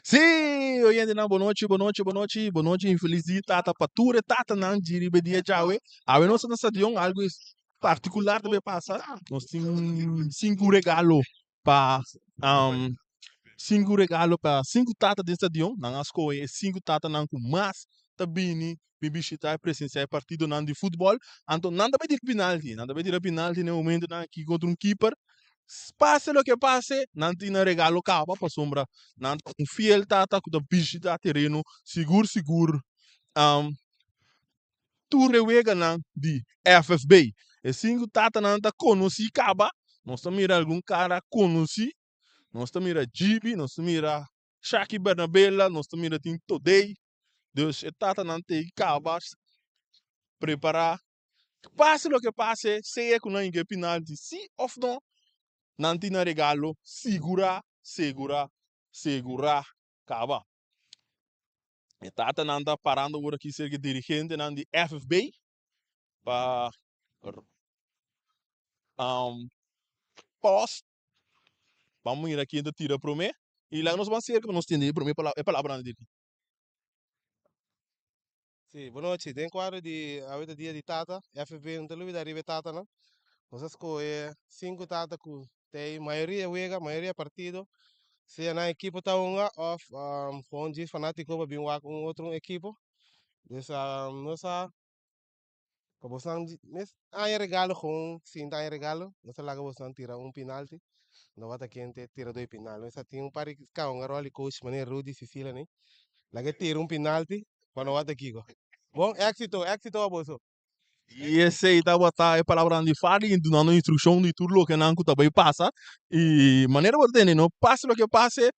Speaker 4: Sí, oyentenan, bonochi, bonochi, bonochi, bonochi i felis dia tata pa tur e tatanan dji riba e dia djawe. Awe nos ta na stadion, algu partikular ta bay pasa. Nos tin sinku regalo pa sinku regalo pa sinku tata den stadion. Nan a skohe e sinku tatanan ku mas ta bini bin bishita i presensia e partidonan di futbòl. Anto nan ta bay tira pinalti, nan ta bay tira pinalti na e momentonan aki kontra un kiper. Pase loke pase, nan tin nan regalo kaba pasobra nan ta un fiel tata ku ta bishita tereno sigur sigur. Tur e weganan di FFB. E sinku tatanan ta konosí kaba. Nos ta mira algun kara konosí. Nos ta mira Gibi, nos ta mira Shaki Bernabela, nos ta mira tin Todey. Dus e tatanan ta ei kaba prepará. Pase loke pase, sea ku nan yega e pinalti sí òf no, nan tin nan regalo sigurá, segurá, segurá kaba. E tatanan ta parando awor aki serka e dirigentenan di FFB pa post. Ban mira ken ta tira prome y laga nos ban serka pa nos tende e prome e palabranan di dirigente.
Speaker 5: Sí, bonochi. Den kuadro di awe ta dia di tata, FFB no ta lubida riba e tatanan. Nos a skohe sinku tata ku ta e mayoria wega, mayoria partido, sea nan ekipo ta hunga òf gewoon djis fanátiko pa bin wak un otro ekipo. Dus nos a pa bosnan mes haña regalo gewoon sinta haña regalo, nos a laga bosnan tira un pinalti. No wata ken ta e tiradó di pinal. Nos a tin un par di kaunga ròl di coach manera Rudy Cecilia ni. Laga e tira un pinalti pa no wata kiko. Bon éxito, éxito a boso.
Speaker 4: I esei tabata e palabranan di Fadi i dunando instrukshon di tur loke nan ku ta bai pasa. I manera bo ta tende no, pase loke pase,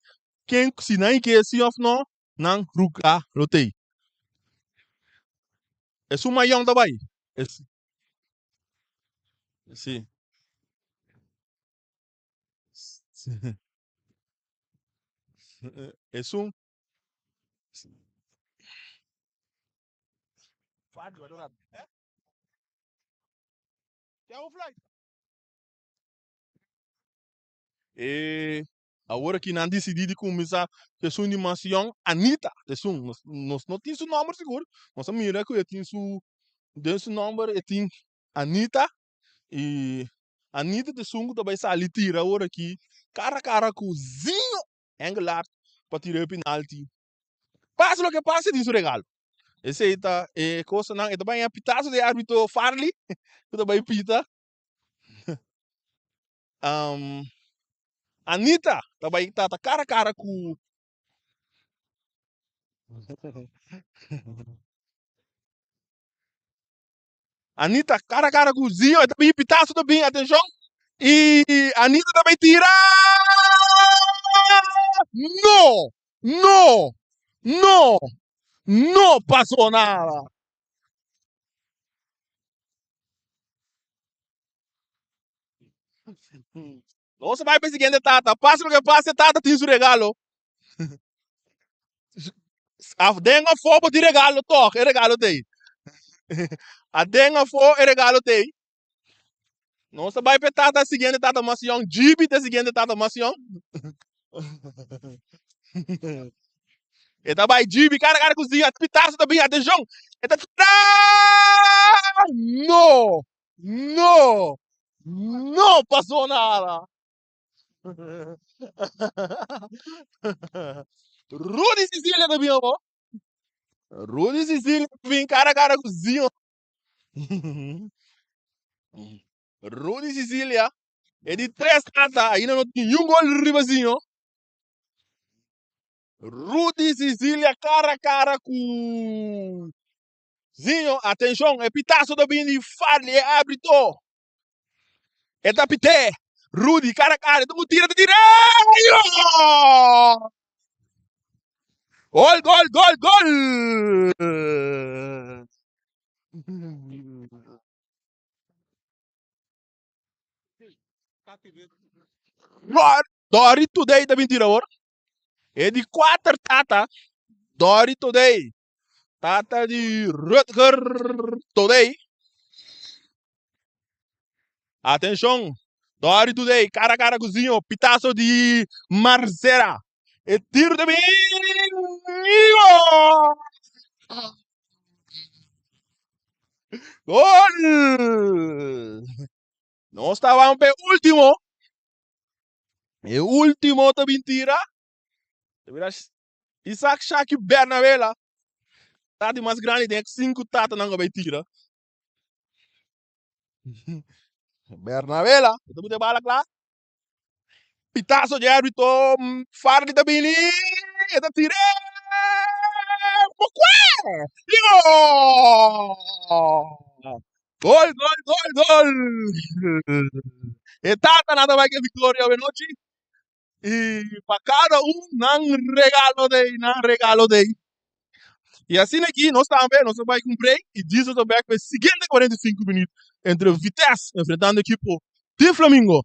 Speaker 4: ken si nan ke si òf no, nan ruga lo tei. Esun mayon ta bai. Si. Esun. E awor aki nan disidí di kuminsá ku esun di mas yòn, Anita. Esun, nos, nos no tin su nòmber sigur. Nos a mira ku e tin su, den su nòmber e tin Anita. I Anita ta esun ku ta bai sali tira awor aki kara kara ku Zinho Engelhardt pa tira e penalti. Pase loke pase tin su regalo. Esei ta e kosanan. E ta bai haña pitazo di e arbitro Farley ku ta bai pita. Anita ta bai tata kara kara ku Anita kara kara ku Zio. E ta bin pitazo ta bin atenshon. I Anita ta bai tira. No! No! No! No pasó nada. Nos a bai pa e siguiente tata. Pase loke pase, tata tin su regalo. Aden afó bo tin regalo tòg, e regalo ta ei. Aden afó e regalo ta ei. Nos ta bai pa e tata siguiente tata mas yòn. Gibi ta e siguiente tata mas yòn. E ta bai Gibi kara kara ku Zia. Pitazo ta bin, atenshon! E ta tira! No! No! No pasó nada! Rudy Cecilia ta bin abo. Rudy Cecilia ta bin kara kara ku Zion. Rudy Cecilia e di tres tata ainda no tin niun gol riba Zion. Rudy Cecilia kara kara ku Zion. Atenshon, e pitazo ta bin di Farley, e árbitro. E ta pité. Rudy cara a cara. Tu tira, tira. Gol, gol, gol, gol. Gol. Dori Today ta bin tira awor. E di kuater tata, Dori Today. Tata di Rutger Today. Atenshon, Dori Today, kara kara ku Zinho, pitaso di Marzera. E tiro ta bin gol! Gol! Nos ta wan p'e ultimo. E ultimo ta bin tira. Ta bira Isaac Shaki Bernabela. Ta di mas grandi den e sinku tatanan ku a bai tira. Bernabela, ta buta e bala kla. Pitazo di arbitro, Farley ta bini, e ta tira, Mokwe! I gol! Gol, gol, gol, gol! E tatanan ta bai ku e viktoria awe nochi. I pa kada un nan regalo dei, nan regalo dei. I asina aki nos tambe nos ta bai ku un break i djis nos ta bek pa e siguiente 45 minuut entre Vitesse enfrentando ekipo di Flamingo.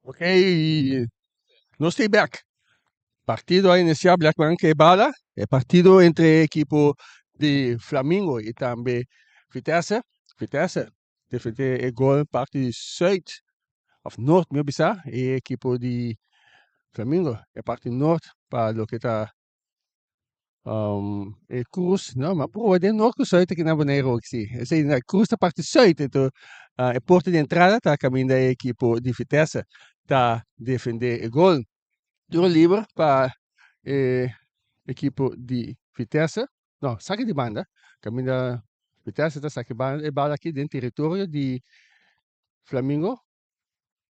Speaker 2: Ok, nos ta bek. Partido a inicia Blackman ke bala. E partido entre ekipo di Flamingo y tambe Vitesse. Vitesse defende e gol parti zuid of noord mi a bisa e ekipo di Flamingo e parti noord pa loke ta E cruz, no, ma proba den noord cu zuid aki na Boneiru ook si. Esey na cruz ta parti zuid, ento e porta di entrada ta caminda e ekipo di Vitesse ta defende e gol. Tiro liber pa e ekipo di Vitesse, no, saki di banda, caminda Vitesse ta saki e bala aki den teritorio di Flamingo.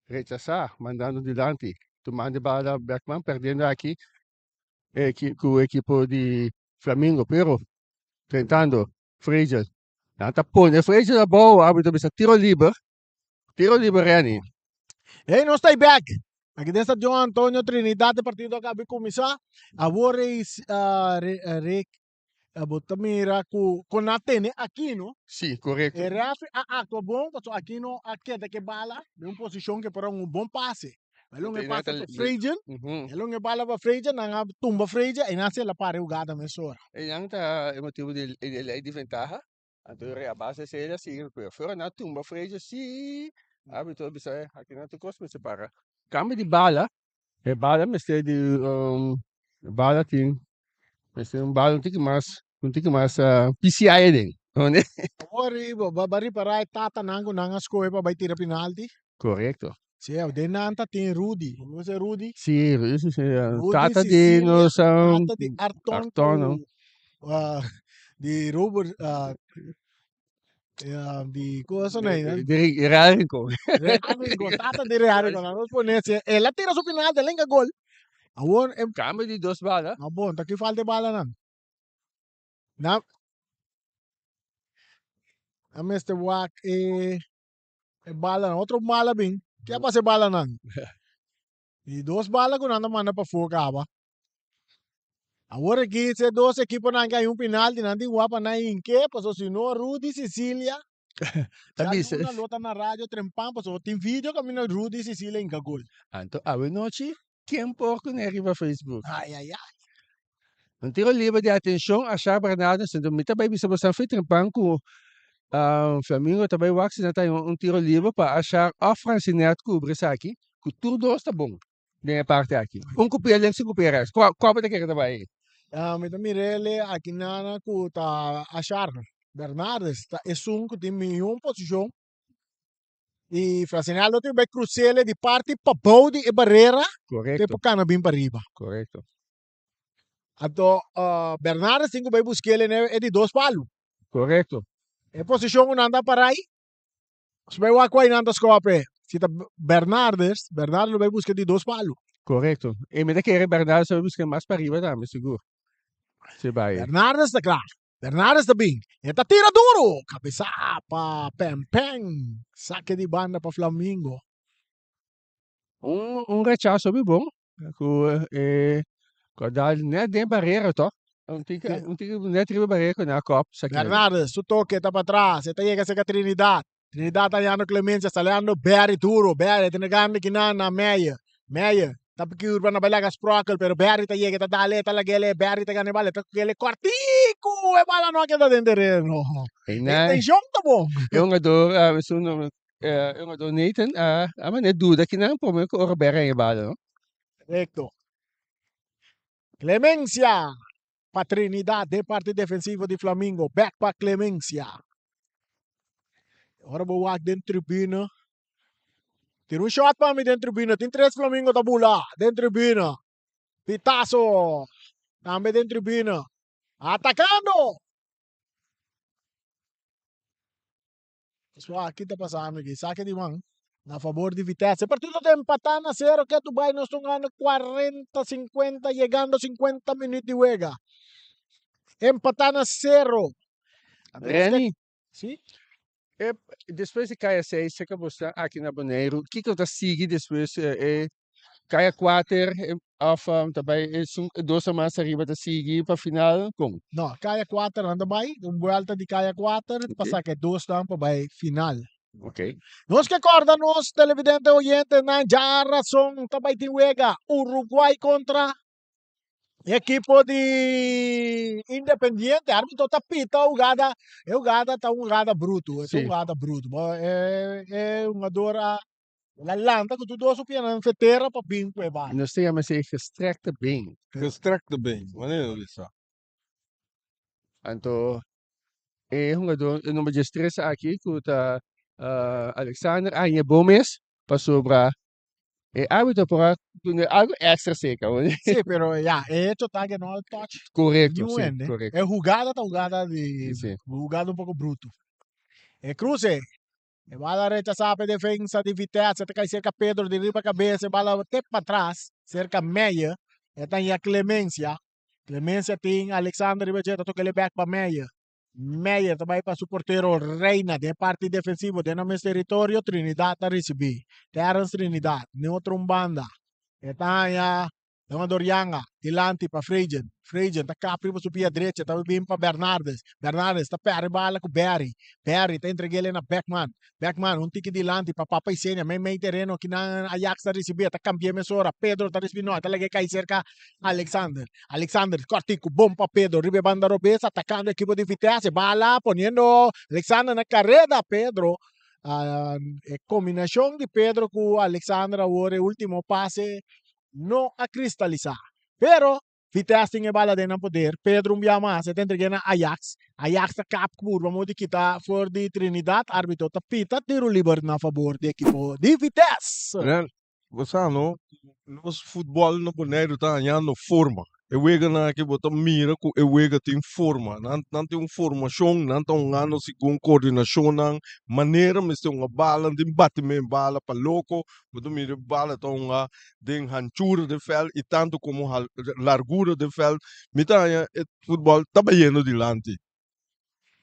Speaker 2: Rechasa, mandando dilanti, tumando e bala Beckman, perdiendo aki ku ekipo di Flamingo, pero drentando Frazier. Nan ta pone Frazier abou, arbitro bisa tiro liber. Tiro liber Renny.
Speaker 1: Hey, nos ta back. Aki den stadion Antonio Trinidad e partido a caba di cuminsa. Awor e Rick bo ta mira cu con nan tene Aquino.
Speaker 2: Si, correcto.
Speaker 1: E referee a actua bon pasobra Aquino a keda ke bala den un posicion ke por a un bon pase. El un e pasa pa Frazier, el un e bala pa Frazier, nan a tumba Frazier y nan a la para e hugada mesora.
Speaker 2: E nan ta e motibu di e ley di ventaha, anto a base esei el a sigui pero fuera nan a tumba Frazier si arbitro a bisa aki nan tur cos mester para. Cambio di bala, e bala mester di e bala tin mester un bala un tiki mas un tiki mas PCI aden.
Speaker 1: Awor bo a ripara e tatanan cu nan a scoge pa bay tira penalti?
Speaker 2: Correcto.
Speaker 1: Sí, den nan ta tin Rudy. Bo conoce Rudy?
Speaker 2: Sí, Rudy sí, sí.
Speaker 1: Rudy
Speaker 2: Tata di
Speaker 1: Cecilia,
Speaker 2: nos um,
Speaker 1: tata di Arton
Speaker 2: Arton, no?
Speaker 1: cu ah, di Robert ah, eh, di cosa
Speaker 2: De,
Speaker 1: nee,
Speaker 2: de, de Real Rincon.
Speaker 1: Real Rincon, tata di Real Rincon. Nos pone si el a tira su penalti, el enga gol. Awor em,
Speaker 2: Cambio di dos bala.
Speaker 1: ah, bon, ta ki falta e bala nan. Na, a mester wak e E balanan, otro bala bin. Ke a pasa e balanan? Di dos bala ku nan ta manda pafó kaba. Awor aki si e dos ekiponan ke hay un penalti nan tin wak pa nan hinke pasobra si no Rudy Cecilia
Speaker 2: Ta
Speaker 1: ya
Speaker 2: bisa.
Speaker 1: luna lo ta na radio trempan pasobra tin video kaminda Rudy Cecilia hinka gol.
Speaker 2: Anto awe nochi Ken por kuné riba Facebook?
Speaker 1: Ai ai ai.
Speaker 2: Un tiro liber di atenshon a Sha Bernardo Sento mi ta bai bisa bosan fe trempan ku Flamingo ta bai wak si nan ta haña un tiro liber pa Ashar òf Francinet kubri esaki ku tur dos ta bon den e parti aki. Un ku pia links un ku pia rèks. Kua kua bo ta kere ta bai?
Speaker 1: Mi ta mir'é aki nana ku ta Ashar Bernardes ta esun ku tin mihó posishon Y Frasinal lo tin bai crucele di parti pabou di e barrera
Speaker 2: Correcto.
Speaker 1: te por cana bin pariba.
Speaker 2: Correcto.
Speaker 1: Anto uh, Bernardes tin cu bai busquele ne e di dos palu.
Speaker 2: Correcto.
Speaker 1: E posicion cu nan ta parai, si bai wak cuai nan ta scope. Si ta Bernardes, Bernardes lo bai busca di dos palu.
Speaker 2: Correcto. E mi ta kere Bernardes lo bai busca mas pariba tambe, sigur. Si bai.
Speaker 1: Bernardes ta cla. Bernardes ta bin. E ta tira duro. Cabeza pa Pen Pen. Saque di banda pa Flamingo.
Speaker 2: Un, un rechazo bi bon. Ku eh, ku a dal net den barrera toch? Un tiki, un tiki net riba barrera ku na kop.
Speaker 1: Bernardes, su toque ta pa atras. E ta yega cerca Trinidad. Trinidad ta hallando Clemencia, saliendo Berry duro. Berry ta negando kinan na Meyer. Meyer ta curva na bailaga Sprokel, pero Berry ta yega, ta dale, ta lagele, Berry ta gana e bala, ta kele kortiku, e bala no a keda den tereno. Intenshon ta bon.
Speaker 2: E hungador, uh, su nomber, uh, e hungador Nathan, uh, a mane duda kinan prome ku ora Berry haña e bala, no?
Speaker 1: Correcto. Clemencia pa Trinidad den parti defensivo di Flamingo. Back pa Clemencia. Ora bo wak den tribuna. Tira un shot pa mi den tribuna. Tin tres Flamingo ta bula den tribuna. Pitazo tambe den tribuna. Atacando! Swa, ki ta pasando aki? Sake di man na fabor di Vitesse. E partido ta empatá na sero ketu bai nos ta hungando 40, 50, yegando 50 minuut di wega. Empatá na sero.
Speaker 2: Renny,
Speaker 1: Si?
Speaker 2: e, despues di KSA, seka bo sta aki na Boneiru, kiko ta sigui despues e? Kaya kuater of ta bai esun e dos mas ariba ta sigui pa final kon?
Speaker 1: No, kaya kuater nan ta bai, un buelta di kaya kuater pa saka e dosnan pa bai final.
Speaker 2: Ok.
Speaker 1: Nos ke kòrda nos televidente oyentenan djarason ta bai tin wega Uruguay kontra ekipo di Independiente. Arbitro ta pita hugada, e hugada ta un hugada brutu, e ta un hugada brutu. Bo e e hungador a El a lanta ku tur dos su pianan fetera pa bin ku e bala.
Speaker 2: Nos ta yama esei gestrekte been.
Speaker 3: Gestrekte been, wanneer lo bisa?
Speaker 2: Anto e hungador e number diestres aki ku ta Alexander a haña bon mes pasobra e arbitro por a duna algu extra seka.
Speaker 1: Sí, pero ya, e hecho ta ke no a touch
Speaker 2: Korekto,
Speaker 1: niun
Speaker 2: sí,
Speaker 1: hende.
Speaker 2: korekto.
Speaker 1: E hugada ta hugada di
Speaker 2: Sí.
Speaker 1: hugada un poko brutu. E kruse E bala rechasá pa e defensa di Vitesse, ta kai serka Pedro di riba kabes, e bala te patras serka Meyer, e ta haña Clemencia. Clemencia tin Alexander riba dje, ta toka el bek pa Meyer. Meyer ta bai pa su portero Reina den e parti defensivo den nan mes teritorio, Trinidad ta risibí. Terence Trinidad, den otro un banda, e ta haña Leonardo Yanga dilanti pa Frejen. Frejen ta kap riba su pia drecha, ta bin pa Bernardes. Bernardes ta pèrdè bala ku Barry. Barry ta entreg'é na Beckman. Beckman un tiki dilanti pa Papa Isenia. Mei mei tereno kinan Ajax ta risibí. Ta kambi'é mesora. Pedro ta risibí. No, e ta lag'é kai serka Alexander. Alexander kòrtiku bon pa Pedro riba e banda robes atakando ekipo di Vitesse. Bala poniendo Alexander na kareda. Pedro e kombinashon di Pedro ku Alexander awor e ultimo pase no a kristalisá. Pero, Vitesse tin e bala den nan poder. Pedro un bia mas, e ta entreg'é na Ajax. Ajax ta kap kurba modo di kita for di Trinidad. Arbitro ta pita tiro liber na fabor di ekipo di Vitesse.
Speaker 3: Real, bo sa no, nos futbòl na Boneiru ta hañando forma. E weganan aki bo ta mira ku e wega tin forma. Nan nan tin un formashon, nan ta hungando segun koordinashonnan, manera mester hunga bala, nan tin batimen bala pa loko. Bo ta mira e bala ta hunga den hanchura den vèlt i tantu komo largura den vèlt. Mi ta haña e futbòl ta bayendo dilanti.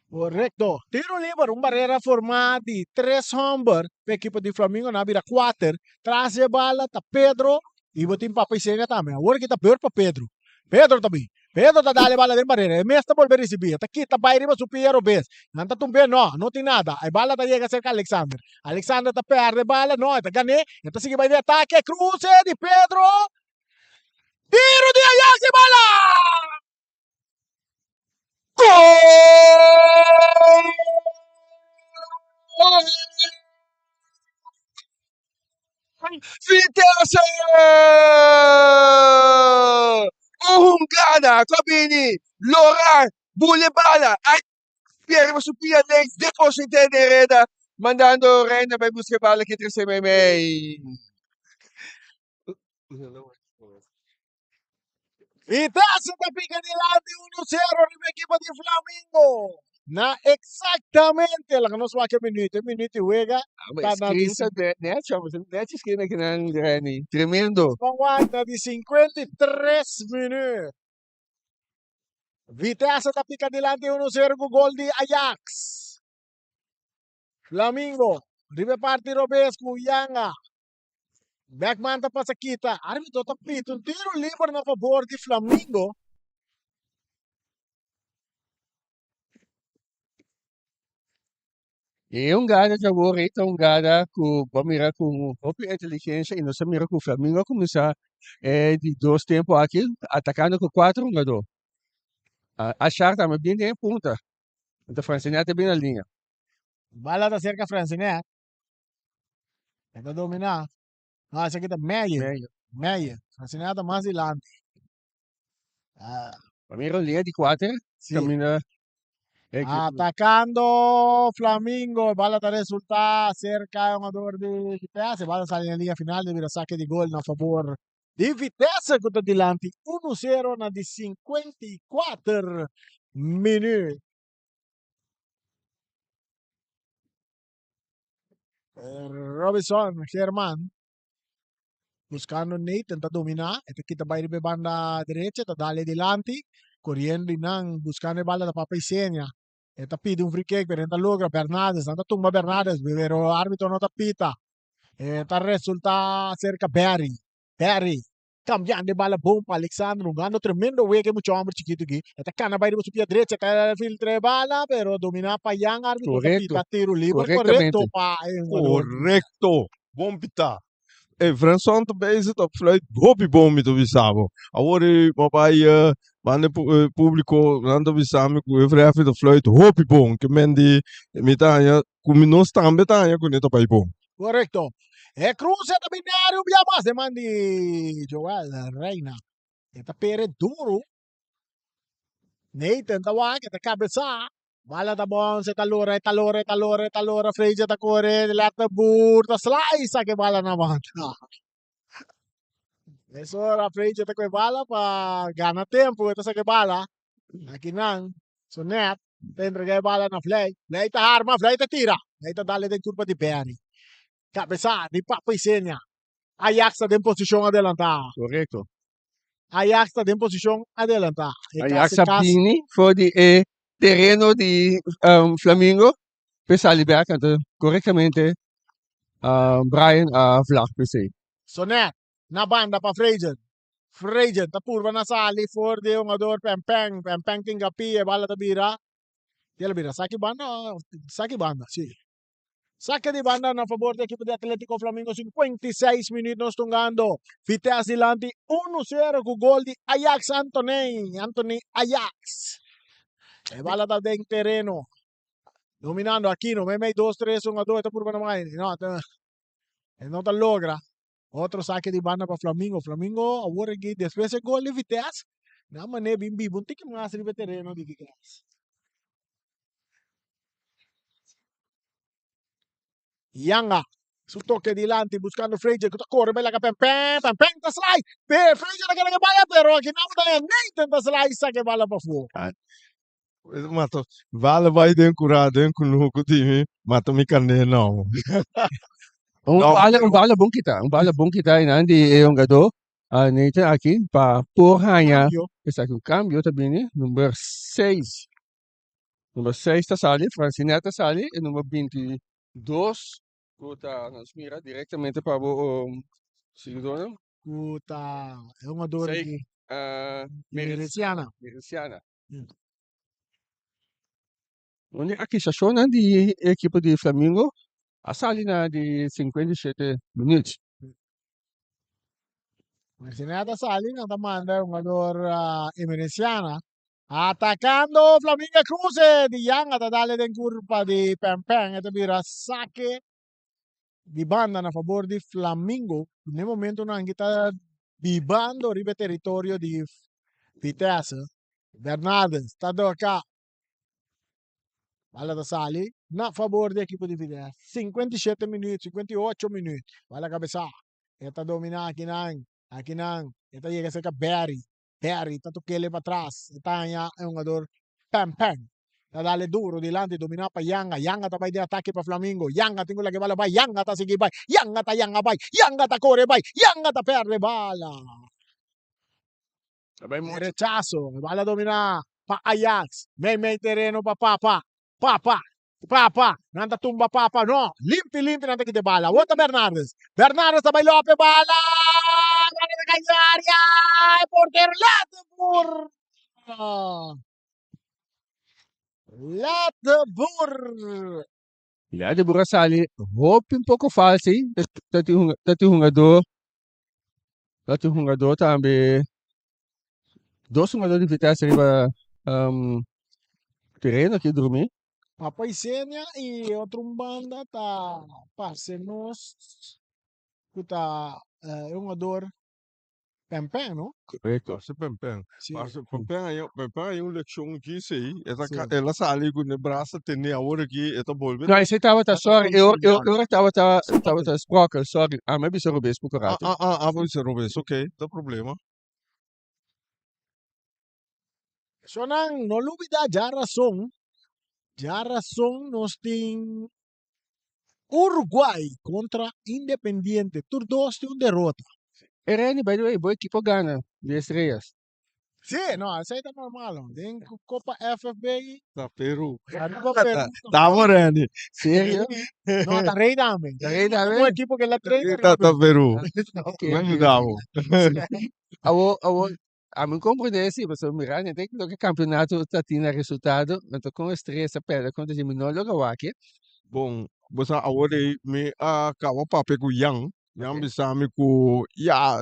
Speaker 1: Korekto. Tiro liber, un barera formá di tres hòmber pa ekipo di Flamingo, nan a bira kuater. Tras di e bala ta Pedro i bo tin Papa Isenia tambe. Awor ki ta beurt pa Pedro. Pedro ta bin. Pedro ta dal e bala den barera. E mes ta bolbe risibí. E ta kita bai riba su pia robes. Nan ta tumb'é. No, no tin nada. E bala ta yega serka Alexander. Alexander ta pèrdè e bala. No, e ta gan'é. E ta sigui bai den atake. Kruse di Pedro. Tiro di Ajax e bala!
Speaker 2: Gol! Vitesse! Un hungada ku a bini lora bule bala a pierde su pia links deposit'é den reda mandando Reina bai buska e bala ki trese meimei.
Speaker 1: Vitesse ta pica dilanti uno sero riba ekipo di Flamingo. Na exactamente laga nos wak e minuut, e minuut di wega
Speaker 2: Ah,
Speaker 1: ta na di
Speaker 2: screen ta net, net screen aki nan Reni. Tremendo.
Speaker 1: Ban wak na di 53 minuut. Vitesse ta pica dilanti uno sero ku gol di Ajax. Flamingo riba e parti robes ku Yanga. Beckman ta pasa kita. Arbitro ta pita un tiro liber na fabor di Flamingo.
Speaker 2: E hungada djawor ei ta hungada ku bo a mira ku hopi inteligensia i nos a mira ku Flamingo a kuminsá e di dos tempu aki atakando ku kuater hungadó. Ashar tambe bin den e punta, anto Francinet a bin na liña.
Speaker 1: Bala ta serka Francinet. E ta dominá. No, esaki ta Meyer.
Speaker 2: Meyer.
Speaker 1: Meyer. Francinet ta mas dilanti. Ah.
Speaker 2: Pa mi era un liña di kuater.
Speaker 1: Sí.
Speaker 2: Kaminda ekipo.
Speaker 1: Atacando Flamingo. E bala ta resulta cerca e hungador di Vitesse. E bala sali na liña final di bira saque di gol na favor di Vitesse cu ta dilanti 1-0 na di 54 minuut. Robinson German buscando Nathan ta domina e ta kita bai riba e banda derecha ta dale dilanti coriendo y nan buscando e bala ta Papa Isenia e ta pidi un free kick pero e no ta logra Bernardes nan ta tumba Bernardes pero arbitro no ta pita e ta resulta cerca Barry. Barry cambiando e bala bon pa Alexandro, hungando tremendo wega e mucha homber chikitu aki. E ta cana bay riba su pia drecha, ta filtra e bala, pero domina pa Jan arbitro ta
Speaker 2: Correcto.
Speaker 1: pita tiro liber correcto
Speaker 2: Correctamente.
Speaker 1: pa e jugador.
Speaker 3: Correcto. Bon pita. E Franson ta bezig ta fluit hopi bon mi ta bisa bo. Awor e bo bai banda e publico nan ta bisa mi ku e referee ta fluit hopi bon. Ke men di mi ta haña ku mi nos tambe ta haña ku ne ta bai bon.
Speaker 1: Correcto. E cruce ta bini área un bia mas de man di Joel Reina. E ta pere duro. Nathan ta wak, e ta cabeza. Bala ta bon, se ta lora, e ta lora, e ta lora, e ta lora. Frazier ta core, Letterboer ta slice, saca e bala na banda. Es ora Frazier ta coge bala pa gana tempo, e ta saca e bala. Aki nan, Sonet ta entrega e bala na Vlei. Vlei ta harma, Vlei ta tira. Vlei ta dale den curpa di Berry. Cabeza di Papa Isenia. Ajax ta den posicion adelanta.
Speaker 2: Correcto.
Speaker 1: Ajax ta den posicion adelanta. E
Speaker 2: Ajax
Speaker 1: cas, e
Speaker 2: a
Speaker 1: cas.
Speaker 2: bini for di e tereno di Flamingo pe sali bek, anto correctamente Brian a vlag p'esei.
Speaker 1: Sonet na banda pa Frazier. Frazier ta purba na sali for di e hungador Pempen. Pempen tin gapi, e bala ta bira. Ti el bira saki banda, saki banda, si. Sake di banda na fabor di ekipo di Atletico Flamingo 56 minuut nos tungando. Vitesse dilanti 1-0 ku gol di Ajax Anthony. Anthony Ajax. E bala ta den tereno. Dominando Aquino, meimei 2 3 hungador ta purba na mai. No, ta, e no ta logra. Otro sake di banda pa Flamingo. Flamingo awor aki despues e gol di Vitesse, nan mane bin biba un tiki mas riba e tereno di Vitesse. Yanga su toke dilanti buscando Frazier cu ta core bay laga Pempen, Pempen ta slide, pe Frazier ta kere ke bala pero aki nan ta Nathan ta slide saka e bala pafó.
Speaker 3: Mata bala bai den curá den cunucu di mi mata mi carné no.
Speaker 2: Un
Speaker 3: No.
Speaker 2: bala, un bala bon kita, un bala bon kita einan di e hungadó ah, Nathan aki pa por haña
Speaker 1: Cambio.
Speaker 2: esaki un cambio ta bini number 6. Number 6 ta sali, Francinet ta sali e number 22 ku ta nos mira directamente pa bo um, siguidornan.
Speaker 1: Cu ta e hungador
Speaker 2: Seis,
Speaker 1: di
Speaker 2: ah,
Speaker 1: Mereciana.
Speaker 2: Mereciana. Un di akusashonnan di e ekipo di Flamingo a sali na di 57 minuut.
Speaker 1: Mercenaria ta sali, nan ta manda e hungador Emerenciana. Atacando Flamingo cruce di Yanga ta dale den curpa di Pempen. E ta bira saque di banda na favor di Flamingo. Ne momentonan ki ta bibando riba e teritorio di Vitesse. Bernardes ta toca. Bala ta sali na favor di ekipo di Vitesse. 57 minuut, 58 minuut. Bala cabeza. E ta domina akinan, akinan. E ta yega cerca Barry. Barry ta tokele patras. E ta haña e hungador Pempen. Ta dale duro dilanti, domina pa Yanga. Yanga ta bai den atake pa Flamingo. Yanga tin ku laga e bala bai. Yanga ta sigui bai. Yanga ta yanga bai. Yanga ta kore bai. Yanga ta perde bala.
Speaker 2: Ta bai
Speaker 1: E
Speaker 2: mucho.
Speaker 1: rechaso. E bala domina pa Ajax. Mei mei tereno pa Papa. Papa. Papa. Nan ta tumba Papa. No. Limpi limpi nan ta kita e bala. Awor ta Bernardes. Bernardes ta bai lope bala. Bala ta kai den area. E portero Lateboer. Lateboer.
Speaker 2: Lateboer a sali hopi un poko fácil. Ta tin hunga- ta tin hungador. Ta tin hungador tambe. Dos hungador di Vitesse riba um, tereno aki drumi.
Speaker 1: Papa Isenia y otro un banda ta parce nos cu ta eh, e hungador Pempen, no?
Speaker 2: Correcto.
Speaker 3: Parce Pempen.
Speaker 1: Sí.
Speaker 3: Parce Pempen hay Pempen hay un leccion aquí sí. Esta
Speaker 1: Sí.
Speaker 3: el a sali con el brazo tene awor aquí, e ta bolbe.
Speaker 2: No, ese tabata,
Speaker 3: Ta
Speaker 2: sorry, e ora, e
Speaker 3: consolidando.
Speaker 2: ora tabata,
Speaker 1: Sprockel.
Speaker 2: tabata Sprockel, sorry. Ah, mi a bisa robes poco
Speaker 3: Ah,
Speaker 2: rato.
Speaker 3: ah, ah, ah, bisa robes, ok, no problema.
Speaker 1: Sonan, no lubida djarason, djarason nos tin Uruguay contra Independiente. Tur dos tin un derota.
Speaker 2: E Reni, by the way, bo ekipo gana di Estrellas.
Speaker 1: Sí, no, esei ta normal. No. Den Copa FFB.
Speaker 3: Ta Peru.
Speaker 1: Arriba Peru.
Speaker 3: Ta Moreni.
Speaker 2: Serio?
Speaker 1: No, ta Rey Dame.
Speaker 2: Ta Rey Dame?
Speaker 1: Un equipo que la trae.
Speaker 3: Ta, ta Peru.
Speaker 2: Okay.
Speaker 3: No ayudabo.
Speaker 2: Awo, awo, a mi comprende si, pasobra mira, nete loke campeonato ta tin na resultado, anto con Estrella ta perde contra dje mi no logra wak.
Speaker 3: Bon, bo sa awor ei mi a caba papia cu Jan. Nan bisa mi ku ya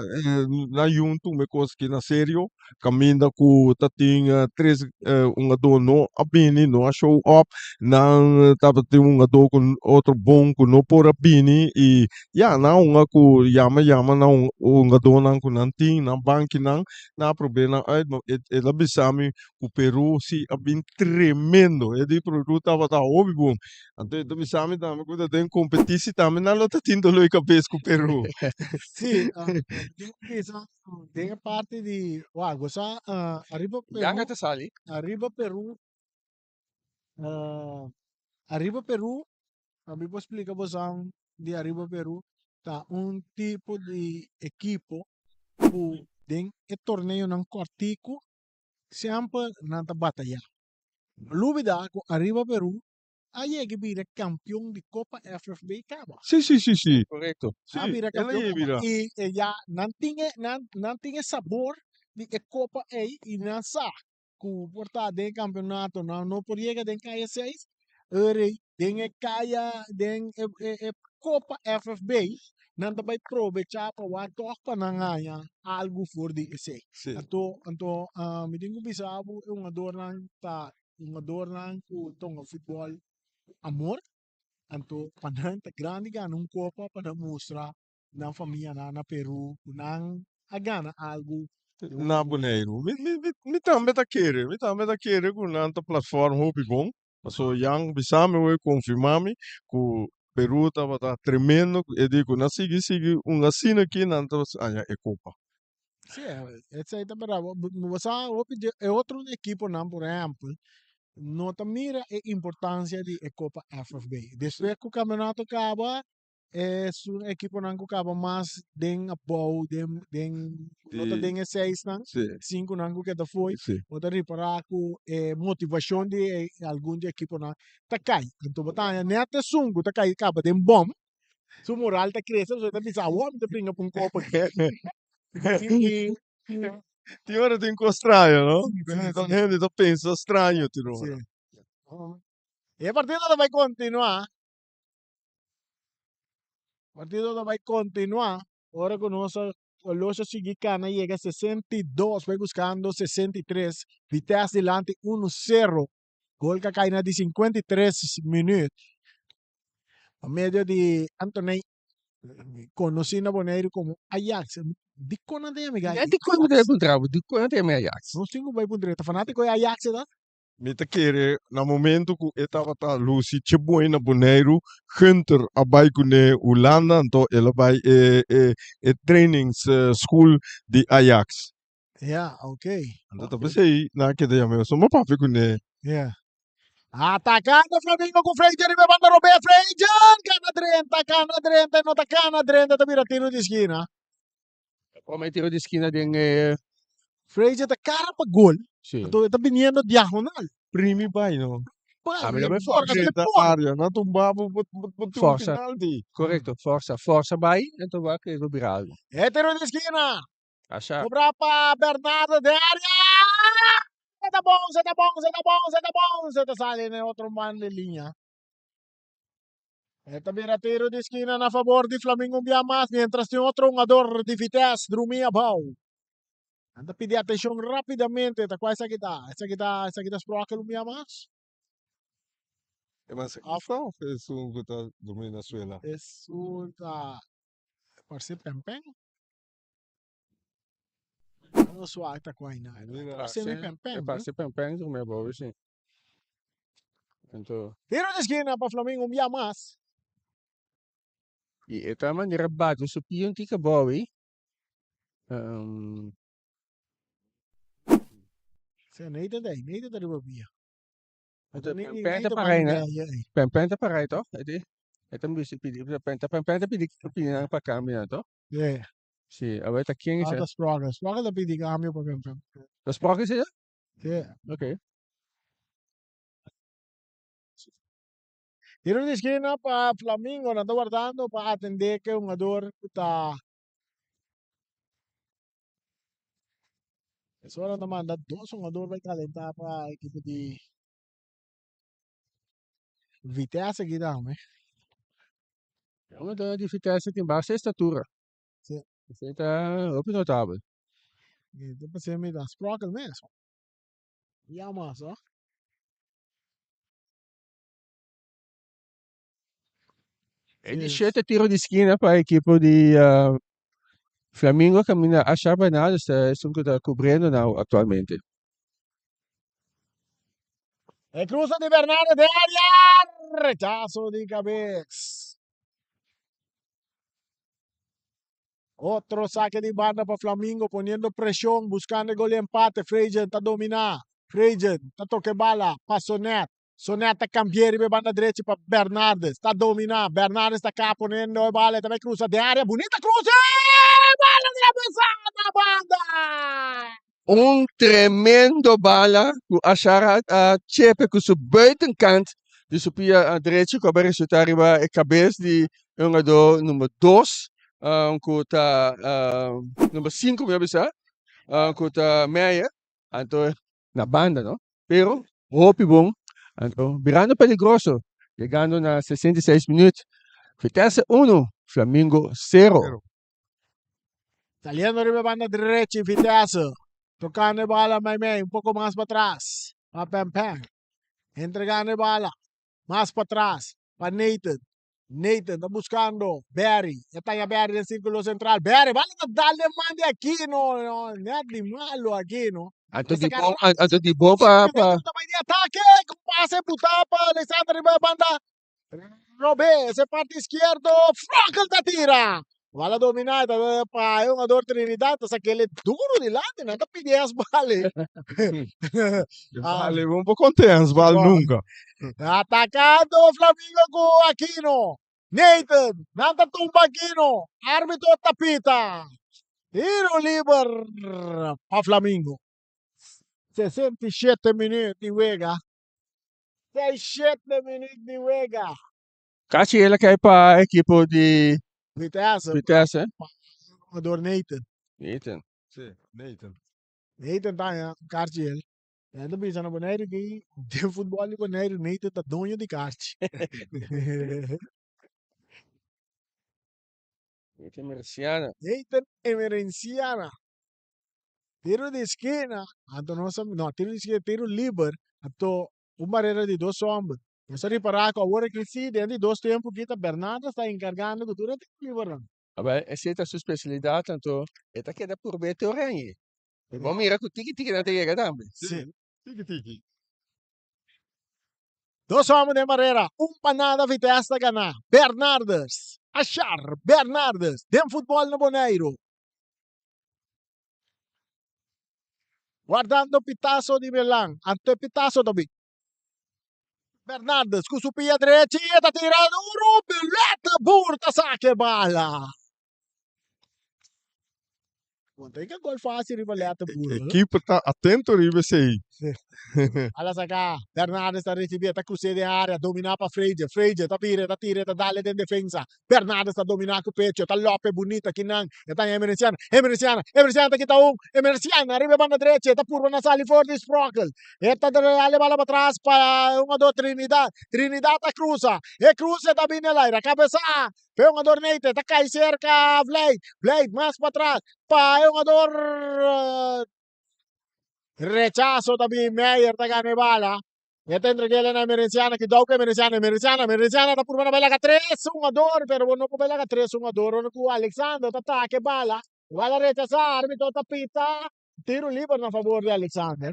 Speaker 3: nan yun tuma e kos aki na serio, kaminda ku ta tin tres hungadó no a bini, no a show up, nan tabatin un hungadó ku otro bon ku no por a bini i ya nan a hunga ku yama yama nan hungadónan ku nan tin, nan bankinan, nan a probeer nan uit, el a bisa mi ku Peru si a bin tremendo, e di Peru tabata hopi bon. Anto e ta bisa mi tambe ku ta den kompetisi tambe nan lo ta tin dolor di kabes ku Peru.
Speaker 1: Sí, tin ku bisa den e parti di wak bo sa ariba Peru.
Speaker 2: Yanga ta sali.
Speaker 1: Ariba Peru, ariba Peru, mi por splika bosan di ariba Peru ta un tipo di ekipo ku den e torneonan kòrtiku semper nan ta batayá. Lubida ku Ariba Peru a yega bira kampion di Kopa FFB kaba.
Speaker 3: Sí, sí, sí, sí.
Speaker 2: Korekto.
Speaker 3: Sí,
Speaker 1: A bira
Speaker 3: el a
Speaker 1: kampion
Speaker 3: yega
Speaker 1: kaba.
Speaker 3: bira.
Speaker 1: I e ya nan tin e nan nan tin e sabor di e kopa ei i nan sa ku por ta den e kampeonato nan no por yega den kaya seis, ora ei den e kaya den e e e Kopa FFB nan ta bai probechá pa wak tòg pa nan haña algu for di esei.
Speaker 3: Sí.
Speaker 1: Anto anto mi tin ku bisa bo e hungadornan ta hungadornan ku ta hunga futbòl ku amor, anto pa nan ta grandi gana un kopa pa nan mustra nan famianan na Peru ku nan a gana algu den un
Speaker 3: Na Boneiru. Mi mi mi mi tambe ta kere, mi tambe ta kere ku nan ta platform hopi bon. Paso Jan bisa mi hoy confirma mi cu Peru tabata tremendo e di cu nan sigui sigui un asina aki nan ta haña e copa.
Speaker 1: Sí, esei ta berdad. Bo sa hopi di e otro ekiponan por ehempel no ta mira e importancia di e copa FFB. Despues cu campeonato caba Esun ekiponan ku kaba mas den abou, den den no ta
Speaker 3: Di
Speaker 1: den e seisnan,
Speaker 3: sí,
Speaker 1: sinkunan ku keda fo'i,
Speaker 3: sí.
Speaker 1: bo ta ripará ku e motivashon di e algun di ekiponan ta kai. Anto bo ta haña nèt esun ku ta kai kaba den bòm, su moral ta krese pasobra e ta bisa awor mi ta bringa pa un kopa aki. I
Speaker 3: Tin ora tin kos straño, no?
Speaker 1: Sí, sí, sí.
Speaker 3: Hende ta pensa straño tin ora.
Speaker 1: Sí. E partido ta bai kontinuá. Partido ta bai kontinuá ora ku nos a los a sigui kana yega 62 bai buskando 63 Vitesse dilanti 1-0 gol ka kai na di 53 minüt pa medio di Anthony konosí na Boneiru komo Ajax. Dikon nan ta yama e gai
Speaker 2: Dikon nan ta
Speaker 1: Ajax?
Speaker 2: puntra bo? Dikon nan ta yama e Ajax?
Speaker 1: Nos tin ku bai puntra e ta fanátiko e Ajax e ta?
Speaker 3: Mi ta kere na momento ku e tabata lusi che buen na Boneiru, Gunther a bai kuné Hulanda, anto el a bai e e e trainings school di Ajax.
Speaker 1: Ja, ok.
Speaker 3: Anto ta p'esei nan a keda yam'é, so mi a papia kuné.
Speaker 1: Ja. Atakando Flamingo ku Frazier riba e banda robé, Frazier kana drenta, kana drenta, e no ta kana drenta, ta bira tiro di skina.
Speaker 2: Prome tiro di skina den e.
Speaker 1: Frazier ta cara pa gol.
Speaker 2: Sí.
Speaker 1: Anto e ta biniendo diagonal.
Speaker 3: Primi bai no.
Speaker 1: Bai,
Speaker 2: A mi no
Speaker 1: e
Speaker 2: bai
Speaker 1: por,
Speaker 2: forsa.
Speaker 1: e
Speaker 3: Drenta
Speaker 1: por.
Speaker 3: area, na tumba bo bo bo bo tin un
Speaker 2: Forsa.
Speaker 3: penalti.
Speaker 2: Correcto, forsa, forsa bai, anto wak e lo bira algo.
Speaker 1: E tiro di skina.
Speaker 2: Asha.
Speaker 1: Cobra pa Bernardo den area. E ta bon, e ta bon, e ta bon, e ta bon. E ta sali na e otro man di liña. E ta bira tiro di skina na fabor di Flamingo un bia mas, mientras tin otro hungador di Vitesse drumi abou. Nan ta pidi atencion rapidamente, ta cua esaki ta? Esaki ta esaki ta Sprockel un bia mas?
Speaker 3: E mas afta of esun cu ta drumi na suela?
Speaker 1: Esun ta parce Pempen. No suak ta cua aina.
Speaker 3: Mira.
Speaker 1: Parce mi Pempen.
Speaker 2: E parce Pempen drumi abou, si. Anto.
Speaker 1: Tiro di skina pa Flamingo un bia mas.
Speaker 2: I e ta manera bati su pia un tika abou ei. Um.
Speaker 1: Sí, Nathan ta ei, Nathan ta riba pia.
Speaker 2: Anto
Speaker 1: Ni- ni
Speaker 2: Pempen ta
Speaker 1: Nathan
Speaker 2: para ei,
Speaker 1: manda
Speaker 2: né?
Speaker 1: ei, ei.
Speaker 2: Pempen ta para ei toch? E di, e ta bisa pidi, Pempen ta Pempen ta pidi pidi nan pa cambio nan toch?
Speaker 1: Sí.
Speaker 2: Sí, awor ta ken
Speaker 1: Ah,
Speaker 2: esei?
Speaker 1: ta Sprocket. Sprocket ta pidi cambio pa Pempen.
Speaker 2: Ta Sprockel esei?
Speaker 1: Sí.
Speaker 2: Ok.
Speaker 1: Tiro di esquina pa Flamingo, nan ta wardando pa atende ke hungador ku ta Esora ta manda dos hungador bai kalentá pa ekipo di Vitesse aki tambe.
Speaker 2: E hungador di Vitesse tin basta estatura.
Speaker 1: Sí.
Speaker 2: Esei ta hopi notabel.
Speaker 1: Mi ta pensé mi ta Sprockel mes. Ya mas, oh.
Speaker 2: E di shete tiro di skina pa ekipo di Flamingo kaminda Ashar Bernardes ta esun ku ta kubriendo nau aktualmente.
Speaker 1: E cruza di Bernardes den área. Rechazo di cabez. Otro saque di banda pa Flamingo poniendo presión, buscando el gol di empate. Frejen ta domina. Frejen ta toque bala pa Sonet. Sonet ta cambia riba e banda drechi pa Bernardes. Ta domina. Bernardes ta ka poniendo e bala. E ta bai cruza den area. Bunita cruze! Bala atravesá na banda!
Speaker 2: Un tremendo bala ku Ashar a chepe ku su buitenkant di su pia drechi ku a bai resulta riba e kabes di e hungadó number dos ku ta number sinku mi a bisa ku ta Meyer anto na banda no pero hopi bon anto birando peligroso yegando na 66 minuut Vitesse uno Flamingo sero.
Speaker 1: Saliendo riba e banda derechi Vitesse. Tocando e bala meimei, un poco mas pa tras pa Pempen. Entregando e bala mas pa tras pa Nathan. Nathan ta buscando Barry. E taña Barry den círculo central. Barry, bala ta dal den man di Aquino. No, net di malo Aquino.
Speaker 2: Anto di bon, anto di bon pa pa.
Speaker 1: Ta bai di ataque. Con pase buta pa Alexander riba e banda Robes e parti izquierdo, Frockel ta tira. Bala domina ta pa e hungador Trinidad ta sakele duro dilanti, nan ta pidi handsbal.
Speaker 3: Vale, un poco conte handsbal nunca.
Speaker 1: Atacando Flamingo cu Aquino. Nathan, nan ta tumba Aquino. Arbitro ta pita. Tiro liber pa Flamingo. 67 minuut di wega. 67 minuut di wega.
Speaker 2: Kachi el a kai pa ekipo di
Speaker 1: Vitesse.
Speaker 2: Vitesse.
Speaker 1: Jugador Nathan.
Speaker 2: Nathan.
Speaker 3: Sí, Nathan.
Speaker 1: Nathan ta haña un karchi el. E ta bisa na Boneiru ki den futbol di Boneiru Nathan ta doño di karchi.
Speaker 2: Nathan Emerenciana.
Speaker 1: Nathan Emerenciana. Tiro di skina, anto nos a, no, tiro di skina, tiro liber, anto un barera di dos homber. Nos a ripará ku awor aki sí, den di dos tempu aki ta Bernardo sta enkargando ku tur e tiro libernan.
Speaker 2: Abel, esei ta su spesialidat, anto e ta keda purbe te ora añe. E bo mira ku tiki tiki nan ta yega tambe.
Speaker 1: Sí.
Speaker 3: Tiki tiki.
Speaker 1: Dos homber den barera, un pa nada Vitesse ta gana. Bernardes, Ashar Bernardes den futbòl na Boneiru. Guardando pitazo di Milan. Anto e pitazo ta bin. Bernardes cu su pia drechi e ta tira duro. Letterboer ta saca e bala. Bon, tin ke gol fácil riba Letterboer.
Speaker 3: E keeper ta atento riba esei.
Speaker 1: Ala saca. Bernardes ta ricibi, ta cruce den area, domina pa Frazier. Frazier ta bira, ta tira, ta dale den defensa. Bernardes ta dominá ku pecho, ta lope bunita kinan, e ta haña Emerenciana, Emerenciana, Emerenciana ta kita un, Emerenciana riba e banda drechi, e ta purba na sali for di Sprockel, e ta dale bala patras pa hungador Trinidad, Trinidad ta cruza, e cruza e ta bini al aire, cabeza pa e hungador Neite, ta kai cerca Vleit, Vleit mas patras pa e hungador Rechazo ta bin, Meyer ta gana e bala. E ta entreg'el na Emerenciana, cuidao cu Emerenciana, Emerenciana, Emerenciana ta purba na bai laga tres hungador, pero bo no por bai laga tres hungador ora cu Alexander ta taka e bala, e bala rechasa, arbitro ta pita tiro liber na favor di Alexander.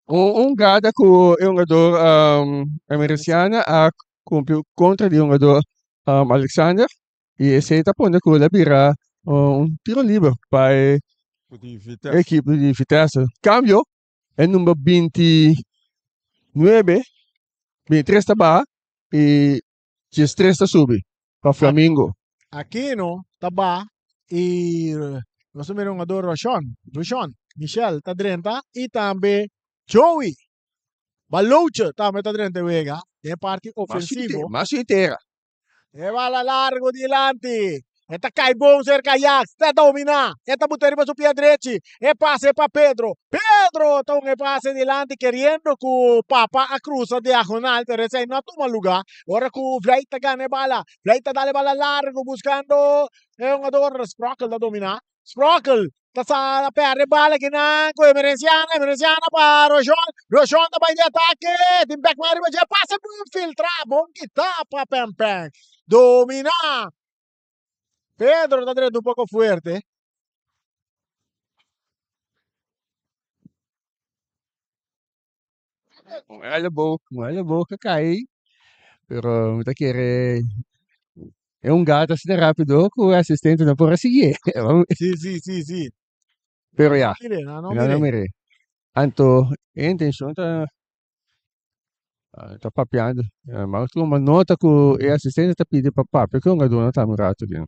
Speaker 2: Un hungada cu e hungador Emerenciana a cumpli contra di hungador Alexander y esey ta pone cu el a bira un tiro liber pa e ekipo di Vitesse. Cambio E number 29, 23 ta baha y 13 ta subi pa Flamingo.
Speaker 1: Aquino ta baha y. Nos ta mira hungador Roshon, Rushon, Michel ta drenta y tambe Joey Baloche tambe ta drenta e wega den parti ofensivo.
Speaker 2: Mas su tera.
Speaker 1: E bala largo dilanti. E ta kai bon serka Ajax. Ta domina. E ta buta riba su pia drechi. E pase pa Pedro. Pedro ta un e pase dilanti keriendo ku Papa a krusa diagonal pero esei no a tuma luga. Ora ku Vleit ta gana e bala. Vleit ta dal e bala largo buskando e hungador Sprockel ta domina. Sprockel ta sa perde bala kinan ku Emerenciana. Emerenciana pa Roshon. Roshon ta bai di atake. Tin Beckman riba dje. Pase bon filtra. Bon kita pa Pempen. Domina. Pedro ta drenta un poko fuerte.
Speaker 2: Un elleboog, un elleboog a kai, pero mi ta kere e un gato asina rapido ku e asistente no por a siguié.
Speaker 1: Sí, sí, sí, sí.
Speaker 2: Pero ya,
Speaker 1: Mire, no, no
Speaker 2: nan no
Speaker 1: mire.
Speaker 2: mir'é. Anto e intenshon ta ta papiando. Mas tuma nota ku e asistente ta pidi pa papia ku e hungadónan tambe un rato den.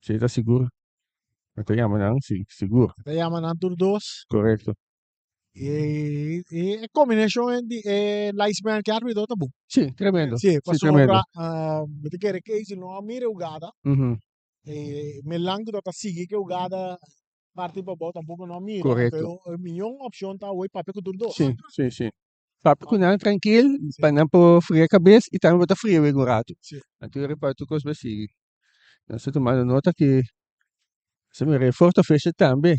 Speaker 2: Si ta sigur, nan ta yama nan, si, sigur.
Speaker 1: Ta yama nan tur dos.
Speaker 2: Korekto.
Speaker 1: E, e combinacion di e linesman ku arbitro ta bon.
Speaker 2: Sí, tremendo.
Speaker 1: Sí,
Speaker 2: Sí,
Speaker 1: pasobra
Speaker 2: tremendo.
Speaker 1: mi ta kere Casey no a mira e hugada.
Speaker 2: Ujú.
Speaker 1: E Milan ku ta sigui ku e hugada parti pa abou tampoco no a mira.
Speaker 2: Korekto.
Speaker 1: Pero e mion opcion ta awor papia ku tur dos.
Speaker 2: Sí, sí, sí. Papia ku nan trankil pa nan por fria kabes i tambe bo ta fria wega un ratu.
Speaker 1: Sí.
Speaker 2: Anto e reparto kos bai sigui. Nos ta tumando nota ki se mira e fourth official tambe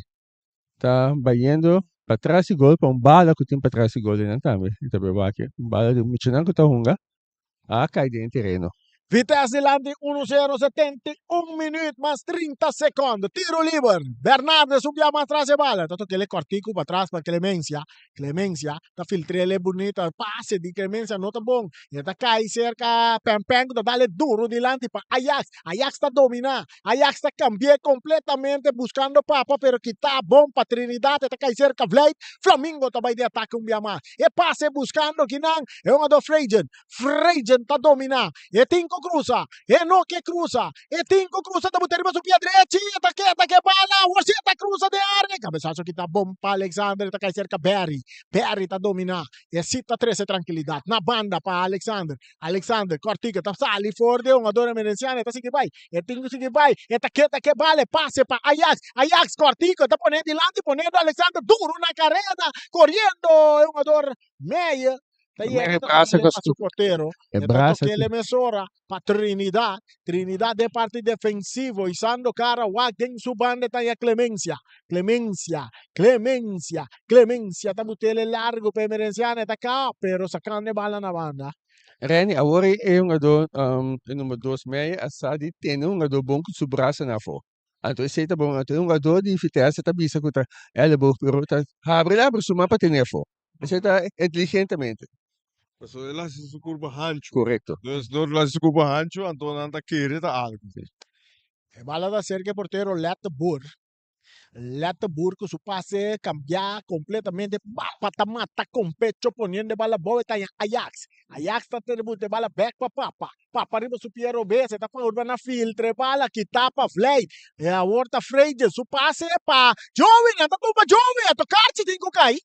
Speaker 2: ta bayendo patras di gol pa un bala ku tin patras di gol einan tambe. E ta bay wak un bala di un muchanan ku ta hunga a kai den e tereno.
Speaker 1: Vitesse dilanti uno sero 71 minuut mas 30 secondo. Tiro liber. Bernardes un bia mas tras e bala. Ta toca ele cortico patras pa Clemencia. Clemencia ta filtrele bunita. Pase di Clemencia no ta bon. E ta cay cerca Pempen cu ta dale duro dilanti pa Ajax. Ajax ta domina. Ajax ta cambi'é completamente buscando Papa pero kita bon pa Trinidad e ta cay cerca Vlijt. Flamingo ta bay di atake un bia mas. E pase buscando kinan e hungador Frejen. Frejen ta domina. E tin cu cruza. E no ke cruza. E tin cu cruza ta buta riba su pia drechi. E ta keda ke bala. Awor si e ta cruza den area. Cabezazo kita bon pa Alexander. E ta cay cerca Barry. Barry ta domina. E si ta trece tranquilidad. Na banda pa Alexander. Alexander Cortico ta sali for di e hungador emerenciano. E ta sigui bay. E tin cu sigui bay. E ta keda ke bala. E pase pa Ajax. Ajax Cortico ta pone dilanti poniendo Alexander duro na careda. Coriendo e hungador Meyer ta yega
Speaker 2: E
Speaker 1: ta
Speaker 2: brasa
Speaker 1: tokele pa su portero.
Speaker 2: E
Speaker 1: E ta
Speaker 2: brasa
Speaker 1: tokele mesora pa Trinidad. Trinidad den parti defensivo isando cara wak den su banda ta ya Clemencia. Clemencia, Clemencia, Clemencia ta butele largo pa Emerenciano e ta ka pero sacando e bala na banda.
Speaker 2: Renny, awor e hungador e number dos Meyer a sa di tene un hungador bon cu su brasa na afo. Anto esey ta bon. Anto e hungador di Vitesse ta bisa cu ta elleboog pero ta habri habri su man pa tene afo. Esey ta inteligentemente.
Speaker 3: Pasobra el hasi su curva hancho.
Speaker 2: Correcto.
Speaker 3: Dus dor el hasi su curva hancho anto nan ta kere ta algo.
Speaker 1: E bala ta cerca e portero Letterboer. Letterboer cu su pase cambia completamente. Papa ta mata con pecho poniendo e bala abou e ta haña Ajax. Ajax ta tributa e bala bek pa Papa. Papa riba su pie robes e ta purba na filtra e bala kita pa Vlei. E awor ta Freidje su pase pa Joey. Nan ta tumba Joey. Ato Karchi tin cu cay.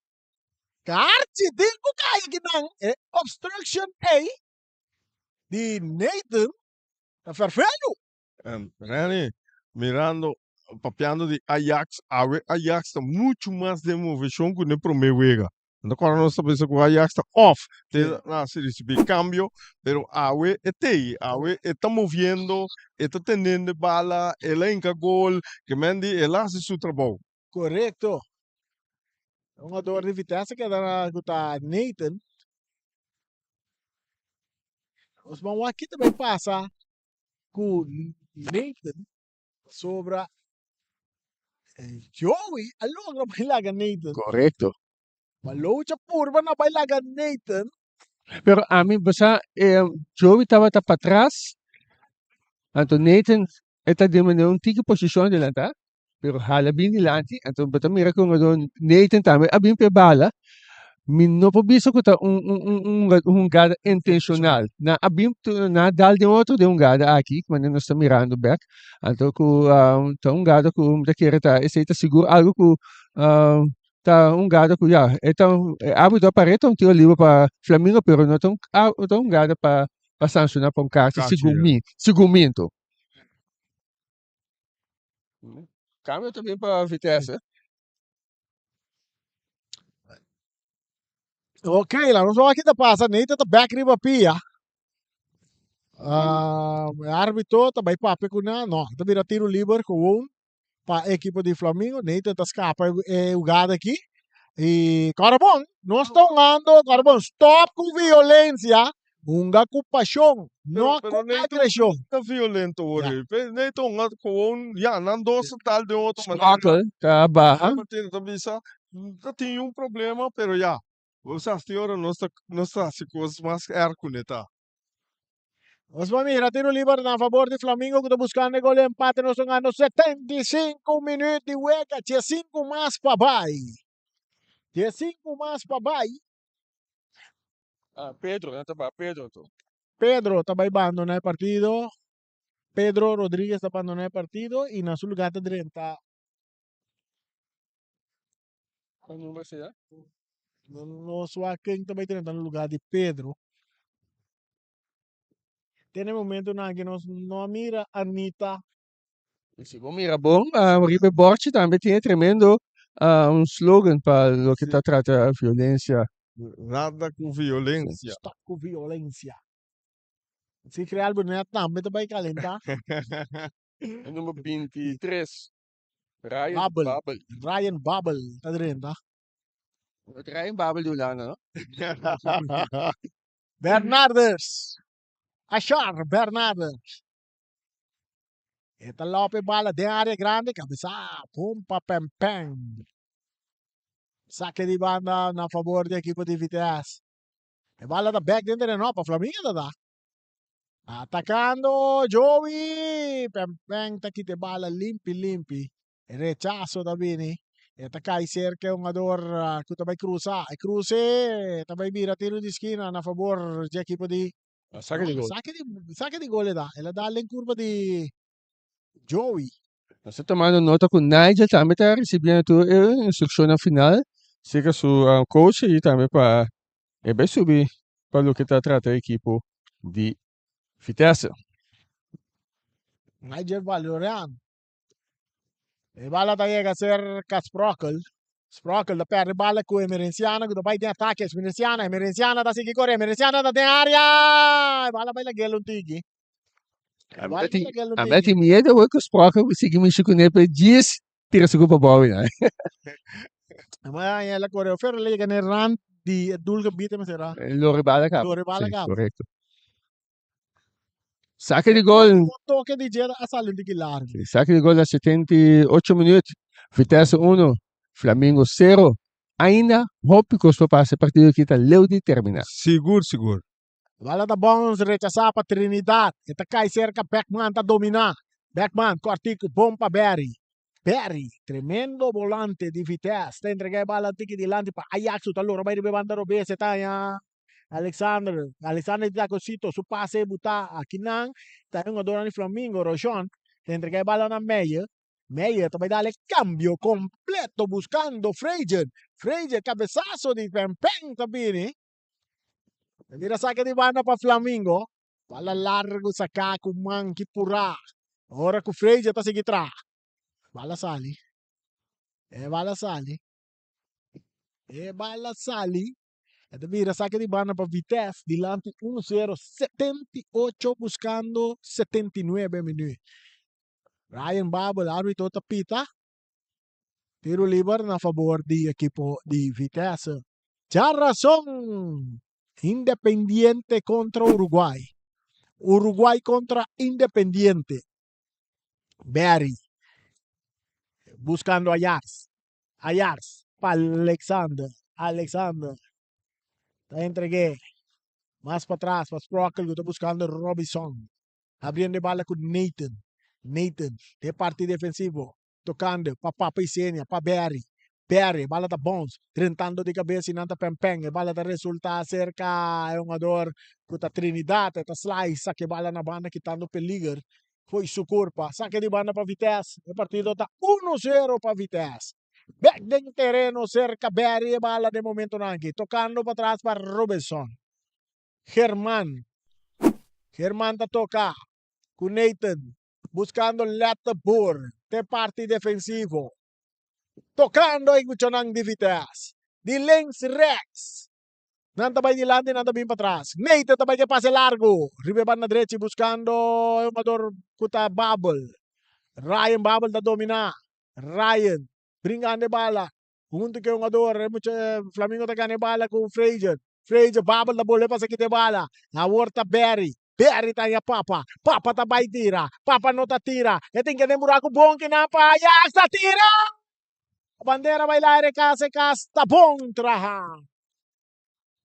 Speaker 1: Karchi tin cu cay akinan. E obstruction ey di Nathan ta ferfelu.
Speaker 3: Renny, mirando, papiando di Ajax, awe Ajax ta mucho mas den moveshon ku den promé wega. Anto kòrda nos ta bisa ku Ajax ta off te na hasi risibí kambio, pero awe e t'ei, awe e ta moviendo, e ta tenendo e bala, el a hinka gol, ke men di el a hasi su trabou.
Speaker 1: Korekto. Un hungador di Vitesse keda na ku ta Nathan. Nos ban wak ki ta bai pasa ku Nathan pasobra Joey a logra bai laga Nathan.
Speaker 2: Korekto.
Speaker 1: Ma Louch a purba na bai laga Nathan.
Speaker 2: Pero ami bo sa Joey tabata patras anto Nathan e ta den manera un tiki posishon adelantá pero hala bin dilanti anto bo ta mira ku Nathan tambe a bin p'e bala. Mi no por bisa ku ta un un un un un hungada intenshonal. Nan a bin nan a dal den otro den hungada aki, manera nos ta mirando bek. Anto ku ta un hungada ku mi ta kere ta esei ta sigur algu ku ta un hungada ku ya e ta e arbitro a par'é ta un tiro liber pa Flamingo pero no ta un ta un hungada pa pa sanshoná pa un karchi segun mi, segun mi anto. Kambio ta bin pa Vitesse.
Speaker 1: Ok, la nos wak kita pasa. Nathan ta back riba pia. Ah, arbitro ta bai papia ku nan. No, ta bira tiro liber gewoon pa ekipo di Flamingo. Nathan ta skapa e hugada aki. I Carbon, nos ta hungando, Carbon, stop ku violencia. Hunga ku pashon, no
Speaker 3: Pero,
Speaker 1: ku
Speaker 3: pero Nathan
Speaker 1: agreshon.
Speaker 3: ta violento hoor.
Speaker 1: Ja.
Speaker 3: Pe Nathan hunga gewoon, ja, nan dos ta tal den otro manera.
Speaker 2: Sprockel ta baha.
Speaker 3: Martina ta bisa, ta tin un problema, pero ja, bo sa hasta ora nos ta nos ta hasi cos mas erg ku neta.
Speaker 1: Nos por mira tiro liber na favor di Flamingo ku ta buskando e gol di empate. Nos ta hungando 75 minuut di wega, 15 mas pa bai. 15 mas pa bai.
Speaker 2: Ah, Pedro, nan ta ba Pedro anto.
Speaker 1: Pedro ta bai bandoná e partido. Pedro Rodriguez ta bandoná e partido i na su lugá ta drenta.
Speaker 2: Kua number sea?
Speaker 1: No, no sa ken ta bai drenta na lugá di Pedro. Te na e momentonan aki nos no a mira Anita.
Speaker 2: I si bo mira bon, riba e bòrchi tambe tin e tremendo un slogan pa loke ta trata violensia.
Speaker 3: Nada ku violensia.
Speaker 1: Stop ku violensia. Si Real Brunet tambe ta bai kalentá.
Speaker 2: E number 23, Ryan
Speaker 1: Babel.
Speaker 2: Babel.
Speaker 1: Ryan Babel ta drenta.
Speaker 2: Ryan Babel di Hulanda, no?
Speaker 1: Bernardes. Ashar Bernardes. E ta lòp e bala den área grandi, kabesá, pumpa Pèmpèn. Sake di banda na fabor di ekipo di Vitesse. E bala ta bèk den tereno, pa Flamingo ta da. Atakando Joey, Pèmpèn ta kita e bala limpi limpi. E rechaso ta bini, e ta kai serka e hungador ku ta bai krusa. E kruse ta bai bira tiro di skina na fabor di ekipo di
Speaker 2: Sake di gol.
Speaker 1: Sake di, sake di gol e da. El a dal den kurva di Joey.
Speaker 2: Nos ta tomando nota ku Nigel tambe ta risibiendo tur e instrukshonnan final serka su coach i tambe pa e bai subi pa loke ta trata e ekipo di Vitesse.
Speaker 1: Nigel Valerian. E bala ta yega serka Sprockel. Sprockel ta perde bala ku Emerenciana ku ta bai den atake. Emerenciana, Emerenciana ta sigui kore. Emerenciana ta den area. E bala bai lag'el un tiki. E bala bai lag'el un
Speaker 2: A mi
Speaker 1: tiki.
Speaker 2: tin miedo hoor ku Sprockel sigui mishi kuné pe djis tira su ku pa bou nan.
Speaker 1: Ma el a kore ofer el a yega na e rand di e doelgebied e mester a.
Speaker 2: Lori bala kaba.
Speaker 1: Lori bala
Speaker 2: Sí,
Speaker 1: kaba.
Speaker 2: korekto. Sake di gol.
Speaker 1: Un toke di dje a sali un tiki largu.
Speaker 2: Sake di gol na 78 minuut. Vitesse 1, Flamingo 0. Ainda hopi kos por pasa. E partido aki ta leu di termina.
Speaker 3: Sigur, sigur.
Speaker 1: Bala ta bounce rechasá pa Trinidad. E ta kai serka Beckman ta dominá. Beckman kòrtiku bon pa Berry. Berry, tremendo volante di Vitesse, ta entregá e bala un tiki dilanti pa Ajax ku ta lora bai riba e banda robes. E ta haña Alexander, Alexander di Tacosito, su pase e buta akinan, ta e hungadornan di Flamingo, Rojon, ta entrega e bala na Meyer, Meyer ta bai dal e cambio completo buscando Frazier, Frazier cabesazo di Pempen ta bini, ta bira saca di banda pa Flamingo, bala largo saca cu man ki pura, ora cu Frazier ta sigui tra, bala sali, e bala sali, e bala sali. E ta bira sake di banda pa Vitesse dilanti 1-0, 78 buscando 79 minuut. Ryan Babel, arbitro ta pita. Tiro liber na favor di ekipo di Vitesse. Djarason, Independiente contra Uruguay. Uruguay contra Independiente. Barry buscando Ajax. Ajax pa Alexander. Alexander ta entregu'é mas patras pa Sprockel ku ta buskando Robinson. Abriendo e bala ku Nathan. Nathan den parti defensivo tokando pa Papa Isenia, pa Barry. Perry, e bala ta bounce, drentando di cabes y nan ta pen-pen. E bala ta resulta cerca e hungador cu ta Trinidad. E ta slice, saca e bala na banda kitando peliger fo'i su curpa. Saca di banda pa Vitesse. E partido ta uno zero pa Vitesse. Bek den tereno cerca Berry e bala den momentonan aki. Tocando patras pa Robinson. German. German ta toca cu Nathan. Buscando Letterboer te parti defensivo. Tocando e muchanan di Vitesse. Di links rechts. Nan ta bay dilanti, nan ta bin patras. Nathan ta bay ke pase largo. Riba e banda drechi buscando e hungador cu ta Babel. Ryan Babel ta domina. Ryan bringando e bala hunto cu e hungador. E mucha Flamingo ta gana e bala cu Fraser. Fraser, Babel ta bolbe pasa kita e bala. Awor ta Barry. Barry ta haña Papa. Papa ta bai tira. Papa no ta tira. E tin kende buraku bon ki nan pa Ajax ta tira! Bandera bai laire kas e kas ta bon traha.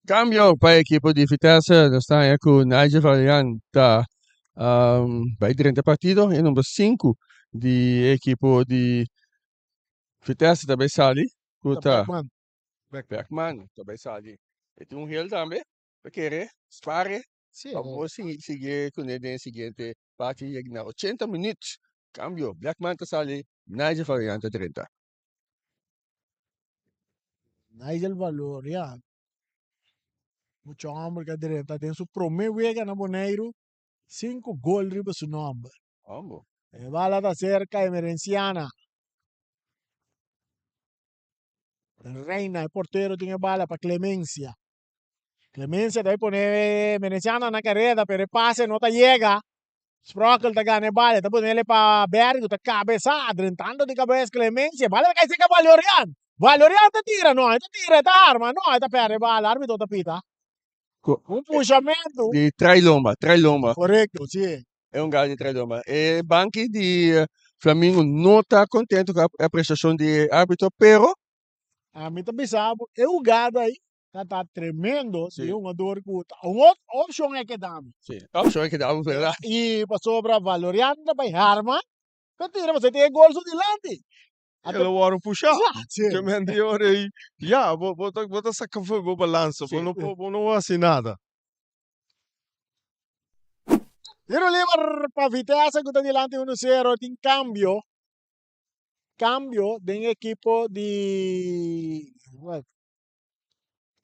Speaker 2: Kambio pa e ekipo di Vitesse. Nos ta haña ku Nigel Valerian ta bai drenta e partido. E number sinku di e ekipo di Vitesse ta bai sali ku ta Beckman ta bai sali. E tin un hel tambe. Ta kere spare
Speaker 1: Sí,
Speaker 2: pa por sigui sigui kuné den e siguiente parti yega na ochenta minüt. Kambio, Blackman ta sali, Nigel Valerian ta drenta.
Speaker 1: Nigel Valerian, mucha hòmber ku a drenta den su promé wega na Boneiru, sinku gol riba su nòmber.
Speaker 2: Hombo.
Speaker 1: E bala ta serka Emerenciana. Reina, e portero tin e bala pa Clemencia. Clemencia ta pone Veneciano na careda, pero e pase no ta yega. Sprockel ta gana e bala, ta ponele pa Berry cu ta cabeza, drentando di cabeza Clemencia. Bala ta cay cerca Valorian. Valorian ta tira, no, e ta tira, e ta arma, no, e ta perde e bala, arbitro ta pita. Un pushamento.
Speaker 2: Di trai lomba, trai lomba.
Speaker 1: Correcto, si.
Speaker 2: E un gala di trai lomba. E banki di Flamingo no ta contento cu e apreciacion di e arbitro, pero.
Speaker 1: Ami ta bisa bo, e hugada ay Ta ta tremendo si un jugador cu ta un ot opcion e keda mi.
Speaker 2: Si, opcion e keda mi, verdad.
Speaker 1: Y pasobra Valorian ta bay harma, ta tira pasobra e tin e gol su dilanti.
Speaker 3: E lo wòrdu pushá.
Speaker 1: Ja, si.
Speaker 3: Ke men di ora ei, ya, bo bo ta bo ta saka for bo balansa, bo no por bo no hasi nada.
Speaker 1: Tiro liber pa Vitesse cu ta dilanti uno sero, tin cambio. Cambio den ekipo di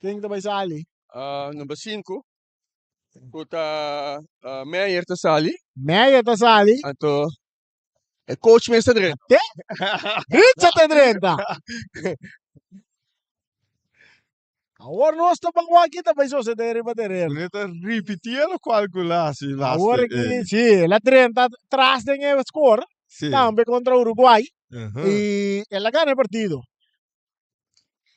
Speaker 1: Ken ta bai sali?
Speaker 2: Number sinku ku ta Meijer ta sali.
Speaker 1: Meijer ta sali.
Speaker 2: Anto e coach mes ta drenta.
Speaker 1: Te? Ritza ta drenta. Awor nos ta ban wak ki ta bai sosede riba tereno.
Speaker 3: Meneer ta ripitié lokual ku el a hasi laatste.
Speaker 1: Awor ki si, el a drenta tras den e score.
Speaker 3: Si.
Speaker 1: Tambe kontra Uruguay. I el a gana e partido.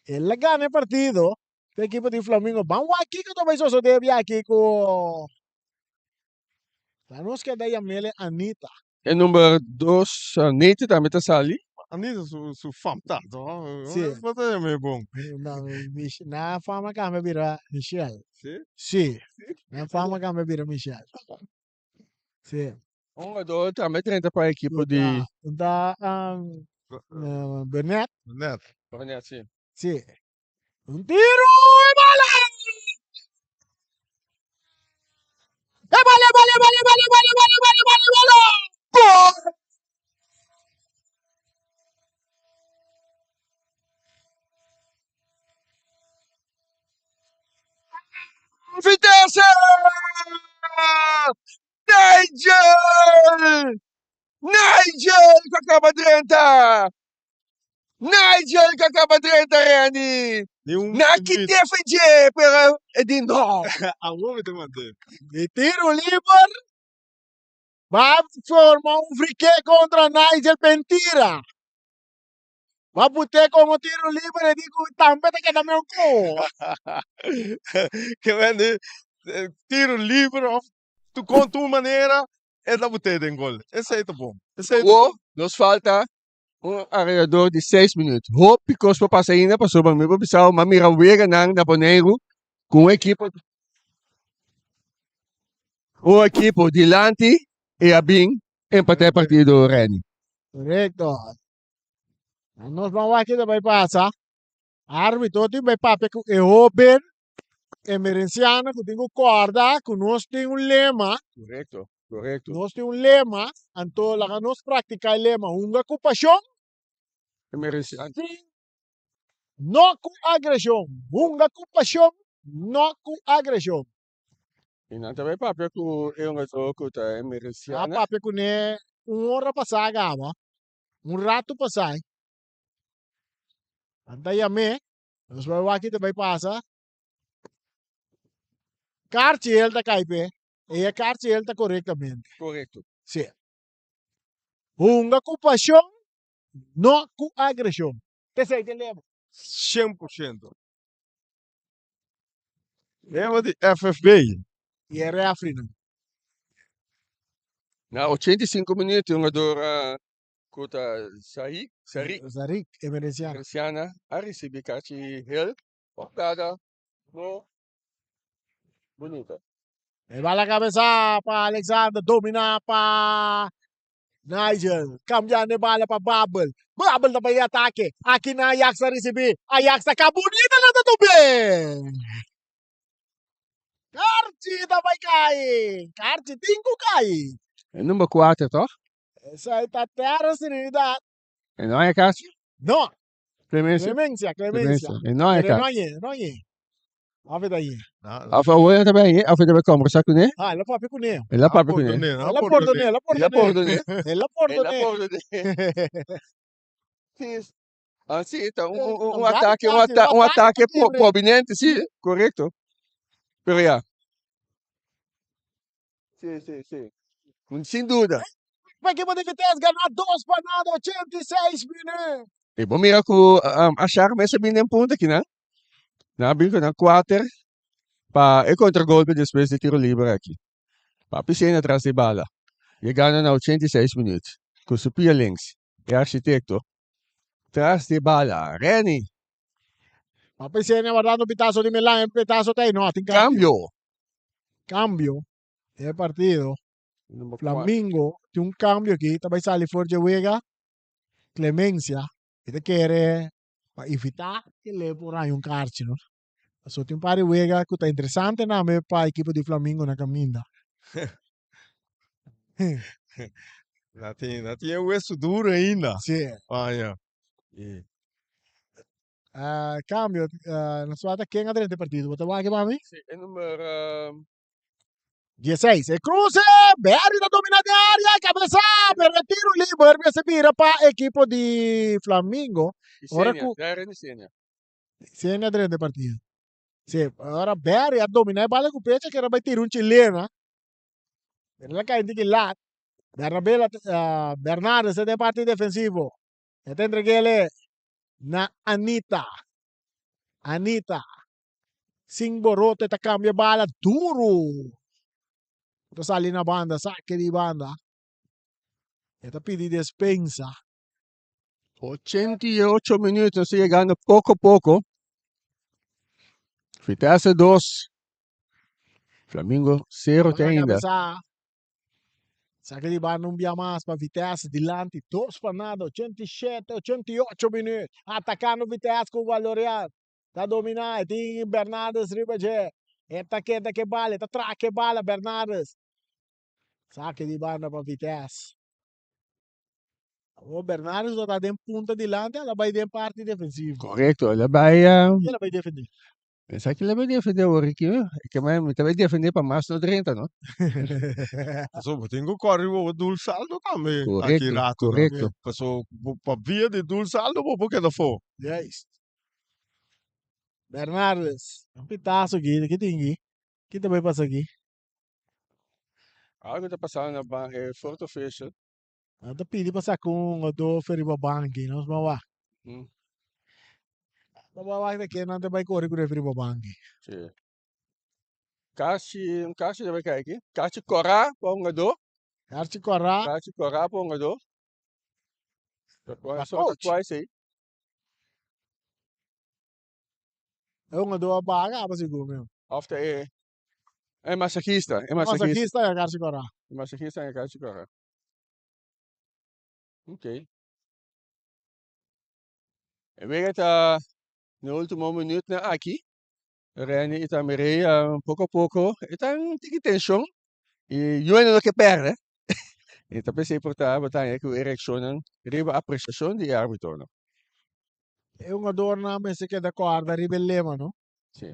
Speaker 1: El a gana e partido ku ekipo di Flamingo. Ban wak kiko ta bai sosode bia aki ku La nos keda yam'el Anita.
Speaker 2: E number dos Nete tambe ta sali.
Speaker 3: Anita su su fam ta to.
Speaker 1: Si.
Speaker 3: Bo ta yam'e bon.
Speaker 1: No, na fama cambia bira Michelle.
Speaker 3: Si?
Speaker 1: Si. Na fama cambia bira Michelle. Si.
Speaker 2: Un jugador tambe drenta pa ekipo di.
Speaker 1: Ta Burnett.
Speaker 3: Burnett.
Speaker 2: Burnett, si.
Speaker 1: Si. Un tiro e bala! E bala, e bala, e bala, e bala, e bala, e bala, e bala, e bala, e bala! Gol!
Speaker 2: Vitesse! Nigel! Nigel ku a kaba drenta! Nigel ku a kaba drenta, Randy!
Speaker 3: Ni un
Speaker 2: Na ki defendé, pero e di no.
Speaker 3: Awor mi ta mant'é.
Speaker 1: Di tiro liber ba forma un free kick kontra Nigel Pentira. Ba put'é komo tiro liber e di ku tambe ta keda meun ko.
Speaker 3: Ke men di tiro liber of tu kon tu manera e ta but'é den gol. Esei ta bon. Esei ta
Speaker 2: Awor nos falta un alrededor di seis minuut. Hopi kos por pasa ainda pasobra mi por bisa bo a mira weganan na Boneiru ku un ekipo un ekipo dilanti i a bin empatá e partido Renny.
Speaker 1: Korekto. Nos ban wak kita bai pasa. Arbitro tin bai papia ku e hoben emerenciano ku tin ku korda ku nos tin un lema.
Speaker 2: Korekto, korekto.
Speaker 1: Nos tin un lema, anto laga nos praktiká e lema, hunga ku pashon.
Speaker 2: Emerenciano.
Speaker 1: Sin no ku agreshon. Hunga ku pashon, no ku agreshon.
Speaker 2: I nan ta bai papia ku e hungadó ku ta
Speaker 1: A
Speaker 2: emerenciano.
Speaker 1: papia kuné un ora pasá kaba, un ratu pasá. Nan ta yam'é, nos bai wak ki ta bai pasa. Karchi el ta kai p'e, i e karchi el ta korektamente.
Speaker 2: Korekto.
Speaker 1: Sí. Hunga ku pashon, no ku agreshon. T'esei ta e lema.
Speaker 3: 100%. Lema di FFB.
Speaker 1: I e refrinan.
Speaker 2: Na 85 minuut e hungador ku ta Sarik, Sarik,
Speaker 1: Sarik Emerenciana.
Speaker 2: Emerenciana a risibí karchi hel pa hugada no bunita.
Speaker 1: E bala kabesa pa Alexander, dominá pa Nigel, kambiando e bala pa Babel. Babel ta bai atake. Aki na Ajax a risibí. Ajax ta ka bunita nan ta tub'é. Karchi ta bai kai. Karchi tin ku kai.
Speaker 2: E number kuater tòg?
Speaker 1: Esei ta Terrence Trinidad.
Speaker 2: E no hay caso?
Speaker 1: No.
Speaker 2: Clemencia.
Speaker 1: Clemencia, Clemencia.
Speaker 2: E no hay
Speaker 1: Pero
Speaker 2: caso.
Speaker 1: no hay, no hay. Afe ta ahí.
Speaker 2: Of awor e ta bay ahí, of e ta bay conversa kuné.
Speaker 1: Ah, el a papia kuné.
Speaker 2: El a papia kuné.
Speaker 1: El a pordoné, el a
Speaker 2: El a
Speaker 1: pordoné.
Speaker 2: pordoné.
Speaker 1: El a
Speaker 2: El a
Speaker 1: pordoné.
Speaker 2: pordoné. Sí, ah, sí, ta un, un, un, un
Speaker 1: Gabi
Speaker 2: ataque, un,
Speaker 1: Casi,
Speaker 2: ata
Speaker 1: un
Speaker 2: un
Speaker 1: ataque
Speaker 2: ataque
Speaker 1: pa libre.
Speaker 2: prominente, sí, correcto. Pero ya. Sí, sí, sí. Sin duda.
Speaker 1: Pa ekipo di Vitesse gana dos pa nada 86 minuut.
Speaker 2: E bo mira ku um, Ashar mes a bin den punta kinan. Nan a bin ku nan kuater pa e kontragolpe despues di tiro liber aki. Papi Sena tras di bala. Yegando na 86 minuut. Ku su pia links. E architekto. Tras di bala. Renny.
Speaker 1: Papi Sena wardando pitazo di Milan. E pitazo ta ahí. No, tin cambio.
Speaker 2: Cambio.
Speaker 1: Cambio. E partido.
Speaker 2: Number 4.
Speaker 1: Flamingo tin un cambio aki. Ta bai sali for dje wega. Clemencia. E ta kere pa evita ke le por haña un karchi, no? Paso tin un par di wega ku ta interesante name pa ekipo di Flamingo na kaminda.
Speaker 3: Na tin, na tin e hueso duro ainda.
Speaker 1: Sí.
Speaker 3: Vaya. Y
Speaker 1: Ah, cambio, ah, nos wata ken a drenta e partido. Bo ta wak pa mi?
Speaker 2: Sí, e number ah,
Speaker 1: 16. E cruce, Berry ta domina den área, cabeza, pero e tiro liber mester bira pa ekipo di Flamingo. Ora
Speaker 2: Isenia,
Speaker 1: ku
Speaker 2: Darren Isenia.
Speaker 1: Senia drenta e partido. Sí, ora Berry a domina e bala ku pecha kera bai tira un chilena. Pero el a kai tiki lat. Bernabé la, ah, Bernardes ta den parti defensivo. E ta entreg'ele na Anita. Anita. Sin borote ta cambia bala duro. Ta sali na banda, saque di banda. E ta pidi despensa.
Speaker 2: 88 minuut, nos ta yegando poco poco. Vitesse 2, Flamingo 0 te
Speaker 1: Bala
Speaker 2: ainda.
Speaker 1: cabeza. Saque di banda un bia mas pa Vitesse dilanti 2 pa nada, 87, 88 minuut. Atacando Vitesse cu Valorian. Ta dominá, e tin Bernardes riba dje. E ta keda ke bala, e ta traha ke bala Bernardes. Sake di banda pa Vitesse. Awor Bernardes lo ta den punta dilanti, el a bai den parti defensivo.
Speaker 2: Korekto, el a bai.
Speaker 1: El a bai defendé.
Speaker 2: Pensa ki el a bai defendé awor aki, e ke mi ta bai defendé pa mas no drenta, no?
Speaker 3: Paso bo tin ku kòrre riba bo doel saldo tambe aki
Speaker 2: Korekto,
Speaker 3: rato, no?
Speaker 2: korekto.
Speaker 3: Paso bo pa via di doel saldo bo por keda afó.
Speaker 1: Juist. Bernardes, un pitazo aki, ki tin aki? Ki ta bai pasa aki?
Speaker 2: Algo ta pasando na ban e fourth official.
Speaker 1: Nan ta pidi pa saka un Adolfo riba banki, nos ban wak. Nos ban wak de ke nan ta bai kore ku refi riba banki.
Speaker 2: Sí. Kashi, un kashi ta bai kai aki. Kashi kòrá pa hungadó.
Speaker 1: Kashi kòrá.
Speaker 2: Kashi kòrá pa hungadó.
Speaker 1: Pa
Speaker 2: So ta
Speaker 1: coach.
Speaker 2: kua esei.
Speaker 1: E hungadó a baga apa sigur mi.
Speaker 2: Of ta e e masajista, e masajista.
Speaker 1: Masajista e kashi kòrá.
Speaker 2: E masajista e kashi kòrá. Ok. E wega ta na ultimo minuutnan aki. Renny y tambe Rey poco a poco e ta un tiki tension y Juene no ke perde. Y ta pesey por ta bo ta haña cu e reaccionnan riba apreciacion di e arbitronan.
Speaker 1: E hungadornan mester keda corda riba e lema no.
Speaker 2: Si.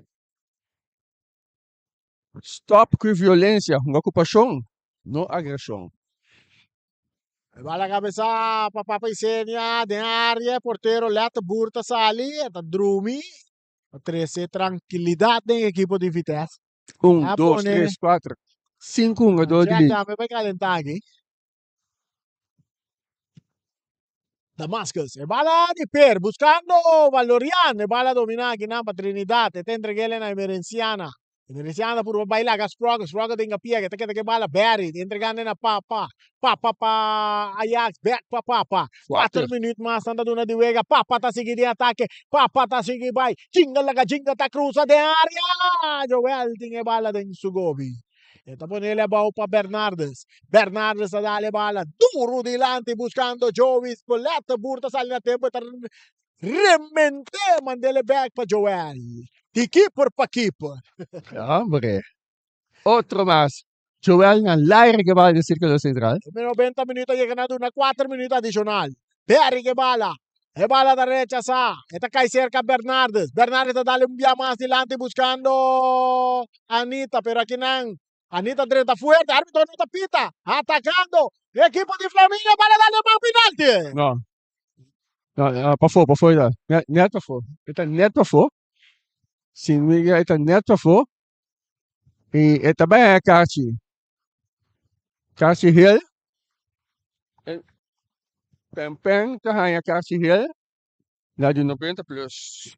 Speaker 2: Stop cu e violencia, hunga cu pasion, no agresion.
Speaker 1: E bala cabeza pa Papa Isenia den area, portero Letterboer ta sali, e ta drumi, ta trece trankilidad den ekipo di Vitesse.
Speaker 2: Un,
Speaker 1: A
Speaker 2: dos,
Speaker 1: pone
Speaker 2: tres, kuater, sinku hungador di
Speaker 1: Jack tambe bai calenta aki. Damascus, e bala di Per buscando Valorian, e bala domina akinan pa Trinidad, e ta entreg'el na Emerenciana. Emerenciana purba bai laga Sprocket, Sprocket den kapia, e ta keda ku e bala Barry, entregando na Papa, Papa pa Ajax, bek pa Papa. Kuater minuut mas nan ta duna di wega, Papa ta sigui den atake, Papa ta sigui bai, Jinga laga Jinga ta cruza den area, Joel tin e bala den su gobi. E ta ponele abou pa Bernardes. Bernardes ta dale bala duro dilanti buscando Joey Scolet. Boer ta sali na tempo e ta remente mandele back pa Joel. Di keeper pa keeper.
Speaker 2: Hombre. Otro mas. Joel na laire ke bala den circulo central.
Speaker 1: E 90 minuut a yega na duna 4 minuut adicional. Perry ke bala. E bala ta rechasá. E ta kai serka Bernardes. Bernardes ta dale un bia mas dilanti buskando Anita, pero akinan Anita drenta fuerte. Arbitro no ta pita. Atakando ekipo di Flamingo. Bala dale man penalti.
Speaker 2: No. No, no, pafó, pafó e ta. Net, net pafó. E ta net pafó. Sin mi e ta net pafó. I e ta bai haña karchi. Karchi hel. Pen Pen ta haña karchi hel na di 90 plus.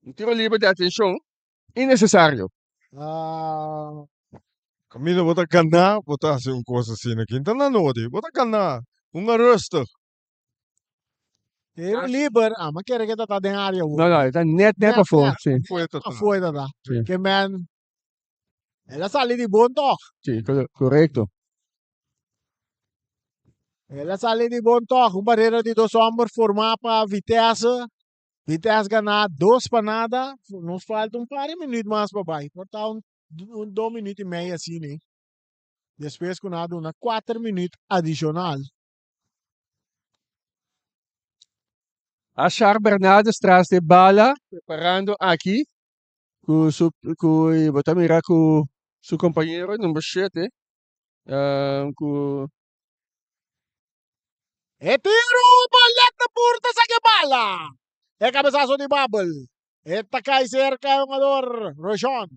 Speaker 2: Un tiro liber di atenshon innesesario.
Speaker 3: Kaminda bo ta ganá, bo ta hasi un kos asina. Kin ta na nodi? Bo ta ganá. Hunga rustig.
Speaker 1: Tiro liber, ama kere ke ta ta den área.
Speaker 2: No, no, e ta net net pafó.
Speaker 1: Sí. Pafó e ta ta. Ke men El a sali di bon tog.
Speaker 2: Sí, korekto.
Speaker 1: El a sali di bon tog. Un barera di dos homber formá pa Vitesse. Vitesse ganá 2-0. Nos falta un par di minuut mas pa bai. Por ta un, un dos minuut i mei asina. Despues ku nan a duna 4 minuut adishonal.
Speaker 2: Ashar Bernardes tras de bala, preparando aki ku su ku bo ta mira ku su kompañero number shete ku
Speaker 1: E tiro balèt na purta saki bala. E kabesaso di Babel. E ta kai serka e hungador Roshon.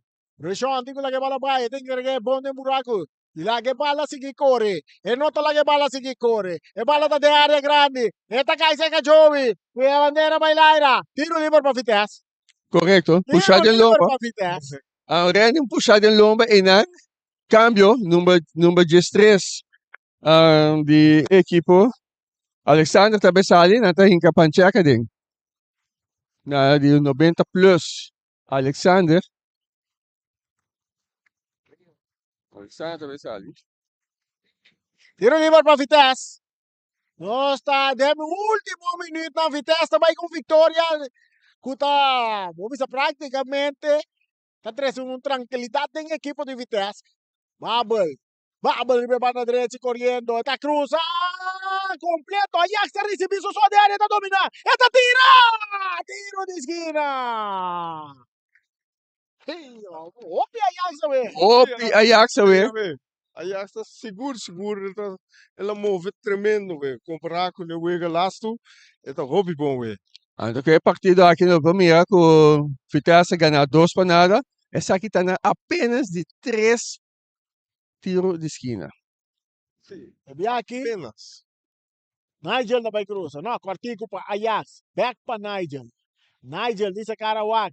Speaker 1: Roshon tin ku laga e bala bai. E tin ku rege bon den buraku. I laga e bala sigui kore. E no ta laga e bala sigui kore. E bala ta den área grandi. E ta kai serka Joey. Ku e bandera bai laira. Tiro liber pa Vitesse.
Speaker 2: Korekto, pusha den lomba. Randy pusha den lomba einan. Kambio, number number diestres di ekipo Alexander ta bai sali, nan ta hinka Pancheka den. Na di 90 plus Alexander. Alexander ta bai sali.
Speaker 1: Tiro liber pa Vitesse. Nos ta den último minuutnan Vitesse ta bai ku viktoria ku ta bo bisa práktikamente ta trese un trankilidat den ekipo di Vitesse. Babel, Babel riba e banda drechi koriendo, e ta krusa kompleto, Ajax ta risibí su so den área, e ta dominá, e ta tira! Tiro di skina! Hopi Ajax awe.
Speaker 2: Hopi Ajax awe.
Speaker 3: Ajax ta sigur sigur el ta el a move tremendo we kompará ku e wega lastu e ta hopi bon we.
Speaker 2: Anto ku e partido aki no por mira ku Vitesse a gana 2-0. Esaki ta na apenas di tres tiro di skina.
Speaker 3: Sí,
Speaker 1: E bia aki
Speaker 3: apenas.
Speaker 1: Nigel ta bai krusa. No, kòrtiku pa Ajax. Bèk pa Nigel. Nigel di se kara wak.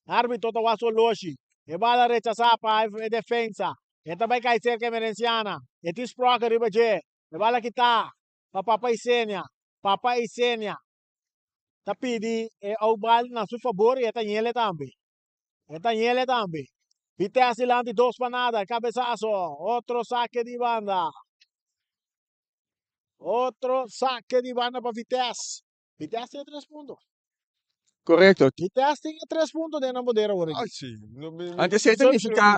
Speaker 1: Arbitro ta wak su oloshi. E bala rechasá pa e defensa. E ta bai kai serka Emerenciana. E tin Sprocker riba dje. E bala kitá pa Papa Isenia. Papa Isenia ta pidi e oubal na su fabor i e ta ñele tambe. E ta ñele tambe. Vitesse dilanti 2-0. Kabesaso. Otro sake di banda. Otro sake di banda pa Vitesse. Vitesse tin e tres punto.
Speaker 2: Korekto.
Speaker 1: Vitesse tin e tres punto den nan poder awor aki.
Speaker 3: Ai si. No, mi, mi,
Speaker 2: Antes esei ta nifiká.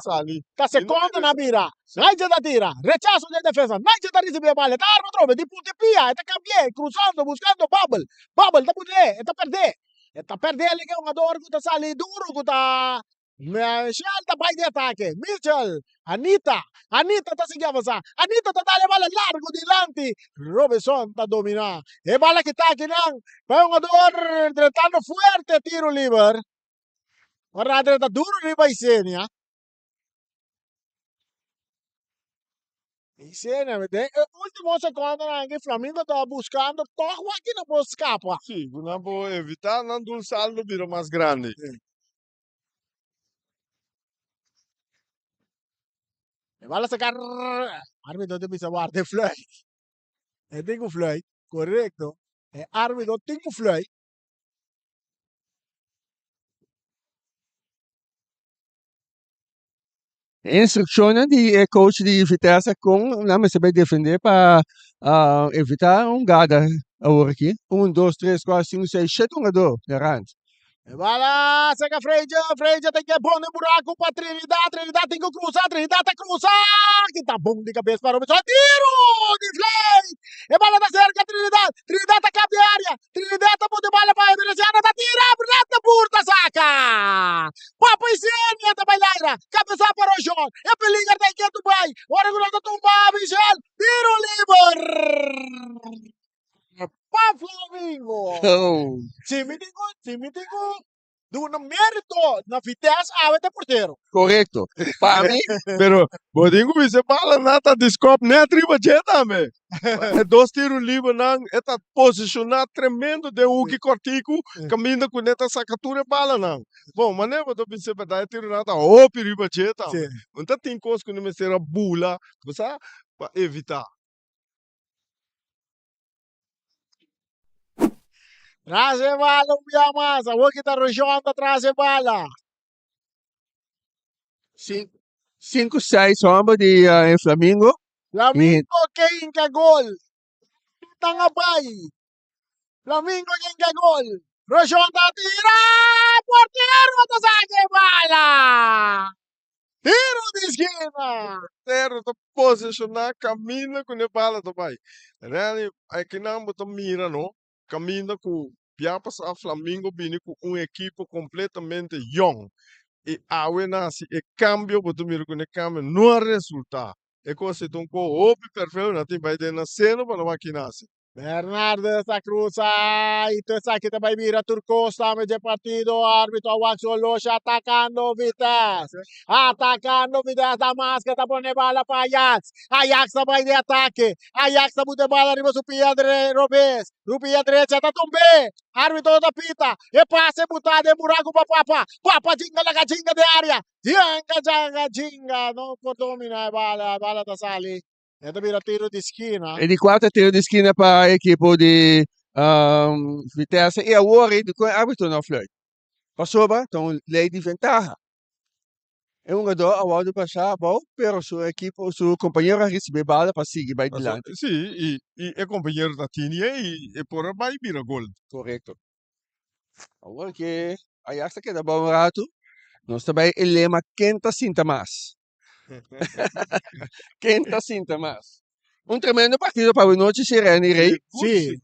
Speaker 1: Ta sekonda na bira. Nigel ta tira. Rechaso den defensa. Nigel ta risibi e bala. E ta arma atrobe. Di punta e pia. E ta kambi'é. Krusando, buskando Bubble. Bubble ta put'é. E ta pèrdè. E ta pèrdè alí ku e hungador ku ta sali duru ku ta Michel ta bai di atake. Michel, Anita, Anita ta sigui avansá. Anita ta dal e bala largu dilanti. Robinson ta dominá. E bala ki ta akinan pa e hungador drentando fuerte tiro liber. Ora a drenta duru riba Isenia. Isenia, den e último secondonan aki Flamingo ta buscando tog wak nan por scapa.
Speaker 3: Sí, ku nan por evitá nan dun saldo bira mas grandi.
Speaker 1: E bala saca arbitro ta bisa warda e fluit. E tin cu fluit, corecto. E arbitro tin cu fluit.
Speaker 2: E instruccionnan di e coach di Vitesse con nan mester bay defende pa evita un gada awor aki. Un, dos, tres, cuatro, cinco, seis, shete hungador na rand.
Speaker 1: E bala seka Freja, Freja ta ke bon den buraku pa Trinidad, Trinidad tin ku krusa, Trinidad ta krusa, kita bon di kabes pa Robinson, tiru di Vleit, e bala ta serka Trinidad, Trinidad ta kap di area, Trinidad ta pone bala pa Veneciano ta tira, Bernat ta burta saka, Papa Isenia ta bai laira, kabesa pa Rojon, e peliger ta ketu bai, ora ku nan ta tumba Michel, tiru liber. Pa Flamingo. Si mi tin ku, si mi tin ku duna merito na Vitesse awe ta e portero.
Speaker 2: Korekto. Pa mi.
Speaker 3: Pero bo tin ku bisa e bala nan ta di skòp nèt riba dje tambe. E dos tiru libernan e ta posishoná tremendo den huki kòrtiku kaminda ku ne ta saka tur e balanan. Bon, manera bo ta bisa e bèrdat e tirunan ta hopi riba dje tambe. No ta tin kos ku no mester a bula, bo sa, pa evitá.
Speaker 1: Tras e bala un bia mas. Awor ki ta Rojon ta tras e bala.
Speaker 2: Sinku seis homber di eh, Flamingo.
Speaker 1: Flamingo ke hinka gol. Tan a bai. Flamingo ke hinka gol. Rojon ta tira. Portero ta saka e bala. Tiro di skina!
Speaker 3: Portero ta posishoná kaminda ku ne bala ta bai. Rèni, akinan bo ta mira no, kaminda ku bia pasá Flamingo bini ku un ekipo kompletamente yòn. I awe nan hasi e kambio, bo ta mira ku ne kambio no a resultá. E kos ei ta un kos hopi perfeo, nan tin bai den nan seno pa nan wak kina hasi.
Speaker 1: Bernardes ta cruza y to esaki ta bay bira tur cos tambe dje partido. Arbitro a wak su oloshi atacando Vitesse. Atacando Vitesse. Damasca ta pone bala pa Ajax. Ajax ta bay di atake. Ajax ta bute bala riba su pia robes. Su pia drecha ta tumbe. Arbitro ta pita. E pase buta den buraco pa Papa. Papa jinga laga jinga den area. Jinga jinga jinga. No por domina e bala. Bala ta sali. E ta bira tiro di skina.
Speaker 2: E di kuarto tiro di skina pa e ekipo di Vitesse i awor ei dikon e arbitro no a fluit? Pasobra ta un lei di ventaha. E hungador a wòrdu pasá abou pero su ekipo su kompañero a risibí e bala pa sigui bai dilanti.
Speaker 3: Si, i e kompañero ta tini ei e por a bai bira gol.
Speaker 2: Korekto. Awor ke Ajax ta keda abou un ratu nos ta bai e lema ken ta sinta mas. Ken ta sinta mas? Un tremendo partido pa nochi si Renny Rey.
Speaker 1: Sí.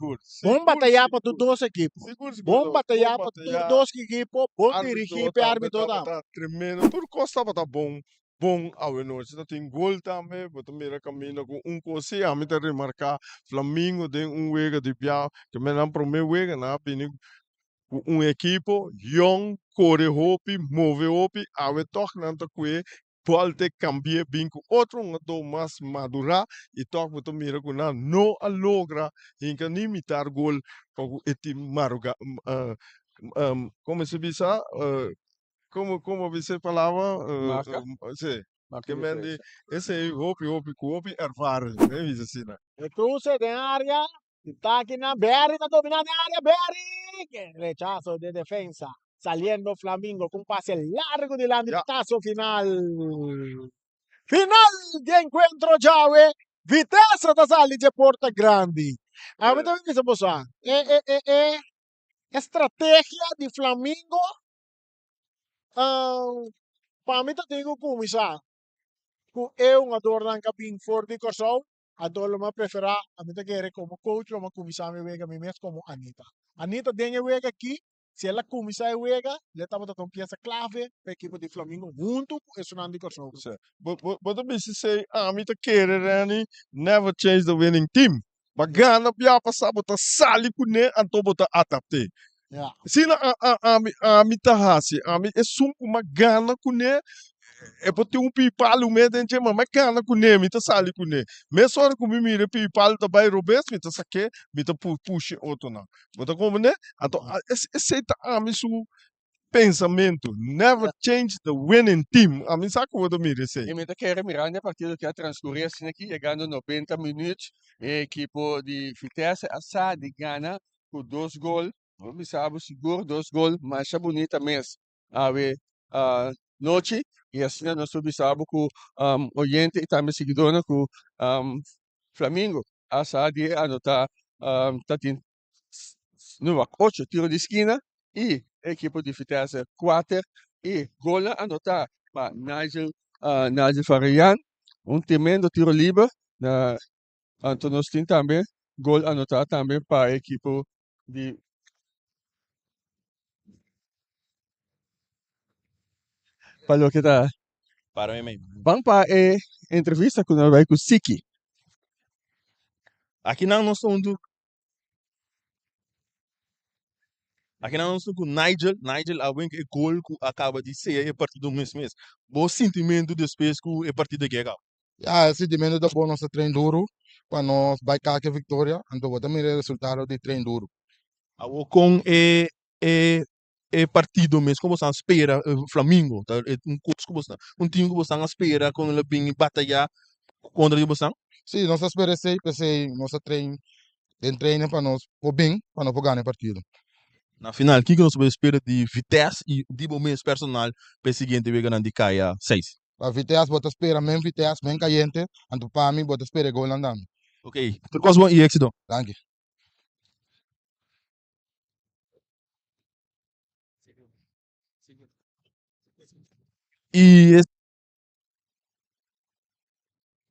Speaker 1: Bon bataya pa tur dos ekipo. Bon bataya pa tur dos ekipo. Bon dirigi pa e arbitro tambe.
Speaker 3: Tremendo. Tur kos tabata bon. Bon awe nochi. Ta tin gol tambe. Bo ta mira kaminda ku un kos si ami ta remarka Flamingo den un wega di bia. Ke men nan prome wega nan a bini ku un ekipo yòn, kore hopi, move hopi, awe tòg nan ta kue bòl te kambi'é bin ku otro hungadó mas madurá i tòg bo ta mira ku nan no a logra hinka ni mitar gol pa ku e tim maruga komo se bisa komo komo bisa e palabra
Speaker 2: Marka?
Speaker 3: si
Speaker 2: Marka
Speaker 3: ke men di
Speaker 2: diferensia.
Speaker 3: esei hopi hopi ku hopi ervaring mi bisa asina.
Speaker 1: E kruse den área Taki na Berry ta domina den área Berry rechazo de defensa saliendo Flamingo ku un pase largo dilanti
Speaker 3: Ya.
Speaker 1: pitazo final final di enkuentro djawe Vitesse ta sali dje porta grandi. Ami ta bisa boso, e e e e estrategia di Flamingo pa mi ta tin ku kuminsá ku e hungadornan ku a bin for di Kòrsou, anto lo mi a preferá, ami ta kere komo coach lo mi a kuminsá mi wega mi mes komo Anita. Anita den e wega aki, si el a kuminsá e wega, lo e tabata ta un piesa klave pa e ekipo di Flamingo huntu ku esunnan di Kòrsou.
Speaker 3: Bo bo ta bisa esei, ami ta kere Renny, never change the winning team. Ba gana bia pasá bo ta sali kuné anto bo ta adapt'é. Asina ami ami ta hasi, ami esun ku m'a gana kuné e por tin un pii palu mes den dje ma m'a gana kuné mi ta sali kuné. Mesora ku mi mira e pii palu ta bai robes mi ta sak'é mi ta pusha e otronan. Bo ta komprendé? Anto esei ta ami su pensamentu. Never change the winning team. Ami sa ku bo ta mira esei.
Speaker 2: I mi ta kere mirando e partido ku a transkurí asina aki, yegando 90 minüt, e ekipo di Vitesse a sa di gana ku dos gol. Bo bisa bo sigur dos gol masha bunita mes awe nochi. I asina nos por bisa bo ku oyente i tambe siguidónan ku Flamingo a sa di anotá ta tin Nuwak ocho tiro di skina y e ekipo di Vitesse kuater y golnan anota pa Nigel Nigel Varian un tremendo tiro liber na anto nos tin tambe gol anota tambe pa e ekipo di pa loke ta ban pa e entrevista ku nos bai ku Siki.
Speaker 4: Akinan nos ta huntu Akinan nos ta ku Nigel, Nigel a win e gol ku a kaba di sea e partido mes mes. Bo sintimentu despues ku e partido aki a kaba?
Speaker 6: Ya, e sintimentu ta bon, nos a train duru pa nos bai kaka e viktoria, anto bo ta mira e resultado di train duru.
Speaker 4: Awor kon e e e partido mes, kon bo esnan spera Flamingo? Ta un kos ku bo esnan, un team ku bo esnan a spera kon el a bin bataya kontra di bo esnan?
Speaker 6: Sí, nos a spera esei, p'esei nos a train den training pa nos por bin, pa nos por gana e partido.
Speaker 4: Na final, kiko nos por spera di Vitesse i di bo mes personal pa e siguiente weganan di Kaya seis?
Speaker 6: Pa Vitesse bo ta spera men Vitesse, men kayente, anto pa mi bo ta spera e golnan tambe.
Speaker 4: Ok, tur kos bon i éxito.
Speaker 6: Danki.
Speaker 4: I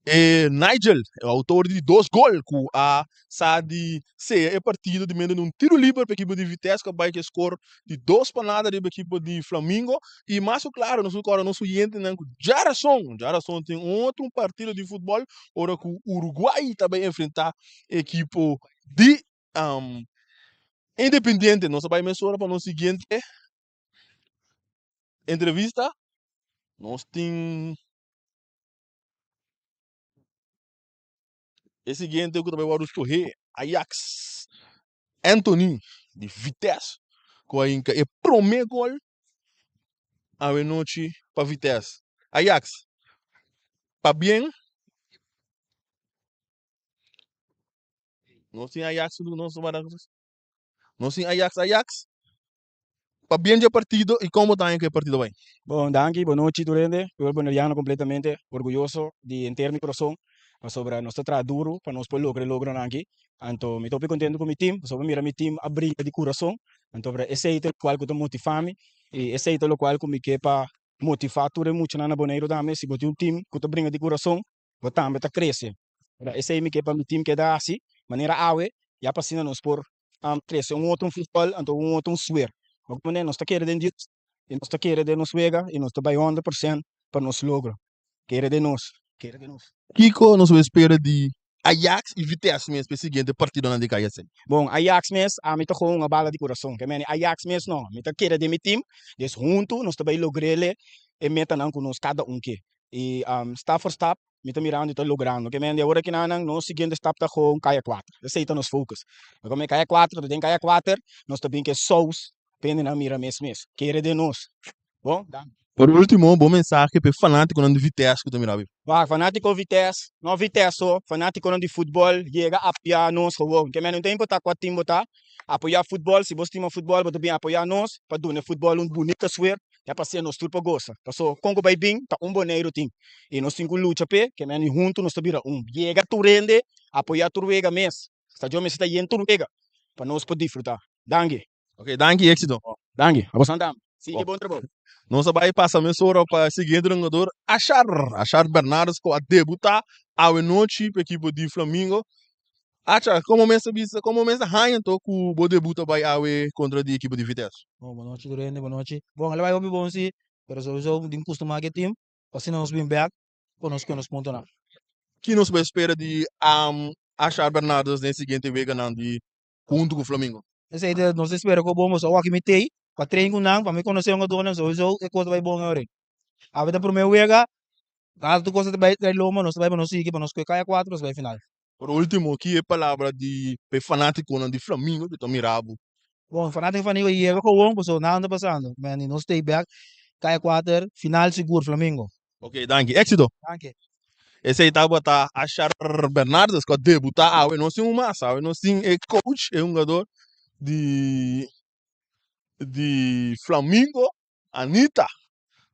Speaker 4: e Nigel, e autor di dos gol ku a sa di sea e partido di mende un tiro liber pa ekipo di Vitesse ku a bai ku e skor di dos pa nada riba ekipo di Flamingo. I mas ku klaro nos por kòrda nos oyentenan ku djarason, djarason tin un otro partido di futbòl ora ku Uruguay ta bai enfrentá ekipo di Independiente. Nos a bai mesora pa nos siguiente entrevista. Nos tin e siguiente ku ta bai wòrdu skohé, Ajax Anthony di Vitesse ku a hinka e promé gol awenochi pa Vitesse. Ajax, pabien. Nos tin Ajax nos Nos tin Ajax Ajax. Pabien dje partido y como ta haña cu e partido bay?
Speaker 7: Bon, danki, bon nochi tur hende. Pueblo Boneriano completamente orguyoso di henter mi corazon pasobra nos ta traha duro pa nos por logra e logronan aki. Anto mi ta hopi contento cu mi team pasobra mira mi team a bringa di corazon. Anto esey ta locual cu ta motiva mi y esey ta locual cu mi ke pa motiva tur e muchanan na Boneiru tambe. Si bo tin un team cu ta bringa di corazon bo tambe ta crece. Esey mi ke pa mi team keda haci manera awe ya pa asina nos por trece un otro futbol anto un otro un swer. Bo comprende? Nos ta kere den Dios y nos ta kere den nos wega y nos ta bay honderd por cent pa nos logro. Kere den nos, kere den nos.
Speaker 4: Kiko nos por spera di Ajax y Vitesse mes pa e siguiente partidonan di KSC?
Speaker 7: Bon, Ajax mes ami ta gewoon un bala di curason. Ke meni Ajax mes no, mi ta kere den mi team, des hunto nos ta bay logrele e metanan cu nos cada un ke. Y stap for stap mi ta mirando y ta logrando. Ke mende awor akinanan nos siguiente stap ta gewoon kaya kuater. Esei ta nos focus. Lo kome kaya kuater, ta den kaya kuater nos ta bin ke sous pa hendenan mira mes mes. Kere den nos. Bon, danki.
Speaker 4: Por ultimo, bo mensahe pa e fanatikonan di Vitesse ku ta mira awe.
Speaker 7: Wak, fanatiko Vitesse, no Vitesse so, fanatikonan di futbol yega apoya nos gewoon. Ke mende no ta importa kua team bo ta, apoya futbol, si bo stima futbol bo ta bin apoya nos pa duna e futbol un bunita swer. Ya pas'é nos tur pa gosa. Paso kon ku bai bin ta un Boneiru tin i nos tin ku lucha p'e, ke men i huntu nos ta bira un. Yega tur hende, apoyá tur wega mes. Stadion mester ta yen tur wega pa nos por disfruta. Danki.
Speaker 4: Ok, danki y éxito.
Speaker 7: Danki. Abosan tambe. Sigui bon trabou.
Speaker 4: Nos a bai pasa mesora pa e siguiente hungador, Ashar. Ashar Bernardes ku a debuta awe nochi pa ekipo di Flamingo. Acha, komo mes ta bisa, komo mes ta haña anto ku bo debut a bai awe kontra di ekipo di Vitesse?
Speaker 8: Bon, bon nochi tur hende, bon nochi. Bon, el a bai hopi bon si, pero souiso tin kustumá ku e team, pa asina nos bin bèk pa nos kue nos puntonan.
Speaker 4: Ki nos por spera di Ashar Bernardes den e siguiente weganan di huntu ku Flamingo?
Speaker 8: Esei ta nos ta spera ku bon, pasobra awor aki mi tei pa train ku nan, pa mi konosé hungadónan, souiso e kos ta bai bon e ora ei. Awe ta promé wega, tur kos ta bai trae lomba, nos ta bai pa nos sigui pa nos kue kaya kuater pa nos bai final.
Speaker 4: Por ultimo, ki e palabra di pa e fanatikonan di Flamingo ku ta mira bo?
Speaker 8: Bon, fanatiko Flamingo yega gewoon pasobra nada no ta pasando. Men di nos stay back, kaya kuater, final sigur Flamingo.
Speaker 4: Ok, danki. Éxito!
Speaker 8: Danki.
Speaker 4: Esei tabata Ashar Bernardes ku a debutá awe. Nos tin un mas awe. Nos tin e coach, e hungador di di Flamingo, Anita.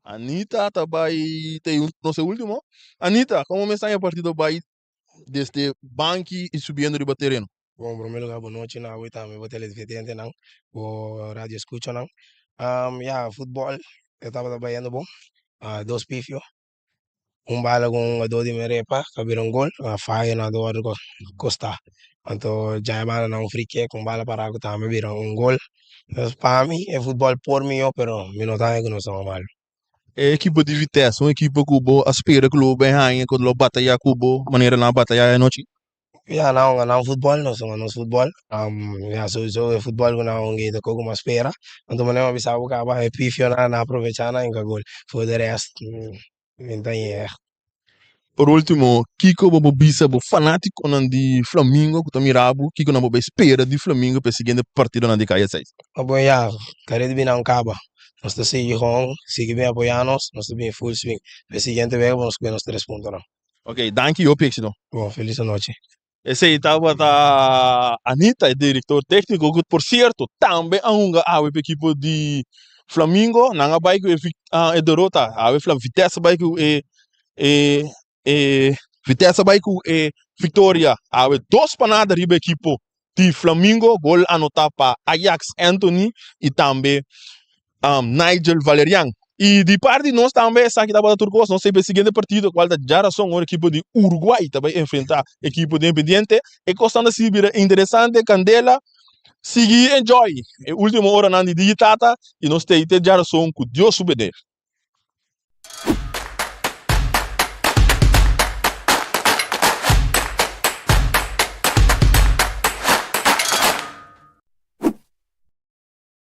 Speaker 4: Anita ta bai ta e nos e ultimo. Anita, komo mester haña partido bai desde banki y subiendo riba tereno.
Speaker 5: Bon, prome lugar bo nochi na awe tambe bo televidentenan, bo radio escuchanan. Ya, futbol e tabata bayendo bon, dos pifio, un bala ku un hungador di Merepa ta bira un gol, a faya na do otro kosta. Anto djai banda na un free kick, un bala para ku tambe bira un gol. Entonces pa mi e futbol por mihó pero mi no ta haña ku nos ta malo.
Speaker 4: E ekipo di Vitesse, un ekipo ku bo a spera ku lo ben haña, ku lo bataya ku bo manera nan a bataya e anochi?
Speaker 5: Ya, nan hunga nan futbòl, nos hunga nos futbòl. Ya, souiso e futbòl ku nan hunga ei ta kos ku mi a spera. Anto manera mi a bisa bo kaba, e pifionan nan a aprovechá nan hinka gol. For de rest, mi no ta ñe ègt.
Speaker 4: Por ultimo, kiko bo por bisa bo fanatikonan di Flamingo ku ta mira bo? Kiko nan por bay spera di Flamingo pa e siguiente partidonan di Kaya seis?
Speaker 5: Bon ya, kare di bini nan kaba. Nos ta sigui hon, sigui bin apoya nos, nos ta bin full swing. Pa e siguiente wega bo nos kue nos tres puntonan.
Speaker 4: Ok, danki hopi éxito.
Speaker 5: Bon, felis anochi.
Speaker 4: Esei tabata Anita, e director tecnico, cu por cierto tambe a hunga awe pa equipo di Flamingo. Nan a bai cu e ah, e derota. Awe Flam Vitesse a bai cu e e e Vitesse a bai cu e victoria. Awe dos pa nada riba equipo di Flamingo. Gol anota pa Ajax Anthony y tambe Nigel Valerian. Y di parti nos tambe esaki tabata tur cos. Nos ta e siguiente partido cual ta djarason ora equipo di Uruguay ta bay enfrenta equipo di Independiente. E cosnan ta sigui bira interesante. Candela sigui enjoy e ultimo oranan di Digitata y nos ta te djarason cu Dios su beder.